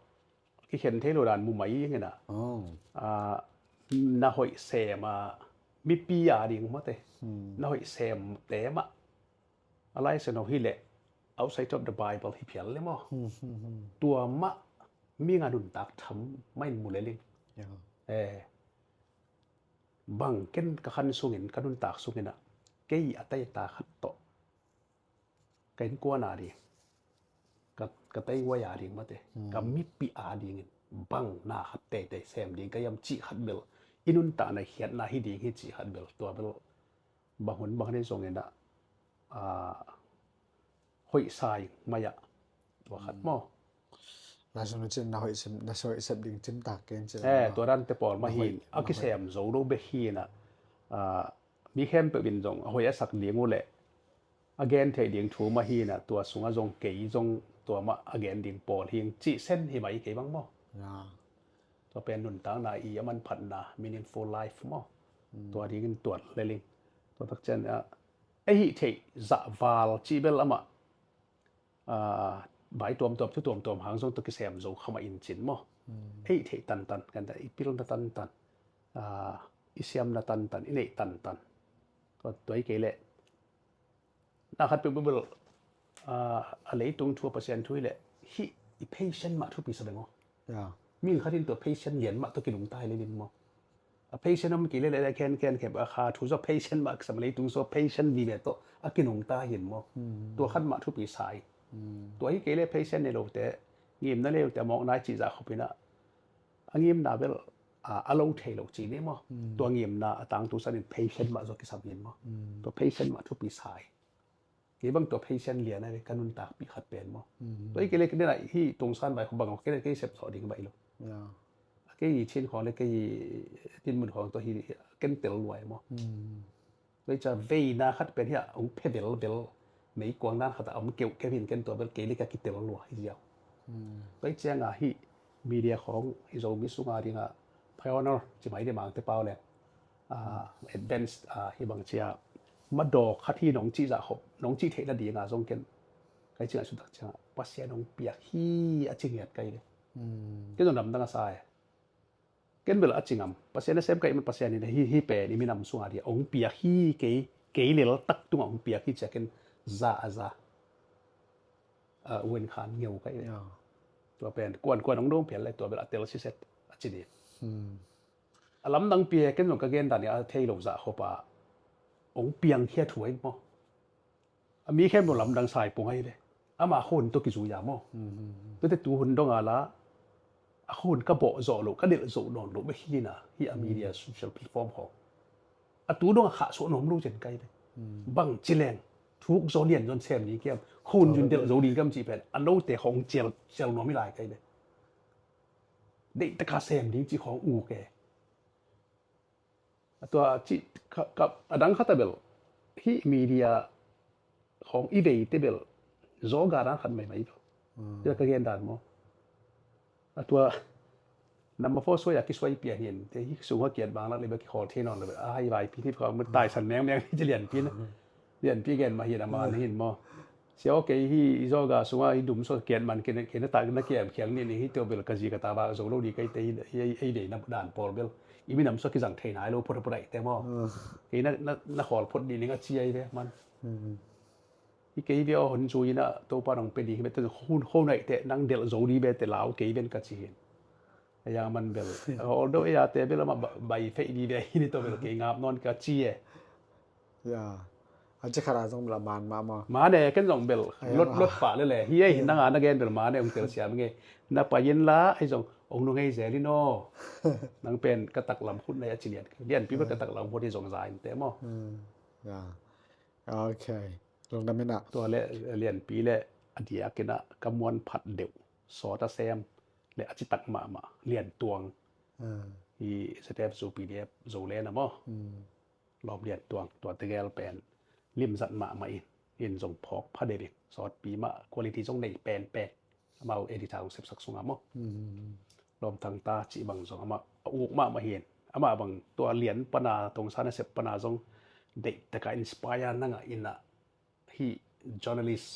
kikhen thei lo dan mumai ingin a na hoih sem a mipi a ding mawte na hoih sem te mah a Lai Siangtho hi leh outside of the Bible hi phial le maw? Tua mah mi nga nuntak tham mah in mu le ling. Bang ken ka khan sungin ka nuntak sungin a kei a taita khat tawh ka innkuan a ding, ka, ka teihuai a ding mate, ka mipi a dingin bang na khat teitei sem ding ka hiam cih khat bel i nuntakna khiatna hi ding hi cih khat bel tua bel bang hun bang nei zongin a hoih sa ing mai ah tua khat maw? Na sung cin na hoih sim, na hoih sep ding cimtak ken cin. Tua dan te pawl mah hin a kisem zo lo bek hi na, mi khempeuh in zong a hoih a sak ding uh leh a gen theih ding thu mah hi na, tua sungah zong kei zong tua mah a gen ding pawl hi ing cih sen hi mai kei bang maw? Tua pen nuntakna i a manphatna meaningful life maw? Tua dingin tuat leling. Tua tak cian a ei hih theih zahval cih bel amah vai tuamtuam thu tuamtuam hang zong tawh kisem zo khamah in cin maw? Ei hih theih tantan kan ta, i pilna tantan, i siamna tantan, i neih tantan. Tua, tua hi kei leh na khat peuhpeuh bel a leitung thu a Pasian thu hi leh hih i patient mah thupi sa beng aw. Mi khat in tua patient lian mah tawh kinungta hi lelin maw? A patient om kei leh leh khen khen khen a kha thu zaw patient mah kisam a leitung zaw patient vive tawh a kinungta hi in maw? Tua khat mah thupi sa hi. Tua hi kei leh patient nei lote, ngimna nei lote a mawkna i cih zah khop in a a ngimna bel a lo thei lo ci ni maw? Tua ngimna a tangtu sanin patient mah zaw kisam hi in maw? Tua patient mah thupi sa hi. Kei bang tua patient lian a ve ka nuntakpih khat pen maw? Tua hi kei leh kei dena hi tungsan vai khawng bang kei le kei sep zawh ding vai lo. A kei chin khawng le kei dinmun khawng tua hi ken tel luai maw? Tua hi cia veina khat pen hi a hong phe velvel meikuang nan khat a om keuhkeuh hin ken tua bel kei le ka kitel luai hi ziau. Tua hi cianga hih media khawng hi Zomi sunga dinga pioneer ci mai de mangte pau leng advance hi bang cia madawk khat hi nong cih zah khop nong cih theih nadinga zong ken kai cingah sutak ciangah Pasian hong piak hi a ci ngiat kai ve. Ken zong namdang a sa e. Ken bel a cingam Pasian a sem kai man Pasian in hi hi pen i minam sunga dia hong piak hi kei kei lel tak tungah hong piak hi cia ken za a za. Wen khan ngeu kai ve. Tua pen kuan kuan hong dong phial lai tua bel a tel siset a ci ding. A lamdang pi he ken zong ka gen dan a thei lo zah khop a hong piang khia thu ahi maw? A mi khem lo lamdang sai pung ahi ve. Ama khun to kizui a maw? Tute tu hun dong a la a khun ka bawh zawh lo ka delh zoh nawn lo bek hi na hi a media social platform khawng. A tu dong a khah suah nuam lo zen kai ve. Bang ci leng thuk zaw lian zawn sem ding kiam khun zun delh zo ding kiam cih pen a note khawng cial cial nuam hi lai kai ve. Deih taka sem ding cih khawng uk e. A tua cih a dang khat a bel hih media khawng i veite bel Zawga dan khat maimai lo. Tua ka gen dan maw? A tua number four suai a kisuai pian hin te hi sung ha kiat bang lak le bek kikhawl thei nawn lo bek a hai vaipi ni fa mu taisan mengmeng hi ci lianpi na. Lianpi gen mah hin a man hin maw? Sia aw kei hi i zawga sunga i dum suak kiat man kei na tak na kiam khial ni ni hi teo bel ka zi ka ta va zo lo di kai te hi ei vei na dan pawl bel i minam suak kizang thei nai lo phot phot ai te maw? Kei na na khawl phot di ning a ci ai ve man. Hi kei ve aw hon zu ina Topa nong pe di hi ve te hun ho nai te nang del zo di ve te lau kei ven ka ci hin. A yang man bel. Although ei a te bel ama bai fei di ve hi ni to bel kei ngap non ka ci e. Ya. A ci khara zong bel a man ma ma. Ma ne ken zong bel lot lot pa le le hi ei nang a na gen bel ma ne ong tel siam nge. Na pa yin la ei zong ong nung ei zel i no. Nang pen ka tak lam khut na ya ci lian. Lian pi bel ka tak lam khut i zong za in te mo. Ya. Ok. Lungdam ina. Tua le lianpi le a diak ina ka muan phat deuh sawt a sem le a citak mahmah lian tuang. I Z F zu P D F zo le na maw? Lawm lian tuang tua tegel pen limzat mahmah in in zong phawk pha deuh in sawtpi mah quality zong nei penpen. Amau editor hong sepsak sunga maw? Lawm Thang ta cih bang zong amah a uk mahmah hin amah bang tua lian pana tongsan a sep pana zong deih taka inspire nanga ina hi journalist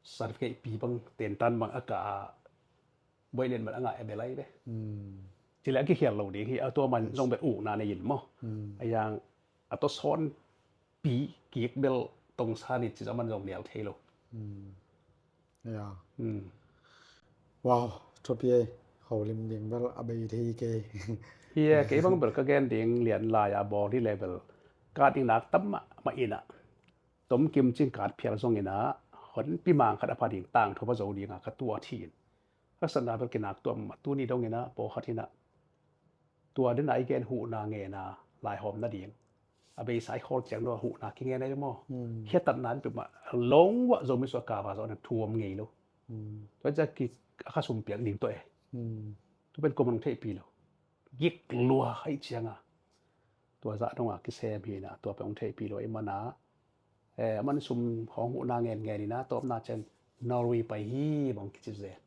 certificate pi bang tentan bang a ka a boih lian bang a ngah a belai ve. Cile a kikhial lo ding hi a tua man zong bel ukna nei in maw? A yang a tua sawn pi kik bel tongsan in ci zong man zong nial thei lo. Ya. Wow, thupi ei. Holim ding bel a bei thei kei. Hi e, kei bang bel ka gen ding lian lai a bawl hi le bel kat ding nak tam mah mah ina. Tom kim cing kat phial zong ina hon pi mang khat a pha ding tang thup a zo dinga ka tua thin. Ka sanna bel kinak tuam mah tuni dong ina pawkhat ina. Tua dena i gen huhna ngena laihawm nading a beisa i khawl ciang lo a huhna kingen ai maw? Hiatatna an peuhmah longwah Zomi suah kava zawh na thuam ngei lo. Tua cia ki a kha sum piak ding tawh e. Tu pen kum hong theihpi lo. Gik lua hai cianga tua zah donga kisem hina tua pen hong theihpi lo i mana. Eh, a man sum khawng huhna ngen ngen ina tawpna cian Norway pai hi bang kici zen.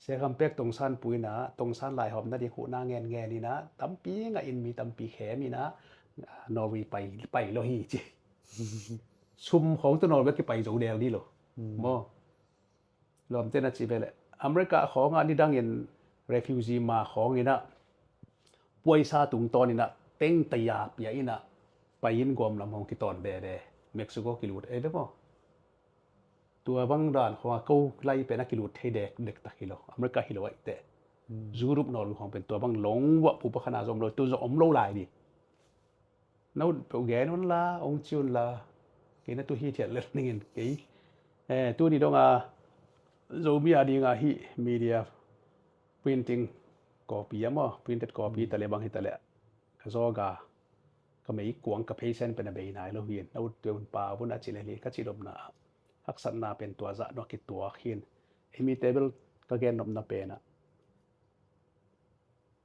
Sia kham pek tongsan pu ina tongsan laihawm nading huhna ngen ngen ina tampi ngah in mi tampi khem ina Norway pai pai lo hi ci. Sum khawng tu Norway kipai zo del di lo. Maw. Lawmte na ci ve le America khawnga nidangin refugee ma khawng ina puaisa tungtawn ina teng taya pia ina pai in gawm lam hong kitawn veve Mexico kilut ei ve maw? Tua bang dan khawnga ko lai pen a kilut thei dek dek tak hi lo America hi lo ai te. Europe nawl khawng pen tua bang long wah pupa khana zom lo tu zom om lo lai di. Na ut peuh gen un la ong ci un la kei na tu hi thiat lel ningin kei. Eh, tuni donga Zomi a dinga hi media printing copy a maw printed copy tale bang hi tale ka zawga ka mei kuang ka pheisen pen a bei nai lo hin na ut peuh un pa vun a ci le li ka ci lopna haksatna pen tua zah nua kituak hin ei mi table ka gen nopna pena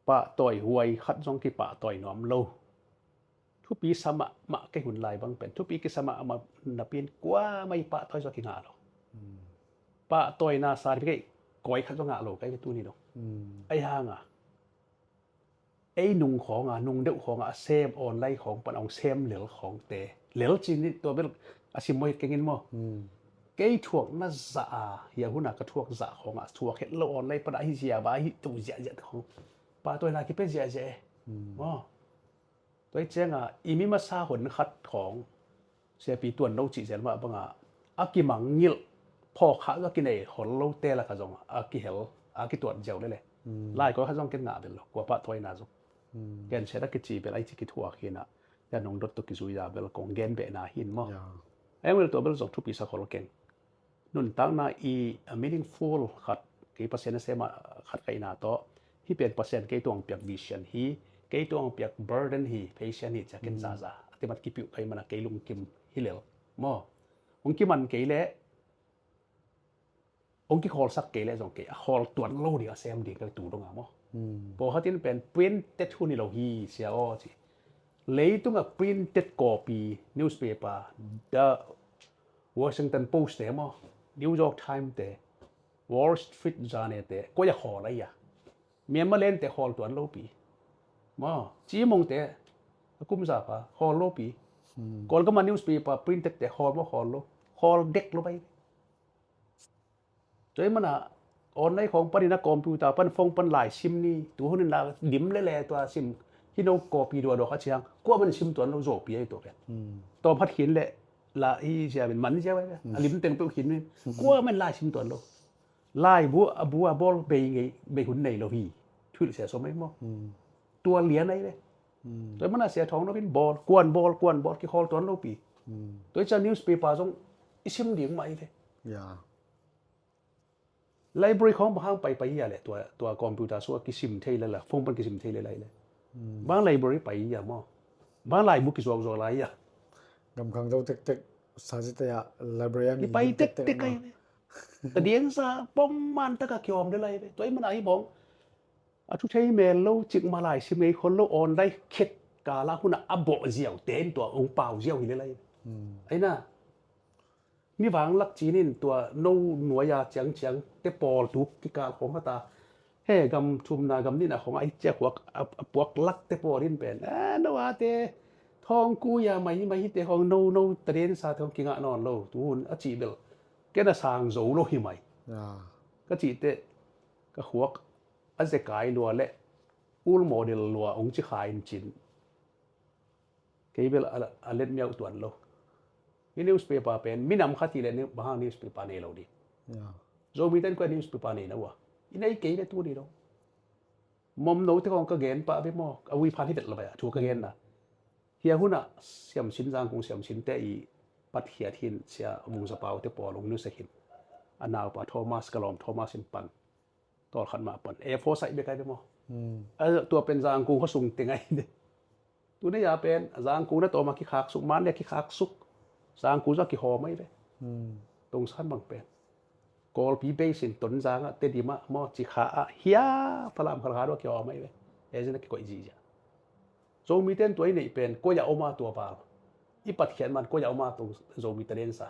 pahtawi huai khat zong kipahtawi nuam lo. Thupi sa mahmah kei hun lai bang pen thupi kisa mahmah napin kuamah i pahtawi zong kingah lo. Pahtawina certificate koi khat zong ngah lo kai ve tuni dong. Ai hanga ei nung khawnga nung deuh khawnga a sem online khawng pan a hong sem lel khawngte lel cin tua bel a sim maw hi kengin maw? Kei thuak na zah a hia huna ka thuak zah khawnga thuak het lo online pan a hi zia ba hi tu ziahziah te khawng pahtawina kipia ziahziah e maw? Tua hi cianga i mi masa hon khat khawng siapi tuan lo cih zel mah banga a kimangngilh phawk khah a kinei hol lote laka zong a kihel a kituat ziau lele. Lai koi khat zong ken ngah bel lo kua pahtawina zong gensiat a kici bel a i ci kithuak hina. Tua nong dot tawh kizui a bel kong gen behna hin maw? Eng bel tua bel zong thupi sa khol keng. Nuntakna i a meaningful khat kei Pasian a sema khat ka ina tawh hi pen Pasian kei tuang piak vision hi kei tuang piak burden hi patient hi cia ken zaza a timat kipiuh kai mana kei lungkim hi lel maw? Ong kiman kei leh ong kikhawlsak kei leh zong kei a khawl tuan lo ding a sem ding ka tu donga maw? Pawlkhatin pen printed hun hi lo hi sia aw ci. Leitunga printed copy newspaper the Washington Post te maw? New York Times te, Wall Street Journal te, koi a khawl a ia. Myanmar Land te khawl tuan lo pi. Maw, Cimong te, a kum za pa, khawl lo pi. Kawlgama newspaper printed te khawl maw khawl lo. Khawl dek lo pai. Tua i mana online khawng panin a computer pan phone pan lai sim ni. Tu hunin la dim lele tua sim. Hi no copy dua dua kha ciang. Kua man sim tuan lo zo pi ai tua pen. Tawm khat khin le la hi zia min man zia bai. A lim teng peuh khin min. Kua man lai sim tuan lo. Lai bu a bu a bawl bei ngei bei hun nei lo hi. Thuil sia so mai maw. Tua lian ai ve. Tua mana sia thawng no bin bawl kuan bawl kuan bawl ki khawl tuan lo pi. Tua i ciang newspaper zong i sim ding mah i ve. Library khawng bang hang pai pai ia le tua computer sua kisim thei le la phone pan kisim thei le lai le. Bang library pai ia maw. Bang laibu kizuak zuak lai ia. Gamkhang zo tektek sa zite ia library a mi pai tektek ai ve. Ka diang sa pong man taka kiawm le lai ve. Tua i mana hi bawng. A thu thei mel lo cik ma lai sim ngei khol lo online khet kala huna a bawh ziau ten tua ong pau ziau hi le lai. Aina mi vang lak cinin tua no nuaia ciangciang te pawl tuk kikal khawm hata he gam thumna gam nina khawng a hi ciak huak a puak lak te pawl in pen a no a te thawng kuia mai mai hi te khawng no no taden sa te khawng kingah nawn lo tuhun a cih bel kena sang zo lo hi mai ka cih te ka huak a zekai lua le ul model lua ong ci kha in cin kei bel a let miau tuan lo. Hi newspaper pen minam khat hi le bang hang newspaper nei lo ding. Zomi ten kua newspaper nei na ua i nei kei le tu ni lo. Mom no te kong ka gen pa be maw a ui phan hi vet lo ba thu ka gen na. Hia huna siam sin zang kung siam sin te i pat hiat hin sia mung za pau te pawl ong nu se hin a nau pa Thomas ka lawm Thomas in pan tawlkhat mah pan a four sai bia kai bia maw. Tua pen zangkung kha sung te ngai de. Tuna ia pen zangkung na tawma kikhak suk man le kikhak suk zangkung za kihawm ai ve. Tongsan bang pen kawlpi beisin ton zanga te dima maw ci kha a hia Falam khalkha dua kihawm ai ve. Ezina kikoih zizia. Zomi ten tua i neih pen koi a oma tua val i patkhiat man koi a oma tua Zomi taden sa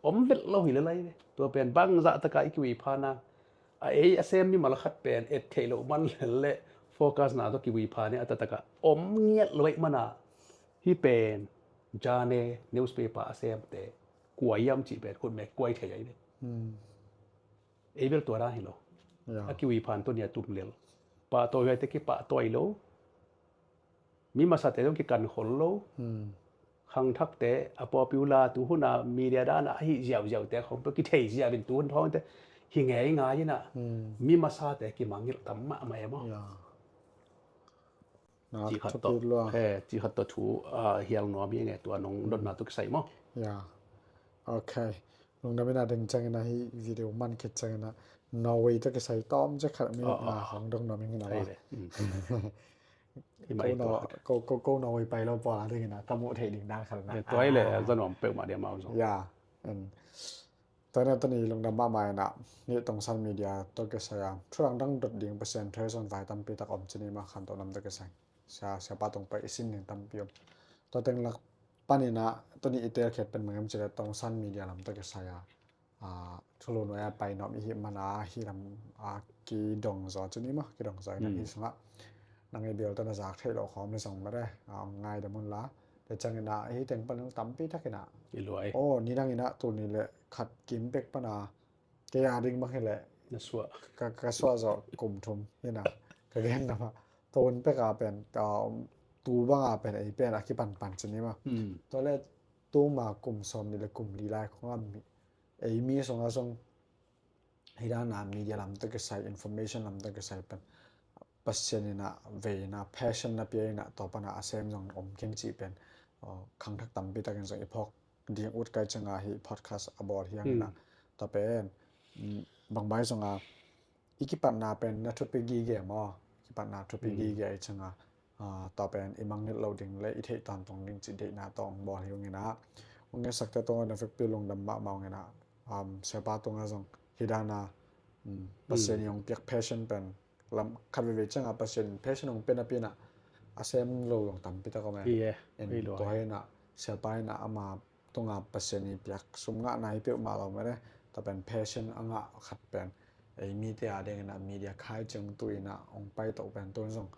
om vet lo hi le lai ve. Tua pen bangzah taka i kiwi phana a ei a sem mi malakhat pen et theih loh man lel le focus na tua kiwi phane a tataka om ngiat lo mana hi pen jane newspaper a semte kuai yam cih pen khut mek kuai thei ai ve. Ei bel tua dan hi lo. A kiwi phan tua nia tum lel pahtawi huaite kipahtawi lo. Mi masate zong kikan khol lo. Khangthakte a popular tu huna media dana ahi ziauziaute khong pe kithei ziavin tu hun thawngte hi ngei ngai ina mi masate kimangngilh tam mahmah e maw. Ci khat tawh thu hial nuam hi nge tua nong dotna tu kisai maw. Ok. Lungdam ina ding ciangin ahi video man khit ciangin a Norway tawh kisai tawm ciak khat minute nga hong dong nuam ing ina. Ko Norway pai lo pawl a dingin a ka muh theih ding dan khat na. Tuai le za nuam peuhmah dia mau zong. Ya. Tuai na tuni lungdam mahmah ina ni Tongsan Media tawh kisai a thu dangdang dot ding Pasian thu hei zong vai tampi tak om cini ma khan tawh nam tawh kisai. Sia siapa tung pai i sin ding tampi om. Tua teng lak panin a tuni i telkhiat pen mangem cile Tongsan Media lam tawh kisai a thulu nuai a pai nuam i hih mana hih lam a kidong zaw cun i maw kidong zaw in a hih sungah nang i bial tawh na zak theih loh khawm le zong mare a ngai dam un la. Te ciangin a hih teng pan tampi takin a i luai aw ni dangin a tul ni le khat kim pek pan a kei a ding bang hi leh na suah ka suah zawh kum thum hi na ka gen na mah. Tua hun pek a pen tu bang a pen ei pen a kipanpan cin hi mah. Tua le tuma kum sawm ni le kum li lai khong a ei mi sung a sung hi dan a media lam tawh kisai information lam tawh kisai pen Pasian in a vei in a passion na pia in a tua pan a a sem zong om keng cih pen khangthak tampi takin zong i phawk ding ut kai cianga hi podcast a bawl hiang ina ta pen bangbai zonga i kipatna pen na thupi gige maw kipatna thupi gige ai cianga ta pen i mangngilh lo ding le i theih tantong ding cih deihna tawng bawl hiang ina ung ngesak te tawng na vekpi lungdam mahmah ung ina siapa tunga zong hidana Pasian i ong piak passion pen lam khat veve cianga Pasian in passion ong pia napi ina a sem lo zong tampi tak om e. Tua hi ina siapa ina ama tunga Pasian i piak sum ngahna hi peuhmah lo mene, tua pen passion a ngah khat pen ei mite a dingin ah media khai ciang tu in ah hong pai toh pen tun zong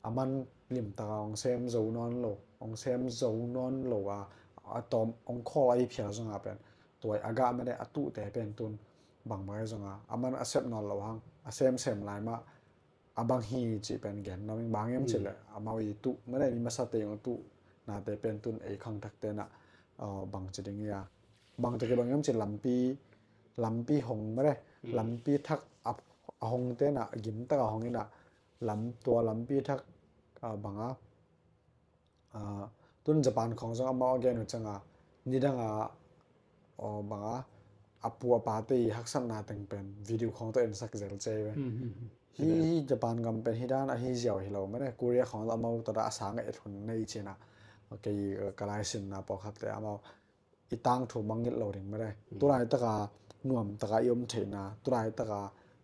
a man limtaka hong sem zo nawn lo, hong sem zo nawn lo a, a tawm hong khawl a i phial zong a pen tua a gah mene a tuhte pen tun bang mai zong a a man a sep nawn lo hang a semsem lai mah a bang hi cih pen gen nuam ing. Bang hiam cih leh amau i tuh mene, mi masate i tuh nate pen tun ei khangthakte na bang ci ding hi a, bang ci ding bang hiam cih lampi, lampi hong mene, lampi thak a hongte na gimtak a hong in ah lam, tua lampi thak bang a Aa, tun Japan khawng zong amau a gen uh cianga nidanga aw banga a pu a pate i haksatna teng pen video khawng tawh ensak zel cei ve. Hi, hi Japan gam pen hi dan ahi ziau hi lo mene, Korea khawng amau tawh a sang et hun nei cina. Kei ka laisinna pawlkhatte amau i tangthu mangngilh lo ding mene. Tulaitaka nuamtaka i om theihna, tulaitaka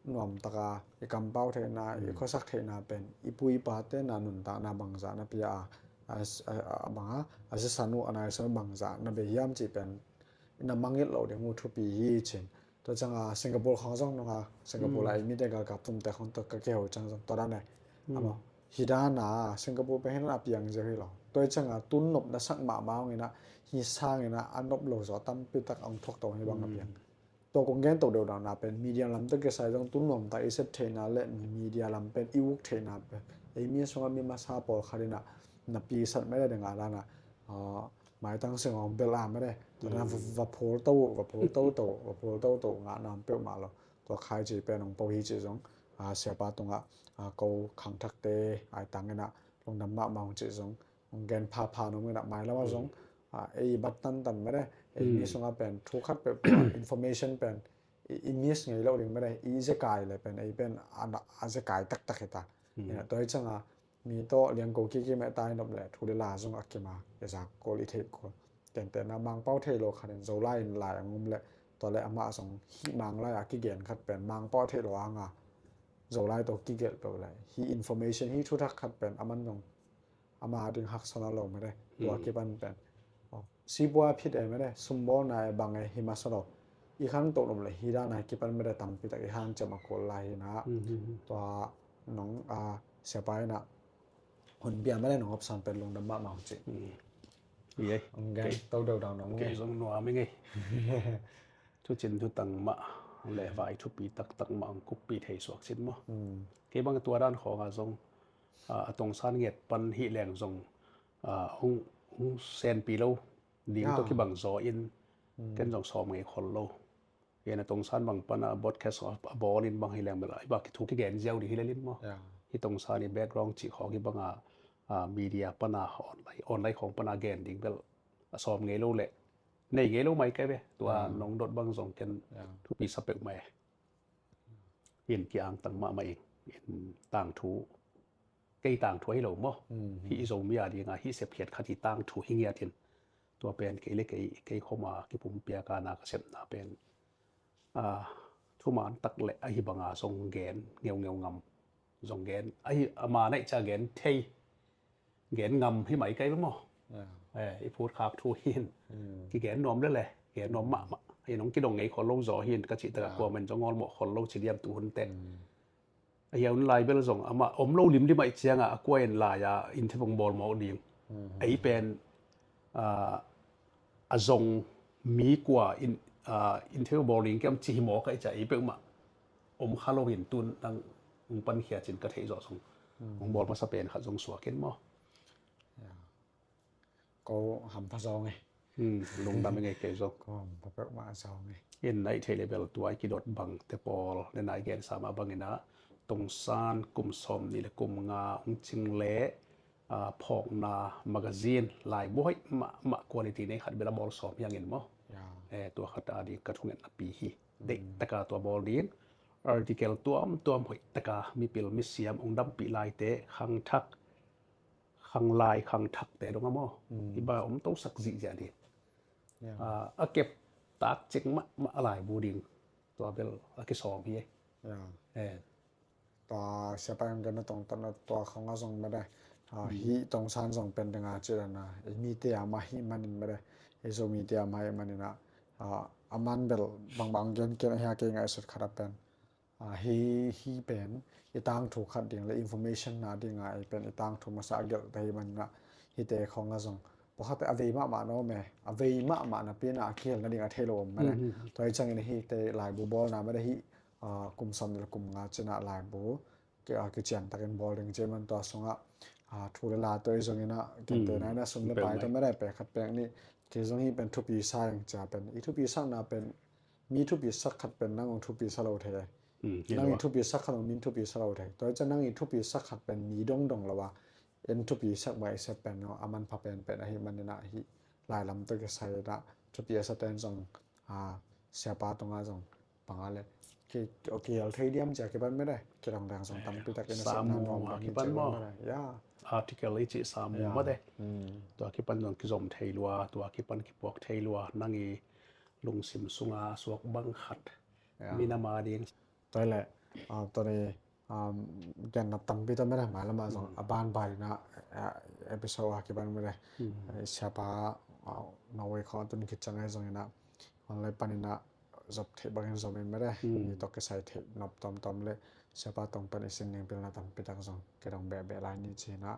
nuamtaka i kampau theihna, i khuasak theihna pen i pu i pate na nuntakna bangzah na pia a, a, a, a banga a sisan uh a naisan uh bangzah na bei hiam cih pen i na mangngilh lo ding uh thupi hi cin. Tua cianga Singapore khawng zong nunga Singapore la i mite galkap tumte khawng tua ka kiho ciang zong tua dan e. Amau hi dana Singapore pen hi dan a piang ziau hi lo. Tua i cianga tun nopna sak mahmah hong ina hi sangina a nop lo zaw tampi tak hong thuak to hi bang a piang. Tua kong gen to deuhdana pen media lam tawh kisai zong tun nuamtak i sep theihna le media lam pen i uk theihna pen ei mi sunga mi masa pawlkhat ina na pisat mede ding a dana maitang sing hong bel a mede tua dana va phul to uh, va phul to to uh, va phul to to uh ngah nam peuhmah lo. Tua khai ci pen hong po hi ci zong siapa tungah ko khangthakte ai tangina lungdam mahmah hong ci zong hong gen phapha nung ina mailam a zong ei bat tantan mede ei mi sunga pen thu khat peuh information pen i miss ngei lo ding mede i zekai le pen ei pen a zekai taktak hita. Tua hi cianga mi tawh liangko kiki meh tai nop le thu le la zong a kima i zak kol i theih kol. Tentena Mangpau thei lo khanin Zolai in lai a ngum le tua le amah zong hih Manglai a kigen khat pen Mangpau thei lo anga Zolai tawh kigelh peuh le hih information hih thuthak khat pen aman zong ama ding haksa na lo mede tua kipan pen sipua phit e mede sumbawlna e bang e hi masa lo. I khang toh nop le hi dana kipan mede tampi tak i hang ciam a kol lai hina. Tua nong a siapa ina hun bia mede nong hopsan pen lungdam mahmah hong ci. Hong gen to deuhdau nong kei zong nuam i ngei. Thucin thutang mah le vai thupi taktak mah ang kuppi thei suak cin maw? Kei bang tua dan khawnga zong a tongsan nget pan hih leng zong hong senpi lo ding tawh kibang zaw in ken zong sawm ngei khol lo. Ken a tongsan bang pana broadcast a bawl in bang hi leng bel a hi bak thu kigen ziau ding hi lelin maw? Hi tongsan i background cih khawng hi banga media pana online, online khawng pana gen ding bel a sawm ngei lo le nei ngei lo mai kai ve. Tua nong dot bang zong ken thupi sa peuh mai. In kiang tang mahmah in, in tangthu kei tangthu ahi lo maw? Hih Zomi a dinga hih sepkhiat khat hi tangthu hi ngiatin tua pen kei le kei, kei khoma kipumpiaka na ka sepna pen thuman tak le ahi banga zong gen ngeungeu ngam zong gen ahi ama naih ca gen thei gen ngam hi mai kai maw? I phut khak thu hin kigen nuam le le gen nuam mahmah hi nong kidong ngei khol lo zaw hin ka cih taka kuaman zong ngawlmawh khol lo ci diam tu hun te. A hiau lai bel zong amah om lo limlim aih cianga a kua in lai a interview bawl mawk ding. Ei pen a zong mi kua in interview bawl ding kiam ci hi mawk aih cia ei peuhmah om kha lo in tun nang hong pankhia cin ka theih zawh zong hong bawl masa pen khat zong suak in maw? Ko hampha zawng e. Lungdam i ngei kei zong ko hampha peuhmah zawng e. In naih theih le bel tua i kidot bangte pawl le nai gensa mah bangina tongsan kum sawm nih le kum nga hong cing le phawkna magazine laibu hoih mahmah quality nei khat bel a bawl sawm hiangin maw? Tua khat a ding ka thungetna pi hi. Deihtaka tua bawl ding article tuamtuam hoihtaka mipil misiam hong dampih laite khangthak khanglai khangthakte dong a maw? Hi ba om tosak zihziah ding. A kep tak cek mahmah a laibu ding tua bel a kisawm hi. Tua siapa in kena tongtatna tua khong a zong mede hih tongsan zong pen dinga cidana i mite a mah hih manin mede Hi Zomi te a mai maninah, ah, a man bel bangbang gen ken a hia kei ngaihsut khat a pen, ah, hi, hi pen i tangthu khat ding le information na dingah i pen i tangthu masa a gelh te hi maninah hite khong a zong pawlkhatte a vei mahmah na om e, a vei mahmah napi inah a kihel nading a thei lo om mah le. Tua hi ciangin hite laibu bawlna mah le hi, ah, kum sawm le kum nga cinah laibu ki, ah, kician takin bawl ding ci man tua sungah, ah, thu le la tua i zonginah kente nainah sum le pai tua mah le pe khat pek nih kei zong hi pen thupi sa ing cia pen i thupi sakna pen mi thupi sak khat pen nang ong thupi sa lo thei. Nang i thupi sak khat ong min thupi sa lo thei. Tua hi ciang nang i thupi sak khat pen mi dongdong lo a en thupi sak mai se pen no a manpha penpen ahi maninah hi lailam tawh kisai inah thupi a sa ten zong, ah, siapa tungah zong panga le ki, kihel thei diam cia kipan mede kidong dang zong tampi takin a sepna nuam bang hi cia mede. Ya. Article i cih samu mate. Tua kipan zong kizom thei lua, tua kipan kipuak thei lua, nang i lungsim sunga suak bang khat. Minam a ding. Tua le, ah, tua ni, um, gen na tampi tua mede mai lamah zong a ban bai inah, ah, episode a kipan mede. Eh, siapa, ah, Norway khong a tun khit ciang ahi zonginah online paninah zop theih bangin zom in mede. I tawh kisai theih nop tawmtawm le siapa tong pan i sin ding pilna tampi tak zong kidong behbeh lai ni cinah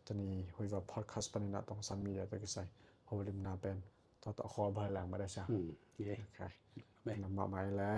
tuni Huiva podcast paninah Tongsan Media tawh kisai holimna pen tua tawh khawl bal leng mede sia. Okay. Namah mai le.